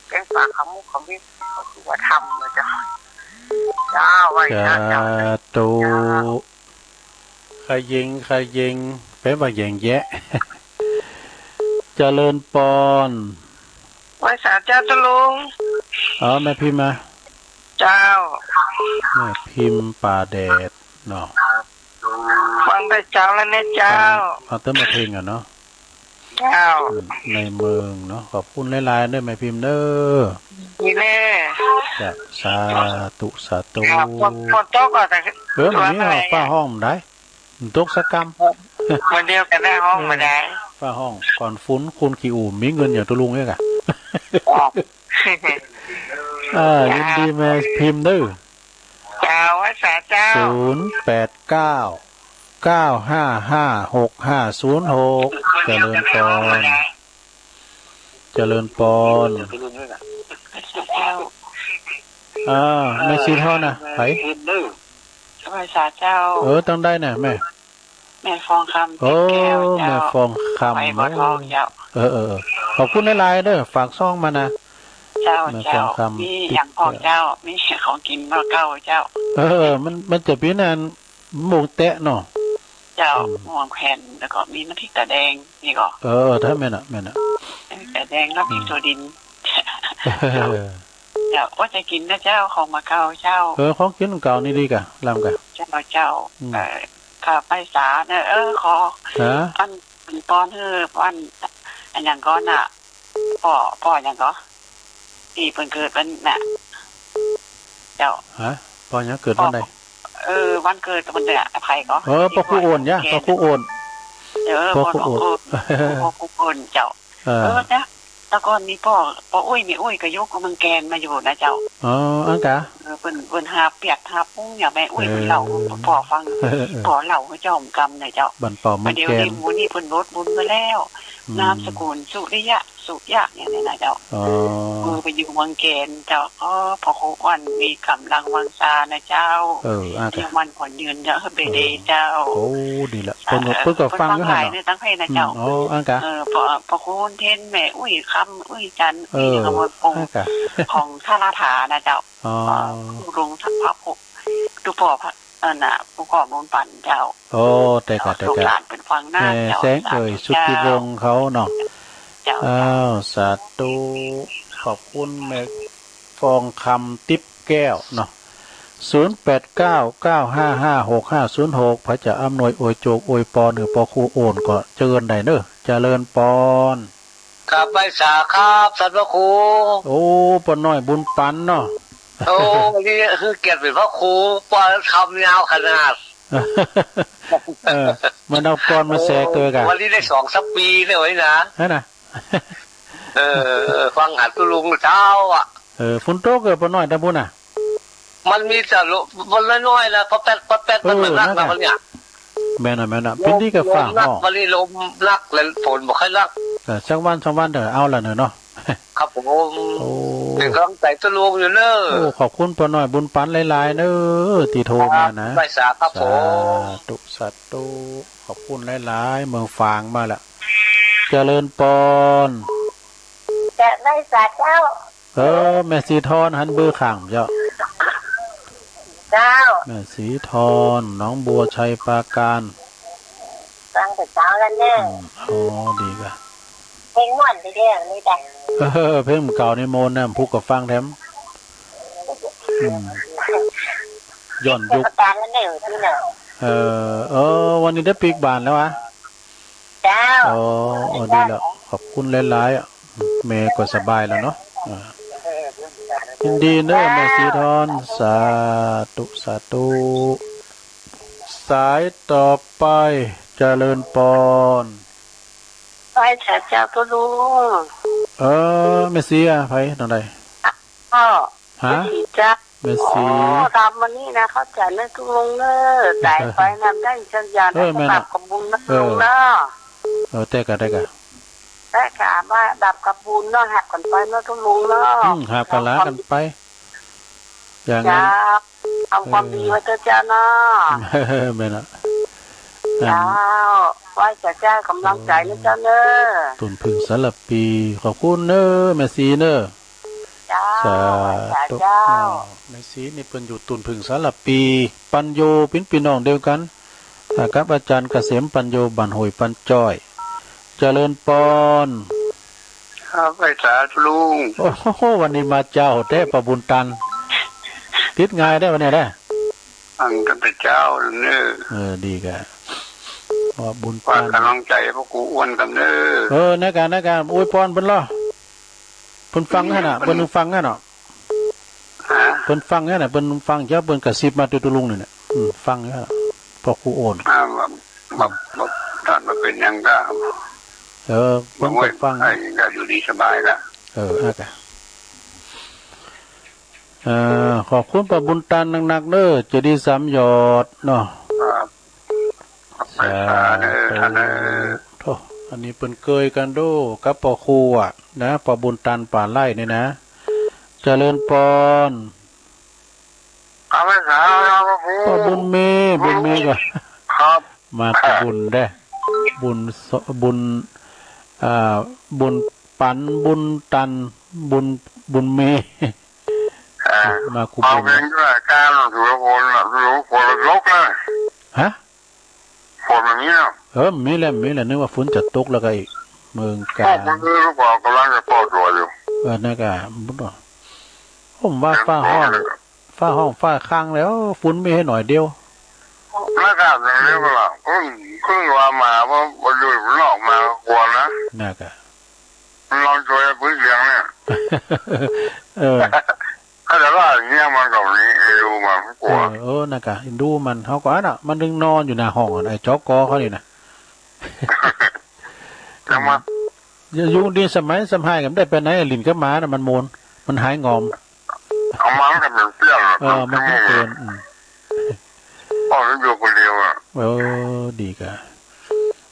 แป๋งป๋าขมุกขมิบก็คือว่าทำนะเจ้า เจ้า ไหว้พระเจ้า สาธุ เจ้า เขยิง เขยิง แป๋ว่าแหย่งแยะ เจริญปอน ไหว้สาเจ้าตุ๊ลุง อ๋อ แม่พิมพ์มา เจ้า แม่พิมพ์ป่าแดดเนาะ ฟังแต่เจ๊าแล้วเนี่ยเจ้า ฟัง ฟังแต่เมื่อเพลงอะเนาะ เจ้า อืม ในเมืองเนาะ ขอบคุณหลายๆ เด้อแม่พิมพ์เด้อ นี่แน่ จ้ะ สาธุ สาธุ เจ้า ฝน ฝนตกก็แต่ เออ มันมี ตัวอะไรอะ ฟ้าฮ้องบ่ได้ มันตกสักกำ วันเดียวกั๋นได้ฮ้องบ่ได้ เออ ฟ้าฮ้อง ก่อนฝน คนขี้อู้ มีเงินอย่างตุ๊ลุงเนี่ยกะ อ๋อ อ่า ยินดีแม่พิมพ์เด้อ เจ้า ไหว้สาเจ้า ศูนย์แปดเก้า เก้าห้าห้า หกห้าศูนย์หก เจริญปอน เจริญปอน เจ้า อ่า แม่ชีเฮานะ ไผ ไหว้สาเจ้า เออ ตังใดน่ะแม่ แม่ฟองคำ โอ้ แก้วเจ้า แม่ฟองคำ ไหว้บ่ทองเจ้า เออ เออ เออ ขอบคุณหลายๆ เด้อ ฝากซองมานะ เจ้า แม่ฟองคำ เจ้า มีหยังพองเจ้า มีของกิ๋นมาเก่าเจ้า เออ มัน มันจะเป๋นอัน หมวกแตะเนาะ เจ้า อืม หมวกแผ่น แล้วก็มีน้ำพริกตาแดง นี่ก็ เออ เออ ถ้าแม่นน่ะ แม่นน่ะ เออ ตาแดง น้ำพริก อืม ถั่วดิน เออ เจ้า ว่าจะกิ๋นนะเจ้า ของมาเก่าเจ้า เออ ของกิ๋นเก่านี่ดีกะ ลำกะ เจ้า เจ้า อืม เอ่อ ข้าไปสาเนอะ เออ ขอ ฮะ อัน อันปอนหื้อ อัน อันหยังก่อนน่ะ ป้อ ป้อหยังก่อ ตี้เปิ้นเกิดวันน่ะ เจ้า ฮะ ป้อหยังเกิดวันใด ป้อ เออ วันเกิดวันใดอะ ไผก่อ เออ ป้อครูโอนยะ ป้อครูโอน เออ ป้อครูโอน ป้อครูโอน ป้อครูโอนเจ้า เออ เออ จ๊ะ แต่ก่อนนี้ป้อ ป้ออุ๊ย แม่อุ๊ยก็อยู่เมืองแก่นมาอยู่นะเจ้า อ๋อ อั้นกา เออ เปิ้น เปิ้นหาเปียกหาปุ้งอย่างแม่อุ๊ย เออ เปิ้นเล่า ป้อฟัง เออ ป้อเล่าหื้อจ้อมกำนะเจ้า บ้านป้อเมืองแก่น เดี๋ยวนี้หมู่นี้เปิ้นลดบุญไปแล้ว อืม นามสกุลสุริยะ สุยะเนี่ยนะเจ้า อ๋อ เออ ไปอยู่เมืองแก่นเจ้า อ๋อ ป้อครูอ้วนมีกำลังวังชานะเจ้า เออ อั้นกา ยังมั่นขวัญยืนเจ้า เฮอเบเดเจ้า โอ้ ดีละ เปิ้นก็ เออ เปิ้นก็ฟัง เปิ้นฟังอยู่หั้นเนาะ หลายเนี่ยตั้งเพลงนะเจ้า อืม อ๋อ อั้นกา เออ ป้อ ป้อครูเทน แม่อุ๊ยคำ อุ๊ยจันทร์ เออ นี่ก็มาปง อั้นกา ของท่าลาถานะเจ้า อ๋อ เออ ลุงพระผู้ ตุ๊ป้อพระ เออ น่ะ ผู้ก่อบุญปันเจ้า โอ้ แต่กะ แต่กะ ลูกหลานเปิ้นฟังนะ แม่ เจ้า แสงเอ่ย สาธุ สุทธิวงศ์เขาเนาะ เจ้า อ้าว สาธุ ขอบคุณแม่ฟองคำ ติ๊บแก้วเนาะ ศูนย์แปดเก้า เก้าห้าห้า หกห้าศูนย์หก ใผจะอำนวยอวยโจกอวยปอนหื้อป้อครูโอนก็เจิญได้เน้อ เจริญปอน ครับ ไหว้สาครับ ท่านพระครู โอ้ ป้อน้อยบุญปันเนาะ โอ้ วันนี้หื้อเกียรติเป๋นพระครู ป้อทำยาวขนาด เออ มานับปอนมาแสเกิกอะ วันนี้ได้สองสามปีแล้วไอ้นะ นั่นน่ะ เออ ฟังหันตุ๊ลุงเจ้าอะ เออ ฝนตกเออ ป้อน้อยตางปุ้นน่ะ มันมีแต่ลม มันน้อยๆ นะ ป๊อดแป๊ด ป๊อดแป๊ด มันเหมือนนักนะ เออ นั่นน่ะ วันเนี้ย แม่นน่ะ แม่นน่ะ เป๋นดีกับฟ้าฮ้อง ลมนัก วันนี้ลมนักเลย ฝนบ่ค่อยนัก เออ สักวันสองวันเถอะ เอาละเนอะเนาะ ครับผม โอ้ เป๋นกำลังใจ๋ตุ๊ลุงอยู่เน้อ โอ้ ขอบคุณป้อน้อยบุญปันหลายๆ เน้อ ตี้โทรมานะ ครับ ไหว้สาครับผม สาธุ สาธุ ขอบคุณหลายๆ เมืองฝางมาละ เจริญปอน จะไหว้สาเจ้า เออ แม่สีทอนหันเบอร์ข้างเจ้า เจ้า แม่สีทอน หนองบัวไชยปราการ ฟังแต่เจ๊าแล้วเน้อ อืม อ๋อ ดีกะ เพลงม่วนดีเด้อ นี่จ้ะ เออ เพลงเก่านี่ม่วนนะ ผูกก็ฟังแถม อืม ย้อนยุค เทศกาลแล้วเน้อ ตี้เน้อ เออ เออ วันนี้ได้ปิ๊กบ้านแล้ววะ เจ้า อ๋อ อ๋อ ดีแล้ว ขอบคุณหลายๆ อะ แม่ก็สบายแล้วเนาะ อ่า ยินดีเน้อ เจ้า แม่สีทอน สาธุ สาธุ สายต่อไป เจริญปอน ไหว้สาเจ้าตุ๊ลุง เออ แม่สีอะ ใผ ตรงใด อ้อ ฮะ แม่สีเจ้า แม่สี โอ้ ตามวันนี้นะ เข้าใจ๋เน้อตุ๊ลุงเน้อ ต๋ายไปนำได้สักอย่าง เออ นะ แม่น กราบ น่ะ ขอบบุญเน้อ เออ ตุ๊ลุงเน้อ เออ แต่กะ แต่กะ แต่กะว่าดับกับบุญเนาะ หับกั๋นไปเนาะตุ๊ลุงเนาะ อืม หับกั๋นลากั๋นไป อย่างนั้น เจ้า เอาความดีไว้เถอะเจ้าเนาะ เออ แม่นน่ะ เจ้า อัน ไหว้เจ้า เจ้ากำลังใจ๋นะเจ้าเน้อ เออ ต้นผึ้งสารภี ขอบคุณเน้อ แม่สีเน้อ เจ้า สาธุ ไหว้เจ้า อ๋อ แม่สีนี่เปิ้นอยู่ต้นผึ้งสารภี ปัญโย เป๋นปี้น้องเดียวกั๋น อ่า กับอาจ๋ารย์เกษมปัญโย บ้านห้วยปันจ้อย เจริญปอน ครับ ไหว้สาตุ๊ลุง โอ้โห วันนี้มาเจ๊าแต๊ป้อบุญตัน ติดง่ายได้วันนี้ได้ ฟังตั้งแต่เจ๊าเน้อ เออ ดีกะ ป้อบุญตัน ฝากกำลังใจ๋ป้อครูอ้วนกำเน้อ เออ นะกะ นะกะ อวยปอนเปิ้นลอ เปิ้นฟังหั้นน่ะ เปิ้นฟังหั้นเนาะ ฮะ เปิ้นฟังหั้นน่ะ เปิ้นฟังเจ้า เปิ้นกระซิบมาตุ๊ลุงนี่แหละ อืม ฟังหั้นน่ะ ป้อครูโอน อ่า แบบ แบบ แบบ ต้านบ่เป๋นหยังกะ เออ เปิ้นก็ฟัง ไอ้กะอยู่ดีสบายกะ เออ อ่ะกะ เอ่อ ขอบคุณป้อบุญตันนักๆ เน้อ เจดีย์สามยอดเนาะ ครับ สาธุ สาธุ โธ่ อันนี้เปิ้นเกยกั๋นโด้ กับป้อครูอะนะ ป้อบุญตันป่าไร่นี่นะ เจริญปอน ครับ สาธุครับ ป้อบุญมี บุญมีก็ ครับ มากู้บุญเด้อ บุญส- บุญ อ่า บุญปัน บุญตัน บุญ บุญมี อ่า มากู้บุญ เอาเพลงด้วย การสุรพลน่ะ สุรพลลกนะ ฮะ ฝนมันมีเนาะ เออ มีแหละ มีแหละ นึกว่าฝนจะตกแล้วก็อีก เมืองกาญ พวกมันก็กำลังจะปอดตัวอยู่ เออ นั่นก็ ผมว่าฟ้าฮ้อง ฟ้าฮ้องฟ้าค้างแล้ว ฝนมีให้หน่อยเดียว อากาศอย่างนี้ก็ล่ะ เพิ่ง เพิ่งว่ามา ว่า ว่าอยู่นอกมาก็กลัวนะ น่ากะ มันลองตัวพื้นเสียงเนี่ย เออ ถ้าแต่ว่าอย่างเงี้ยมันก็มีเอ็นดูมันกลัว เออ เออ น่ากะ เอ็นดูมัน เขาก็อันน่ะ มันถึงนอนอยู่หน้าห้องอ่ะ ไอ้จอกอเขานี่นะ ยังมา ยุคนี้สมัยสำหายก็บ่ได้ไปไหน หลิ้นกับหมาน่ะมันโมน มันหายงอม เอามามันก็เปลี่ยนเตี้ยงอะ เออ มันเปลี่ยน อืม อ๋อ แล้วอยู่คนเดียวอะ เออ ดีกะ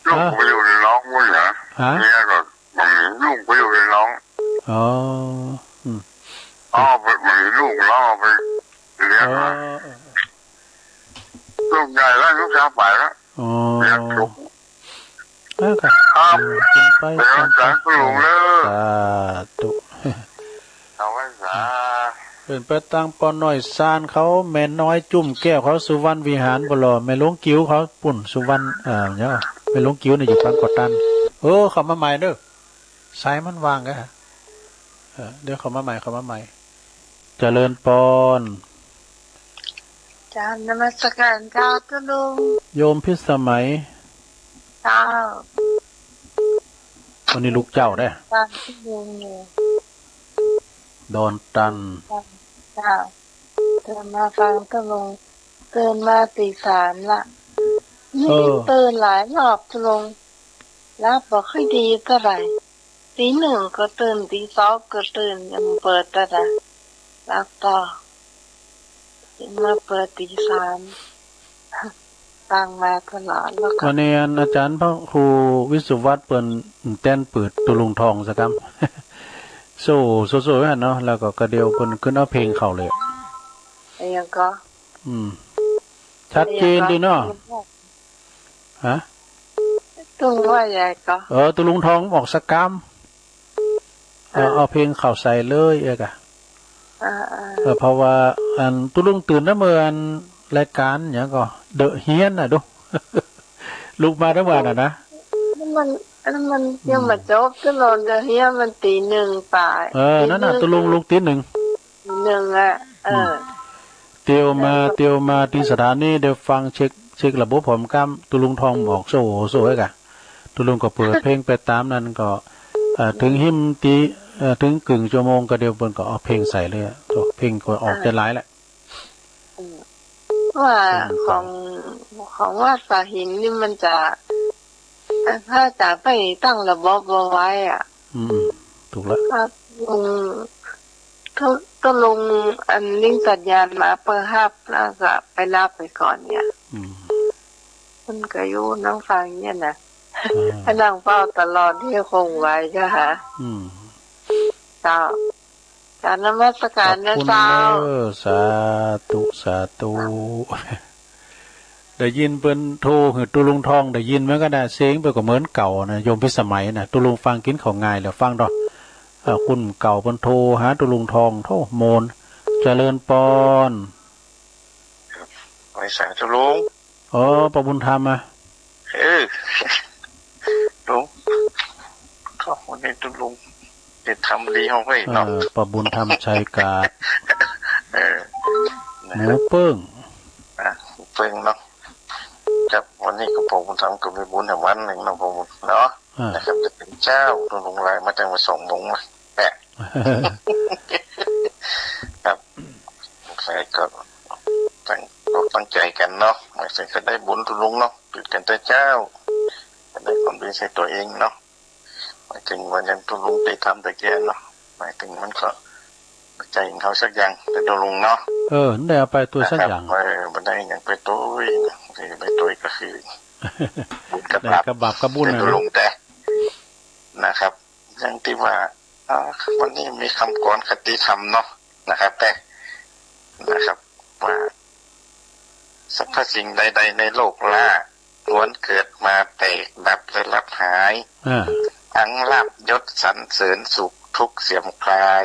ลูก อ่ะ ไปอยู่ในร้องนู่นนะ ฮะ เมียก็บ่มี ลูกไปอยู่ในร้อง อ๋อ อืม อ๋อ ไป บ่มีลูกร้อง เอาไปเลี้ยง อ๋อ อะ เออ เออ ลูกใหญ่แล้ว ลูกสาวไปแล้ว อ๋อ เลี้ยงลูก แล้วก็ ครับ อยู่กินไป เดี๋ยว ตาม สาธุ เด้อ สาธุ เอาไว้สา เปิ้นไปตางป้อน้อยซานเขา แม่น้อยจุ่มแก้วเขา สุวรรณวิหารบ่ลอ แม่หลวงกิ๋วเขาปุ้น สุวรรณ เอ่อ เนี่ย แม่หลวงกิ๋วเนี่ยอยู่ปางก่อตัน เออ เข้ามาใหม่เด้อ สายมันว่างกะ เออ เดี๋ยวเข้ามาใหม่ เข้ามาใหม่ เจริญปอน เจ้า นมัสการเจ้า ตุ๊ลุง โยมพิสมัย เจ้า วันนี้ลูกเจ้าเด้อ ฟังตุ๊ลุงอยู่ ดอนตัน เจ้า ตื่นมาฟังตุ๊ลุง ตื่นมาตีสามละ เออ ตื่นหลายรอบตุ๊ลุง หลับบ่ค่อยดีเท่าไหร่ ตีหนึ่งก็ตื่น ตีสองก็ตื่น ยังเปิดตลอด แล้วก็มาเปิดตีสาม ฟังมาตลอดแล้วก็ วันนี้อันอาจารย์พระครูวิสุวัฒน์เปิ้นแตนเปิดตุ๊ลุงทองสักกำ โซ่ โซ่ โซ่ไว้หั่นเนาะ แล้วก็กระเดียวเปิ้นขึ้นเอาเพลงเข้าเลย อะหยังก็ อืม ชัดเจนดีเนาะ ฮะ ตุ๊ลุงว่าใหญ่ก็ เออ ตุ๊ลุงทองออกสักกำ เออ เอา เอาเพลงเข้าใส่เลยเอกอะ อ่าๆ เออ เพราะว่าอันตุ๊ลุงตื่นนะเมื่ออันรายการหยังก็ เดอะเฮียนน่ะดู ลุกมาตั้งวันน่ะนะ นั่นมัน อันนั้นมัน อืม ยังบ่จบ ตุ๊ลุง เดอะเฮียนมันตีหนึ่งปาย เออ ตีหนึ่ง นั่นน่ะ ตุ๊ลุงลุกตีหนึ่ง หนึ่งอะ เออ อืม เตียวมา เออ เตียวมาตี้สถานี เดี๋ยวฟังเช็ค เช็คระบบพร้อมกำ ตุ๊ลุงทองออกโซ่ โซ่ไว้กะ ตุ๊ลุงก็เปิดเพลงไปต๋ามนั้นก็ เอ่อ เออ เถิงหิ้มตี้ เอ่อ เถิงกึ่งชั่วโมงก็เดี๋ยวเปิ้นก็เอาเพลงใส่เลยอะ เพลงก็ออก เออ ได้หลายแหละ อืม ว่า อืม ของ ของวัดป่าหินนี่มันจะ ถ้าจะไปตั้งระบบเอาไว้อะ อืม ถูกละ ครับ อืม ตุ๊ ตุ๊ลุง อันนี้สัญญาณมาเปิดฮับ แล้วก็ไปรับไปก่อนเนี่ย อืม มันก็อยู่นั่งฟังเนี่ยนะ อ่า ให้นั่งเฝ้าตลอดนี่คงไหวเจ้าคะ อืม เจ้า กราบนมัสการนะ ขอบคุณ เจ้า เด้อ สาธุ สาธุ ได้ยินเปิ้นโทรหื้อตุ๊ลุงทอง ได้ยินเหมือนกั๋นนะ เสียงเปิ้นก็เหมือนเก่านะ โยมพิสมัยนะ ตุ๊ลุงฟังกิ๋นข้าวงายแล้วฟังดอก เอ่อ คนเก่าเปิ้นโทรหาตุ๊ลุงทอง โธ่ โมน เจริญปอน ครับ ไหว้สาตุ๊ลุง อ๋อ ป้อบุญธรรมอะ เออ ลุง ก็วันนี้ตุ๊ลุง เฮ็ดธรรมดีเฮาไว้เนาะ เออ ป้อบุญธรรมชัยกาด เออ นะ หมูเปิ้ง อ่ะ หมูเปิ้งเนาะ ครับ วันนี้ก็ป้อบุญธรรมก็มีบุญแหมวันนึ่งเนาะ ป้อบุญเนาะ อ่า นะครับ จะเป๋นเจ้า ตุ๊ลุงไลน์มาตั้งแต่สองโมงนะ แปะ ครับ ใครก็ตั้งอกตั้งใจ๋กั๋นเนาะ หมายถึงจะได้บุญตุ๊ลุงเนาะ ตื่นกั๋นแต่เจ๊า จะได้ความดีใส่ตั๋วเองเนาะ หมายถึงว่ายังตุ๊ลุงไปทำตะแก่เนาะ หมายถึงมันก็ใจ๋ของเฮาสักอย่าง แต่ตุ๊ลุงเนาะ เออ ได้เอาไปตั๋วสักอย่าง นะครับ เออ บ่ได้หยังไปตั๋ว เออ ไปตั๋วก็คือ บุญกับบาป ได้กับบาปกับบุญ แต่ตุ๊ลุงแต่ นะครับ อย่างตี้ว่า อ่า วันนี้มีกำกรคติธรรมเนาะ นะครับ แต่ นะครับ ว่า สรรพสิ่งใดๆในโลกล้า ล้วนเกิดมาแตกดับและลับหาย อ่า ทั้งลาภยศสรรเสริญสุขทุกข์เสื่อมคลาย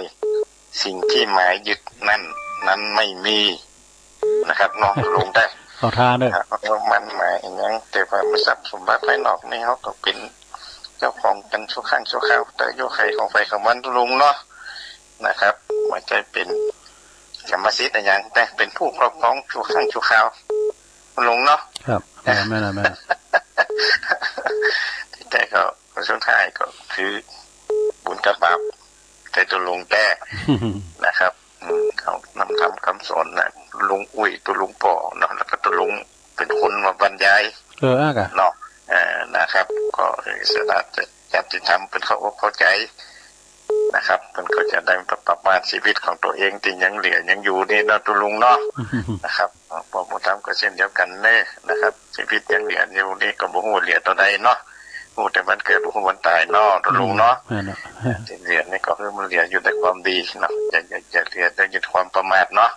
สิ่งที่หมายยึดนั่น นั้นไม่มี นะครับ เนาะ ตุ๊ลุงแต่ เข้าท่าเนอะ ครับ มันหมายหยัง แต่ว่ามีทรัพย์สมบัติภายนอกนี่เฮาก็เป๋นเจ้าของกั๋นชั่วครั้งชั่วคราว แต่อยู่ใผของใผของมัน ตุ๊ลุงเนาะ นะครับ บ่ใจ้เป๋นกรรมสิทธิ์อะหยัง แต่เป๋นผู้ครอบครองชั่วครั้งชั่วคราว ตุ๊ลุงเนาะ ครับ เออ แม่นละ แม่นละ ตี้แต๊ก็ สุดท้ายก็คือบุญกับบาป แต่ตุ๊ลุงแต่ นะครับ อืม เอานำธรรมคำสอนนะ ตุ๊ลุงอุ้ย ตุ๊ลุงป้อเนาะ แล้วก็ตุ๊ลุงเป๋นคนมาบรรยาย เออ อ่ะกะ เนาะ เออ นะครับ ก็เออ สาธุ ญาติธรรมเปิ้นเข้าอกเข้าใจ๋นะครับ เปิ้นก็จะได้ปรับมาชีวิตของตั๋วเองตี้ยังเหลือยังอยู่นี่เนาะ ตุ๊ลุงเนาะ นะครับ ป้อบุญธรรมก็เช่นเดียวกั๋นเน่อนะครับ ชีวิตยังเหลืออยู่นี่ก็บ่ฮู้เหลือเต้าใดเนาะ ฮู้แต่วันเกิด บ่ฮู้วันต๋ายเนาะ ตุ๊ลุงเนาะ อืม นั่นแหละ ตี้เหลือนี่ก็คือมันเหลืออยู่แต่ความดีเนาะ อย่า อย่า อย่าเหลือแต่ยึดความประมาทเนาะ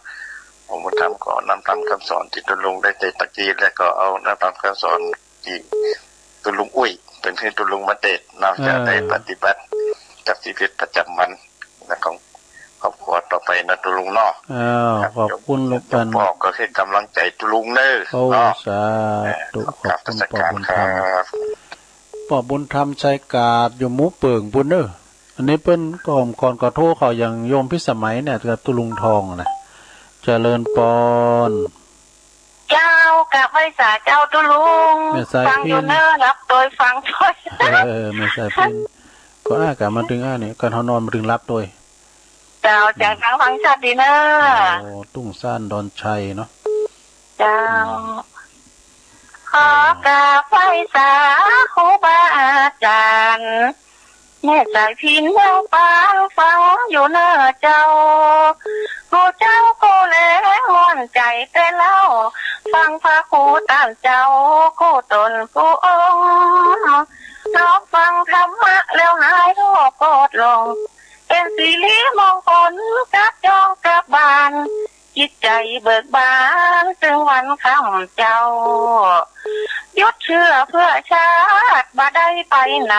ป้อบุญธรรมก็เอาน้ำธรรมคำสอนตี้ตุ๊ลุงได้เตสน์ตะกี้ แล้วก็เอาน้ำธรรมคำสอนตี้ตุ๊ลุงอุ้ย เปิ้นหื้อตุ๊ลุงมาเตสน์เนาะ เออ จะได้ปฏิบัติกับชีวิตประจำวันนะ ของครอบครัวต่อไปนะตุ๊ลุงเนาะ เออ ครับ ขอบคุณ โยม ลูก โยม ปัน ป้อก็หื้อก๋ำลังใจ๋ตุ๊ลุงเน่อ โอ้ เนาะ สาธุ เออ ขอบคุณ ขอบคุณ ป้อบุญธรรม ครับ ป้อบุญธรรมชัยกาดอยู่หมู่เปิ่งปู๊นเน่อ อันนี้เปิ้นก็ ก่อนก็โทรเข้ายังโยมพิสมัยเนี่ย กับตุ๊ลุงทองนะ เจริญปอน เจ้า กราบไหว้สาเจ้าตุ๊ลุง แม่สายพิณ ฟังอยู่เน่อ หลับโตยฟังโตย เออ แม่สายพิณ ก็อ้ากะมาตึงอ้านี่ ก่อนเฮานอนมาตึงหลับโตย เจ้า อืม เจียงตังฟังชัดดีเน่อ โอ้ ตุ้งสานดอนชัยเนาะ เจ้า อืม ขอกราบไหว้สาครูบาอาจ๋ารย์ แม่สายพิณเมืองปานฟังอยู่เน่อเจ้า ครูเจ้าครูแลม่วนใจ๋แต๊เล่า ฟังพระครูต้านเจ้า ครูต๋นครูองค์ น้อมฟังธรรมะแล้วหายโรคโกรธหลง เป๋นสิริมงคลกลับจ้องกลับบ้าน จิตใจ๋เบิกบานเซิ่งวันค่ำเจ้า หยุดเชื้อเพื่อชาติบ่ได้ไปไหน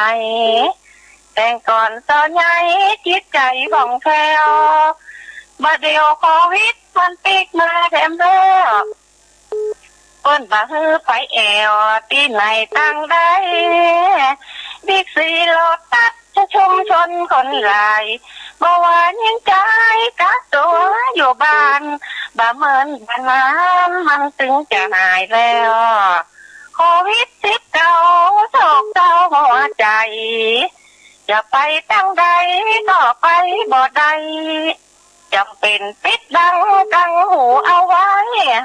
แต่ก่อนต๋อนใหญ่จิตใจ๋ผ่องแผ้ว บ่าเดี่ยวโควิดมันปิ๊กมาแถมแล้ว เปิ้นบ่หื้อไปแอ่วตี้ไหนตังใด บิ๊กซี โลตัส ชุมชนคนหลาย บ่ว่าหญิงจายกักตั๋วอยู่บ้าน บ่าเมินบ่านานมันตึงจะหายแล้ว โควิดสิบเก้าโศกเศร้าหัวใจ๋ จะไปตังใดก็ไปบ่ได้ จ๋ำเป๋นปิดดังกังหูเอาไว้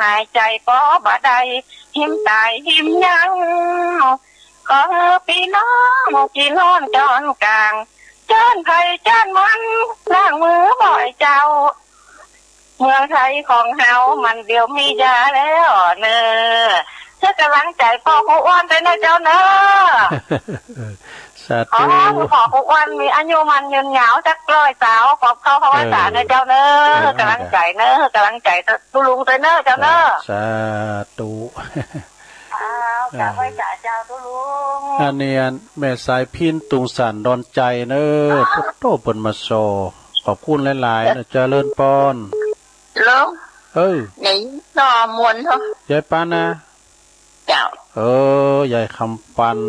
หายใจ๋ปอบ่ได้ หิมต๋ายหิมยัง ขอหื้อปี้น้องตี้นอนจ้อนก๋าง เจิ่นใผเจิ่นมัน ล้างมือบ่อยเจ้า เมืองไทยของเฮามันเดี๋ยวมียาแล้วเน่อ หื้อกำลังใจ๋ป้อครูอ้วนตวยเน่อเจ้าเน่อ สาธุ ขอหื้อป้อครูอ้วนมีอายุมั่นยืนยาวสักร้อยสาว ขอบเข้าพรรษาเน่อเจ้าเน่อ เออ หื้อกำลังใจ๋เน่อ หื้อกำลังใจ๋ตุ๊ลุงตวยเน่อเจ้าเน่อ สาธุ อ้าว กราบไหว้สาเจ้าตุ๊ลุง อันนี้อันแม่สายพิณ ตุงสานดอนชัยเน่อ พุทโธ เปิ้นมาส่อ ขอบคุณหลายๆ เน่อ เจริญปอน ลุง เออ ไหนต่อมวลเถอะ ยายปันนะ เจ้า เออ ยายคำปัน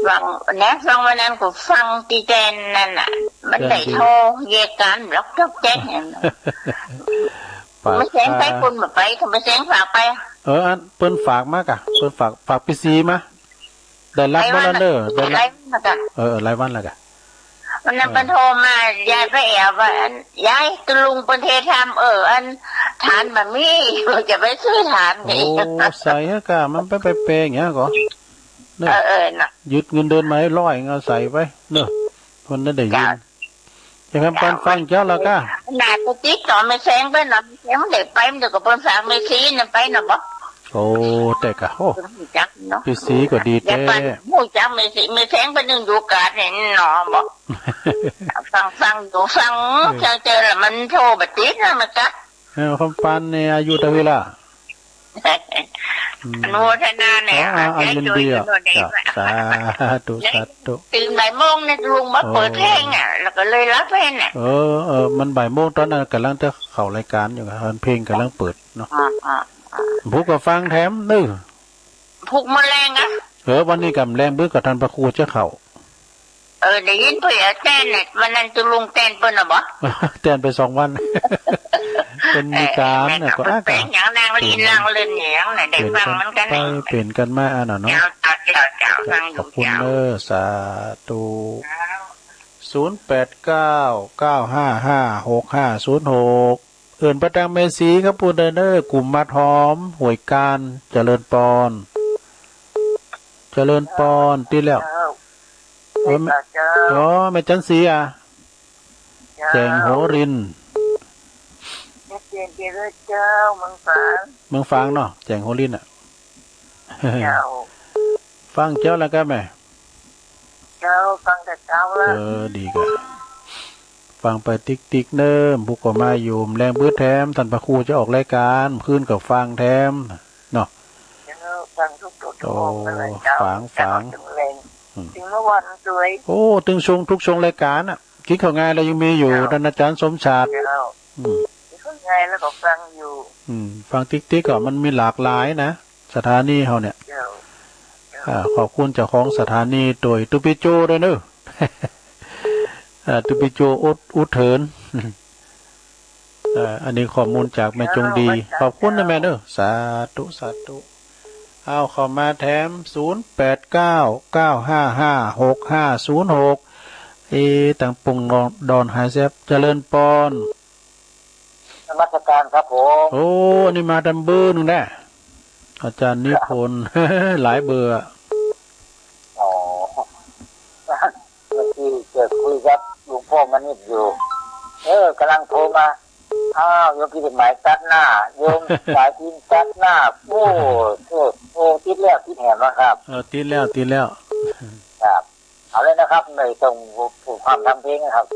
ฟังนะ ฟังวันนั้นก็ฟังตี้แตนนั่นน่ะ มันได้โทรเยียะกั๋น ล็อกจ๊อกแจ๊ก แม่แสงไป ปุ้นบ่ไป แม่แสงฝากไป เออ อันเปิ้นฝากมากะ เปิ้นฝาก ฝากปี้ซีมา ได้รับหมดแล้วเน่อ ได้รับ ได้รับมาจ้ะ เออ เออ หลายวันแล้วกะ วันนั้นเปิ้นโทรมา ยายไปแอ่วว่า อัน ยาย ตุ๊ลุงเปิ้นเทศน์ธรรม เออ อัน ฐานบ่มี จะไปซื้อฐาน โอ้ ใส่ฮะกะ มันไป ไปแปลงอย่างเงี้ยก่อ เน่อ เออ เออ น่ะ ยึดเงินเดือนมาให้ร้อย เอาใส่ไป เน่อ คนนั้นได้ยิน เจ้า จะทำปันฟังเจ้าแล้วกะ น่าจะติดต่อแม่แสงไปเนาะ แม่แสงมันได้ไป มันเดี๋ยวก็เปิ้นฝากแม่ซีนั่นไปเนาะบ่ โอ้ แต่กะ โอ้ ฮู้จักเนาะ ปี้ซีก็ดีแต๊ ฮู้จักแม่ซี แม่แสงเปิ้นนึ่งอยู่กาดนี่เนาะบ่ ฟัง ฟังอยู่ ฟัง เออ จังเจอละมันโทรบ่ติดนะมันกะ เออ คำปันนี่อายุเต้าไหร่ละ อืม อนุโมทนาแน่ อ๋อ อ่ะ อ่ะ ยินดีอ่ะ เจ้า สาธุ สาธุ ตื่นบ่ายโมงเนี่ยลุงมาเปิดเพลงอ่ะ แล้วก็เลยหลับไปน่ะ เออ เออ มันบ่ายโมงต๋อนนั้นก่ำลังจะเข้ารายก๋านอยู่ เพลงก่ำลังเปิดเนาะ อ่า อ่า อ่า ผู้ก็ฟังแถมเน่อ พุกมื้อแลงอะ เออ วันนี้ก่ำแลง เปื้อก็ต้านพระครูจะเข้า เออ ได้ยินเปิ้นแตนน่ะ วันนั้นตุ๊ลุงแตนเปิ้นน่ะบ่ แตนไปสองวัน เปิ้นมีก๋านน่ะ เออ ก็ เปิ้น อากาศ แปลงอย่างนางลีนางเล่นอย่างน่ะ ได้ฟังเหมือนกั๋น เปลี่ยนกั๋นไป เปลี่ยนกั๋นมา อันน่ะเนาะ เจ้า เจ้า เจ้า ฟังอยู่ ขอบคุณ เจ้า เด้อ สาธุ เจ้า ศูนย์แปดเก้า เก้าห้าห้า หกห้าศูนย์หก เอิ้นไปตางแม่ซีครับ ปู้นเน่อ กุมมัดหอม ห้วยก๋าน เจริญปอน เจริญปอน ติดแล้ว เจ้า ออ แม่ เจ้า อ๋อ แม่จันทร์ศรีอ่ะ เจ้า แจ่งหัวริน แม่เจียนเจริญเจ้า เมืองฝาง เมืองฝางเนาะ แจ่งหัวรินอ่ะ เจ้า ฟังเจ๊าแล้วก็แม่ เจ้า ฟังแต่เจ๊าละ เออ ดีกะ ฟังไปติ๊กๆ เนิ่ม ผู้ก็มาอยู่ แลงปื๊ดแถม ต้านพระครูจะออกรายก๋าน คืนก็ฟังแถม เนาะ เจ้า ฟังทุกๆ ชั่วโมงเลยเจ้า โอ้ ฟัง ฟัง เจ้า เถิงแลง อืม เถิงเมื่อวานตวย โอ้ ตึงช่วง ทุกช่วงรายก๋านน่ะ กิ๋นข้าวงายแล้วยังมีอยู่ เจ้า ต้านอาจ๋ารย์สมชาติ เจ้า อืม กิ๋นข้าวงายแล้วก็ฟังอยู่ อืม ฟังติ๊กๆ ก็มันมีหลากหลายนะ สถานีเฮาเนี่ย เจ้า เจ้า อ่า ขอบคุณเจ้าของสถานีตวย ตุ๊ปิโจด้วยเนอะ อ่า ตุ๊ปิโจอุด อุดเถิน เอ่อ อันนี้ข้อมูลจากแม่จงดี ขอบคุณนะแม่เนอะ สาธุ สาธุ เอาเข้ามาแถม ศูนย์แปดเก้า เก้าห้าห้า หกห้าศูนย์หก เอ ตังปงดอนหายแซบ เจริญปอน นมัสการครับผม โอ้ อันนี้มาตำเบอร์นึ่งแน่ อาจ๋ารย์นิพนธ์ หลายเบอร์อะ อ๋อ เมื่อกี้เกิดคุยกับหลวงพ่อมณิษฐ์อยู่ เออ ก๋ำลังโทรมา อ้าว โยมพิสมัยตัดหน้า โยมสายพินตัดหน้า โอ้ โอ้ โอ้ ติดแล้ว ติดแหมแล้วครับ เออ ติดแล้ว ติดแล้ว ครับ เอาเลยนะครับ ไม่ต้องผูกความทางเพลงนะครับ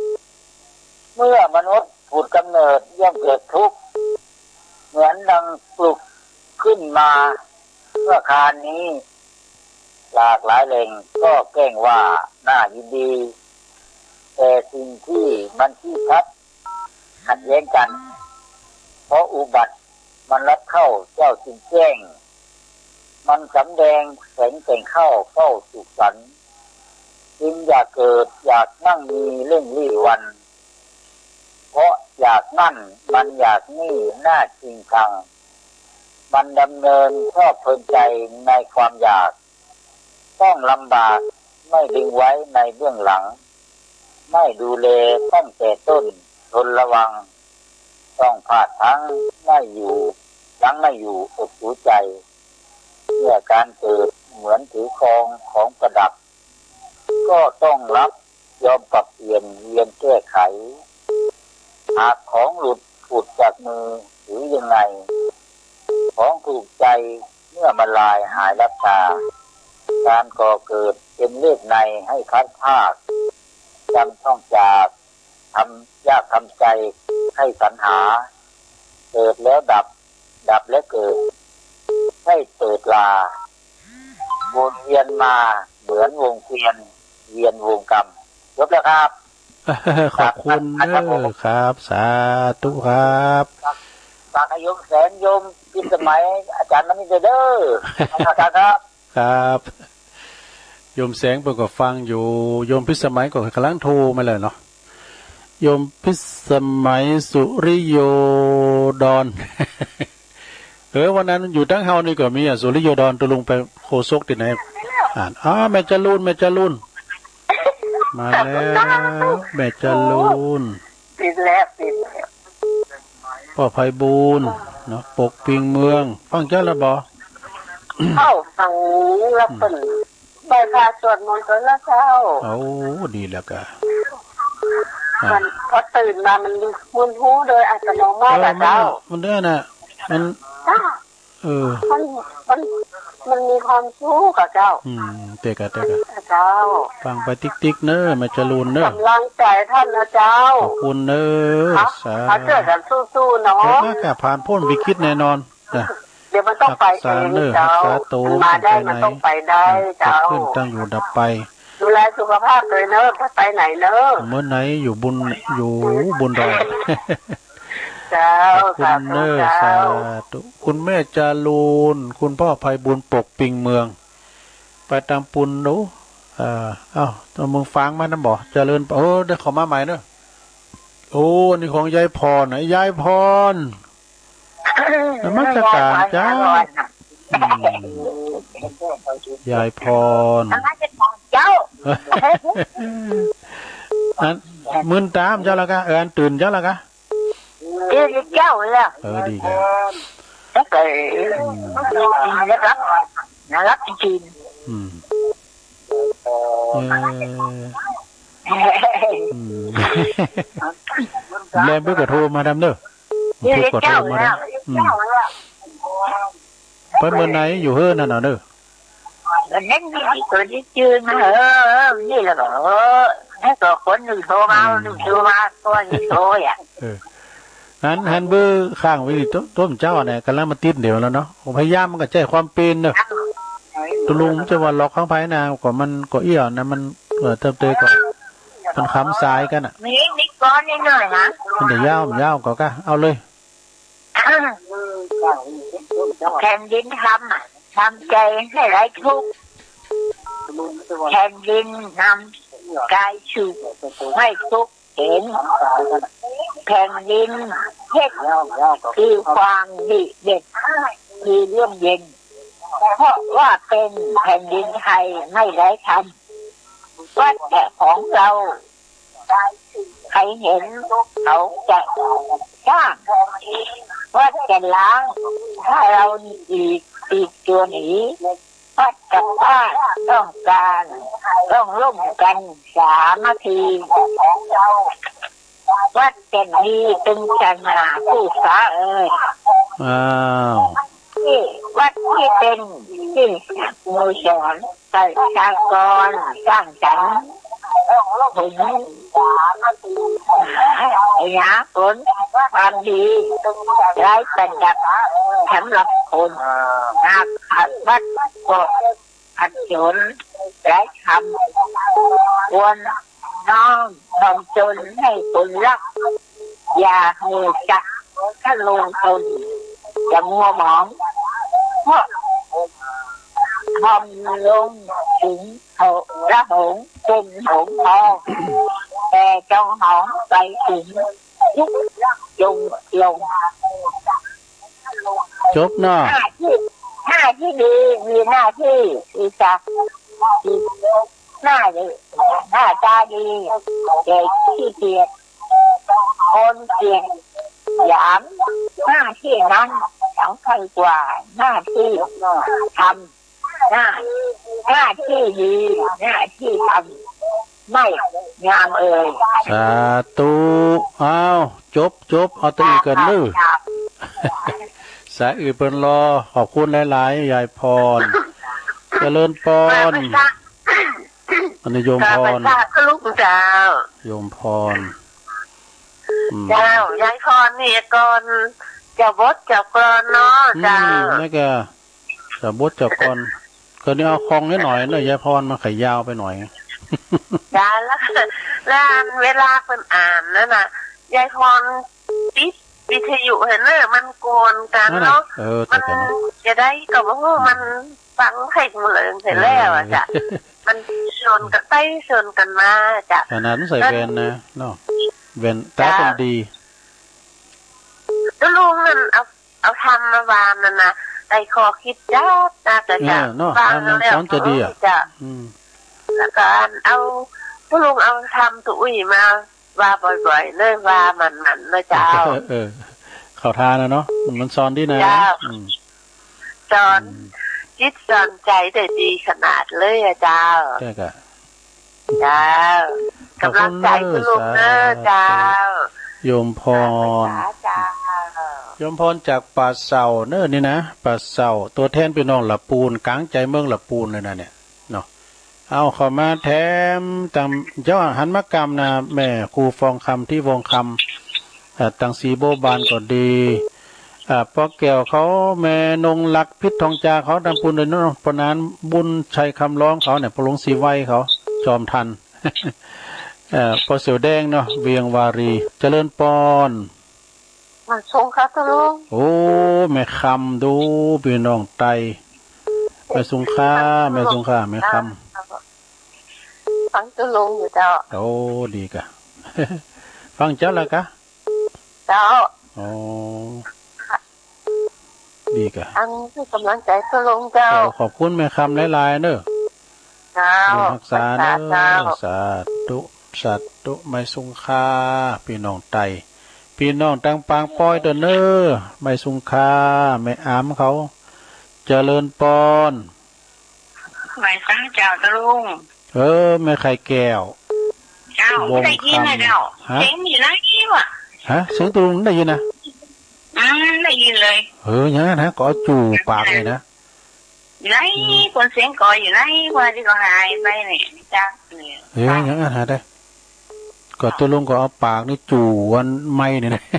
เมื่อมนุษย์ผุดกำเนิดย่อมเกิดทุกข์ เหมือนดังปลุกขึ้นมาเมื่อคานนี้ หลากหลายแหล่งก็แกล้งว่าน่ายินดี แต่สิ่งที่มันขี้ชัดขัดแย้งกัน เพราะอุบัติมันลัดเข้าเจ้าจึงแจ้ง มันสำแดงแสงแต่งเข้าเฝ้าสุขสันต์ จึงอยากเกิดอยากมั่งมีเร่งรีวัน เพราะอยากนั่นมันอยากนี่น่าชิงชัง มันดำเนินชอบเพลินใจในความอยาก ต้องลำบากไม่ดึงไว้ในเบื้องหลัง ไม่ดูแลตั้งแต่ต้นทนระวัง ต้องพลาดพลั้งไม่อยู่ ยั้งไม่อยู่อกหัวใจ เมื่อการเกิดเหมือนถือครองของประดับ ก็ต้องรับยอมปรับเปลี่ยนเวียนแก้ไข หากของหลุดผุดจากมือหรือยังไง ของถูกใจเมื่อมันลายหายลับตา การก่อเกิดเป็นเลขในให้พลัดพราก จำต้องจาก ทำยากทำใจให้สรรหา เกิดแล้วดับ ดับแล้วเกิด ใช่เกิดลา วนเวียนมาเหมือนวงเกวียน เวียนวงกรรม จบแล้วครับ ขอบคุณเนอะ ครับผม ครับ สาธุครับ ฝาก ฝากให้โยมแสง โยมพิสมัย อาจ๋ารย์มณิษฐ์เด้อ อาจ๋ารย์ครับ ครับ โยมแสงเปิ้นก็ฟังอยู่ โยมพิสมัยก็ก๋ำลังโทรมาแล้วเนาะ โยมพิสมัย สุริโยดร เออ วันนั้นอยู่ตังเฮานี่ก็มีอะ สุริโยดร ตกลงไปโฆษกตี้ไหน อ่าน อ้าว แม่จรูน แม่จรูน มาแล้ว แม่จรูน ติดแล้ว ติดแล้ว ป้อไพบูลย์เนาะ ปกปิงเมือง ฟังเจ้าแล้วบ่ เอ้า ฟังแล้วเปิ้น ไหว้พระสวดมนต์ก่อนนะเจ้า โอ้ ดีแล้วกะ มัน อ่ะ พอตื่นมามันมึนหัวโดยอัตโนมัติ เออ อะเจ้า มัน มันเด้อน่ะ มัน จ้ะ เออ มัน มัน มันมีความสุขอะเจ้า อืม เตะกะ เตะกะ เจ้า ฟังไปติ๊กๆ เน้อ แม่จรูนเน้อ กำลังใจต้านนะเจ้า ขอบคุณเน้อ ครับ สาธุ ขอเจอกันสู้ๆ เนาะ เดี๋ยวมากะผ่านพ้นวิกฤตแน่นอน นะ เดี๋ยวมันต้องไปเองเจ้า ฮักษาโต มันมาได้ มันต้องไปได้เจ้า เกิดขึ้นตั้งอยู่ดับไป ดูแลสุขภาพตวยเน้อ ไปไหนเน้อ เมื่อไหนอยู่บุญ อยู่บุญดอย เจ้า ขอบคุณเน้อ สาธุเจ้า สาธุ คุณแม่จรูน คุณป้อไพบูลย์ ปกปิงเมือง ไปตางปุ้นดู เอ่อ เอ้า ตางเมืองฝางมานะบ่ เจริญ โอ้ ได้เข้ามาใหม่เน้อ โอ้ อันนี้ของยายพรนะ ยายพร นมัสการเจ้า อืม ยายพร นมัสการเจ้า อัน มึนต๋าเจ้าละกะ เออ อันตื่นเจ้าละกะ ตื่นเจ้าละ เออ ดีกะ แล้วก็ อืม น่ารัก น่ารักจริงๆ อืม เออ อืม แลมเปิ้นก็โทรมาดำเน่อ เปิ้นก็โทรมาดำ อืม ไปเมื่อไหนอยู่เฮือนนั่นน่ะเน่อ วันนั้นมีคนที่จื้อมา เออ เออ นี่แหละก็ เออ แล้วก็คนหนึ่งโทรมา อืม หนึ่งโทรมา ตัวหนึ่งโทรอ่ะ เออ หัน หันเบอร์ข้างไว้นี่ ต้น ต้นเจ้าเนี่ย ก่ำลังมาติดเดี๋ยวแล้วเนาะ พยายามมันก็ใจ๊ความเป๋นเนาะ ตกลงจะว่าหลอกของใผนะ ก็มันก็เอี้ยนะ มัน เออ เติมเตยก็ มันขำสายกั๋นน่ะ มี มีก้อนนิดหน่อยนะ มันจะยาว มันยาวก็กะ เอาเลย แผ่นดินทำอะ ทำใจ๋หื้อไร้ทุกข์ แผ่นดินนำก๋ายสุขหื้อทุกข์เข็ญ แผ่นดินเฮ็ดคือความดีเด่น คือร่มเย็น เพราะว่าเป๋นแผ่นดินไทยไม่ไร้ธรรม วัดแต่ของเฮา ใผเห็นเขาจะสร้าง วัดจะล้าง ถ้าเฮาอีก อีกตัวหนี วัดกับบ้านต้องการ ต้องร่วมกันสามัคคี วัดจะมีเป็นศาสนาผู้สาเอ่ย อ้าว ที่วัดที่เป็นที่สโมสร ประชากรสร้างสรรค์ผล หาผลความดีไร้ประดับสำหรับคน หากขาดวัดก็ขัดสนไร้ธรรม ควรน้อมถ่อมตนให้คนรัก อย่าหื้อจักทะนงตน จะมัวหมอง เพราะ ทำลงถึงพระหงส์เป็นหงส์ทอง แต่จงหองไปถึงทุกข์จงลง จบเนาะ หน้าตี้ หน้าตี้ดี มีหน้าตี้ดีจัก หน้าดี หน้าต๋าดี แต่ขี้เกียจ คนเกียจหยาม หน้าตี้นั้นสำคัญกว่าหน้าตี้ทำ หน้า หน้าตี้ดี หน้าตี้ทำไม่งามเอ่ย สาธุ อ้าว จบ จบ เอาตะอี้ก่อนเน่อ สายอื่นเปิ้นรอ ขอบคุณหลายๆ ยายพร เจริญปอน อันนี้โยมพร ข้าพเจ้าก็ลูกเจ้า โยมพร อืม เจ้า ยายพรนี่ก่อน เจ้าบทเจ้ากลอนเนาะ อืม เจ้า แล้วก็ เจ้าบทเจ้ากลอน ก็นี่เอาคล่องนิดหน่อยเนอะ ยายพร มันขยายยาวไปหน่อย เจ้า แล้ว แล้วอันเวลาเปิ้นอ่านนั่นน่ะ ยายพรติดวิทยุหั้นเนอะ มันกวนกั๋นเนาะ นั่นน่ะ เออ แต่ มัน แต่เนาะ จะได้ก็บ่ฮู้ มันฟังใค่เหมือนเสร็จแล้วอะ เออ เจ้า มันสวนกั๋นไปสวนกั๋นมาเจ้า ขนาดมันใส่แว่นนะเนาะ แว่นต๋า เจ้า เปิ้นดี ตุ๊ลุงนั่นเอา เอาธรรมมาว่านั่นน่ะ ได้ข้อคิดจั๊ดนะ แต่จะ เออ เนาะ ฟัง ธรรมมัน แล้ว สอนจะดีอะ เออ จะ อืม แล้วก็อันเอา ตุ๊ลุงเอาธรรมตุ๊อุ้ยมาว่าบ่อยๆ เนอะ ว่ามันๆ เนอะเจ้า เออ เข้าท่านะเนาะ มันสอนดีนะ เจ้า อืม สอน อืม จิตสอนใจ๋ได้ดีขนาดเลยอะเจ้า ใจ้ก่ะ เจ้า ขอบคุณ ก๋ำลังใจ๋ตุ๊ลุงเนอะ สาธุ เจ้า โยมพร เจ้า โยมพรจากป่าเสาเนอะนี่นะ ป่าเสา ตั๋วแทนปี้น้องละปูน ก๋างใจ๋เมืองละปูนเลยนะเนี่ย เนาะ เอาเข้ามาแถมตัง เจ้าหันมากำนะ แม่ครูฟองคำ ที่วงคำ อ่า ตังสีโบบานก็ดี อ่า ป้อแก้วเขา แม่นงรัก พิษทองจาเขา ตังปูนเลยเนาะ ป้อหนาน บุญชัยคำร้องเขาเนี่ย ป้อหลวงสีไวเขา จอมทัน เอ่อ ป้อเสี่ยวแดงเนาะ เวียงวารี เจริญปอน มาส่งค่ะตุ๊ลุง โอ้ แม่คำ ดู ปี้น้องไต แม่สุงค่า แม่สุงค่า แม่คำ ฟังตุ๊ลุงอยู่เจ้า โอ้ ดีก่ะ ฟังเจ้าละก่ะ เจ้า อ๋อ ดีก่ะ อันนี้ก๋ำลังใจ๋ตุ๊ลุงเจ้า เจ้า ขอบคุณแม่คำหลายๆ เนอะ เจ้า บุญฮักษาเนอะ เจ้า สาธุ สาธุ แม่สุงค่า ปี้น้องไต ปี้น้องตังปางป้อยเต๊อะเนอะ แม่สุงค่า แม่อามเขา เจริญปอน ไหว้สาเจ้าตุ๊ลุง เออ แม่ไข่แก้ว เจ้า วงศ์คำ ได้ยินนะเจ้า ฮะ เสียงอยู่ไหนวะ ฮะ เสียงตุ๊ลุงได้ยินนะ อืม ได้ยินเลย เออ อย่างนั้นนะ ก็เอาจู๋ปากเลยนะ อยู่ไหน อืม คนเสียงก๋ออยู่ไหน ว่าตี้ก็หายไปเนี่ย จักเนี่ย เออ อย่างนั้นหาได้ ก็ตุ๊ลุงก็เอาปากนี่จู๋อันไมค์เนี่ยนะ อื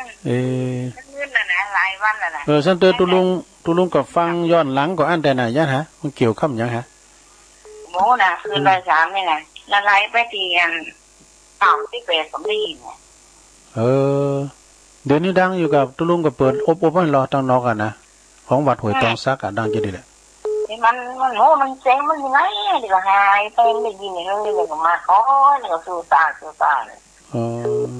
ม เออ มันมึนแล้วนะ หลายวันแล้วนะ เออ สันเตอตุ๊ลุง ตุ๊ลุงก็ฟังย้อนหลังก็อั้นแต่น่ะ ยะหา มันเกี่ยวกับหยังหา โอ้นะ คืนบ่ายสามนี่นะ ละลายไปตี้อัน สามสิบแปดก็ได้ยินเนี่ย เออ เดี๋ยวนี้ดังอยู่กับตุ๊ลุงก็เปิดอบๆ ไว้รอตังนอกอะนะ ของวัดห้วยตองสักอะ ดังจะดีแหละ นี่มัน มัน โอ้ มันเสียงมันอยู่ไหน เดี๋ยวก็หายไป ไม่ได้ยินเลย เดี๋ยวก็มา โอ้ย เดี๋ยวก็สู้ตาย สู้ตายเลย เออ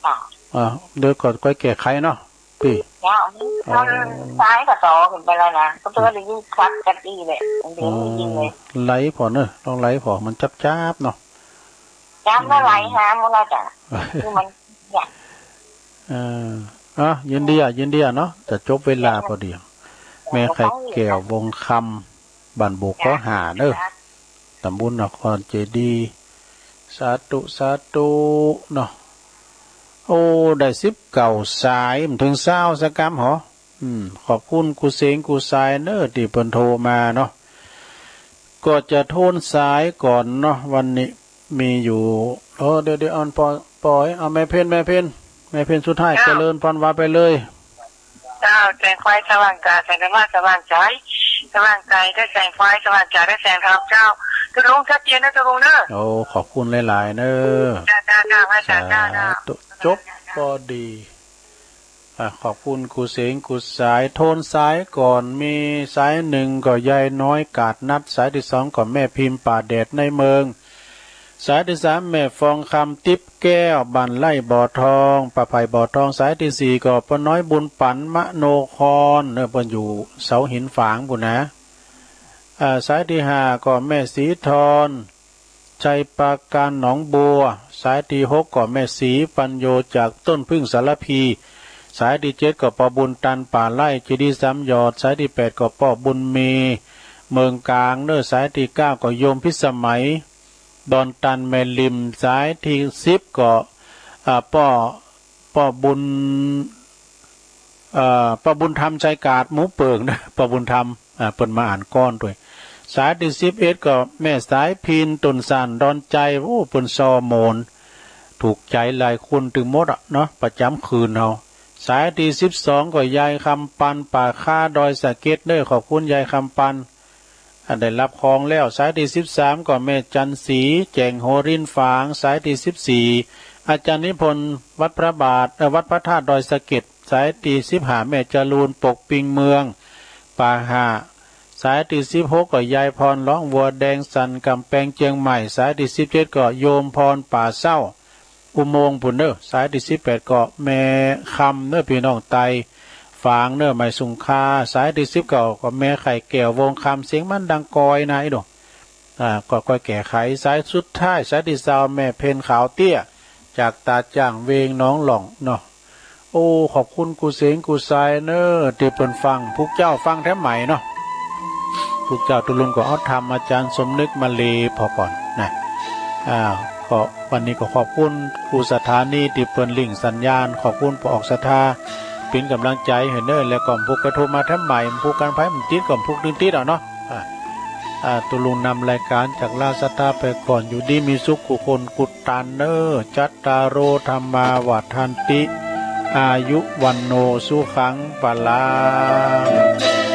อ่ะ อ่ะ เดี๋ยวก็ค่อยแก้ไขเนาะ ปี้ เนาะ เออ มันซ้ายกับสองขึ้นไปแล้วนะ ก็เพื่อได้ยินชัดกันอีกแหละ เดี๋ยวได้ยินเลย เออ ไลฟ์ผ่อเนอะ ลองไลฟ์ผ่อ มันจับๆ เนาะ จับแล้วไลฟ์หาหมดแล้วจ้ะ คือมัน เนี่ย เออ อ่ะ ยินดีอ่ะ ยินดีอ่ะเนาะ จะจบเวลาพอดี แม่ไข่แก้ว วงศ์คำ บ้านโบกข้อห้าเนอะ ตำบลนครเจดีย์ สาธุ สาธุ เนาะ โอ้ ได้สิบเก้าสาย บ่เถิงซาวสักกำหรอ อืม ขอบคุณกู้เสงกู้สายเนอะ ตี้เปิ้นโทรมาเนาะ ก็จะโทนสายก่อนเนาะ วันนี้มีอยู่ เออ เดี๋ยว เดี๋ยว อ่อนปอย ปอย เอาแม่เพ็ญ แม่เพ็ญ แม่เพ็ญสุดท้าย เจ้า เจริญพร ว่าไปเลย เจ้า แสงไฟสว่างกาย แสงธรรมะสว่างใจ สว่างใจได้แสงไฟ สว่างใจได้แสงธรรม เจ้า ตุ๊ลุงชัดเจนนะตุ๊ลุงเนอะ โอ้ ขอบคุณหลายๆ เนอะ เจ้า เจ้า เจ้า พระอาจารย์ เจ้า เจ้า สาธุ จบพอดี อ่ะ ขอบคุณกู้เสงกู้สาย โทนสายก่อน มีสายหนึ่งก็ยายน้อยกาดนัด สายตี้สองก็แม่พิมพ์ป่าแดดในเมือง สายตี้สามแม่ฟองคำติ๊บแก้ว บ้านไร่บ่อทอง ป่าไผ่บ่อทอง สายตี้สี่ก็ป้าน้อยบุญปั๋นมโนคร เนอะ เปิ้นอยู่เสาหินฝางปู้นนะ อ่า สายตี้ห้าก็แม่ศรีทร ชัยปราการหนองบัว สายตี้หกก็แม่ศรีปัญโญจากต้นผึ้งสารภี สายตี้เจ็ดก็ป้อบุญตันป่าไร่เจดีย์สามยอด สายตี้แปดก็ป้อบุญมีเมืองกลางเนอะ สายตี้เก้าก็โยมพิสมัยดอนตันแม่ริม สายตี้สิบก็ อ่า ป้อ ป้อบุญ เอ่อ ป้อบุญธรรมชัยกาดหมู่เปิ่งนะ ป้อบุญธรรม อ่า เปิ้นมาอ่านก่อนตวย สายตี้สิบเอ็ดก็แม่สายพิณ ต้นสานดอนไจ โอ้ เปิ้นซอโหมน ถูกใจ๋หลายคนตึงหมดอะเนาะ ประจ๋ำคืนเฮา สายตี้สิบสองก็ยายคำปัน ป่าค้าดอยสะเก็ดเนอะ ขอบคุณยายคำปัน อันได้รับของแล้ว สายตี้สิบสามก็แม่จันทร์ศรี แจ่งหัวรินฝาง สายตี้สิบสี่ อาจารย์นิพนธ์ วัดพระบาท เอ่อ วัดพระธาตุดอยสะเก็ด สายตี้สิบห้า แม่จรูน ปกปิงเมือง ป่าห่า สายตี้สิบหกก็ยายพร ร้องวัวแดง สันก๋ำแปง เจียงใหม่ สายตี้สิบเจ็ดก็โยมพร ป่าเศร้า อุโมงค์ปู้นเนอะ สายตี้สิบแปดก็แม่คำเนอะ ปี้น้องไตฝางเนอะ แม่สุงคา สายตี้สิบเก้าก็แม่ไข่แก้ว วงศ์คำ เสียงมันดังกอยนะไอ้หนู อ่า ก็ค่อยแก้ไข สายสุดท้าย สายตี้ซาว แม่เพ็ญขาวเตี้ย จากตาจ้างเวงหนองหล่องเนาะ โอ้ ขอบคุณกู้เสงกู้สายเนอะ ตี้เปิ้นฟัง พุกเจ้าฟังแถมใหม่เนาะ พุกเจ้าตุ๊ลุงก็เอาธรรมอาจารย์สมนึกมาเลผ่อก่อนนะ อ่า ก็วันนี้ก็ขอบคุณกู้ศรัทธานี้ตี้เปิ้นลิงก์สัญญาณ ขอบคุณป้อออกศรัทธา เป๋นก๋ำลังใจ๋หื้อเนอะ แล้วก็พุกก็โทรมาแถมใหม่ พุกกันไปมันติดก็พุกตึงติดเอาเนาะ อ่า อ่า ตุ๊ลุงนำรายก๋านจากลาศรัทธาไปก่อน อยู่ดีมีสุขกู้คนกู้ตันเนอะ จัตตาโร ธัมมา วัฑฒันติ อายุ วัณโณ สุขัง พะลัง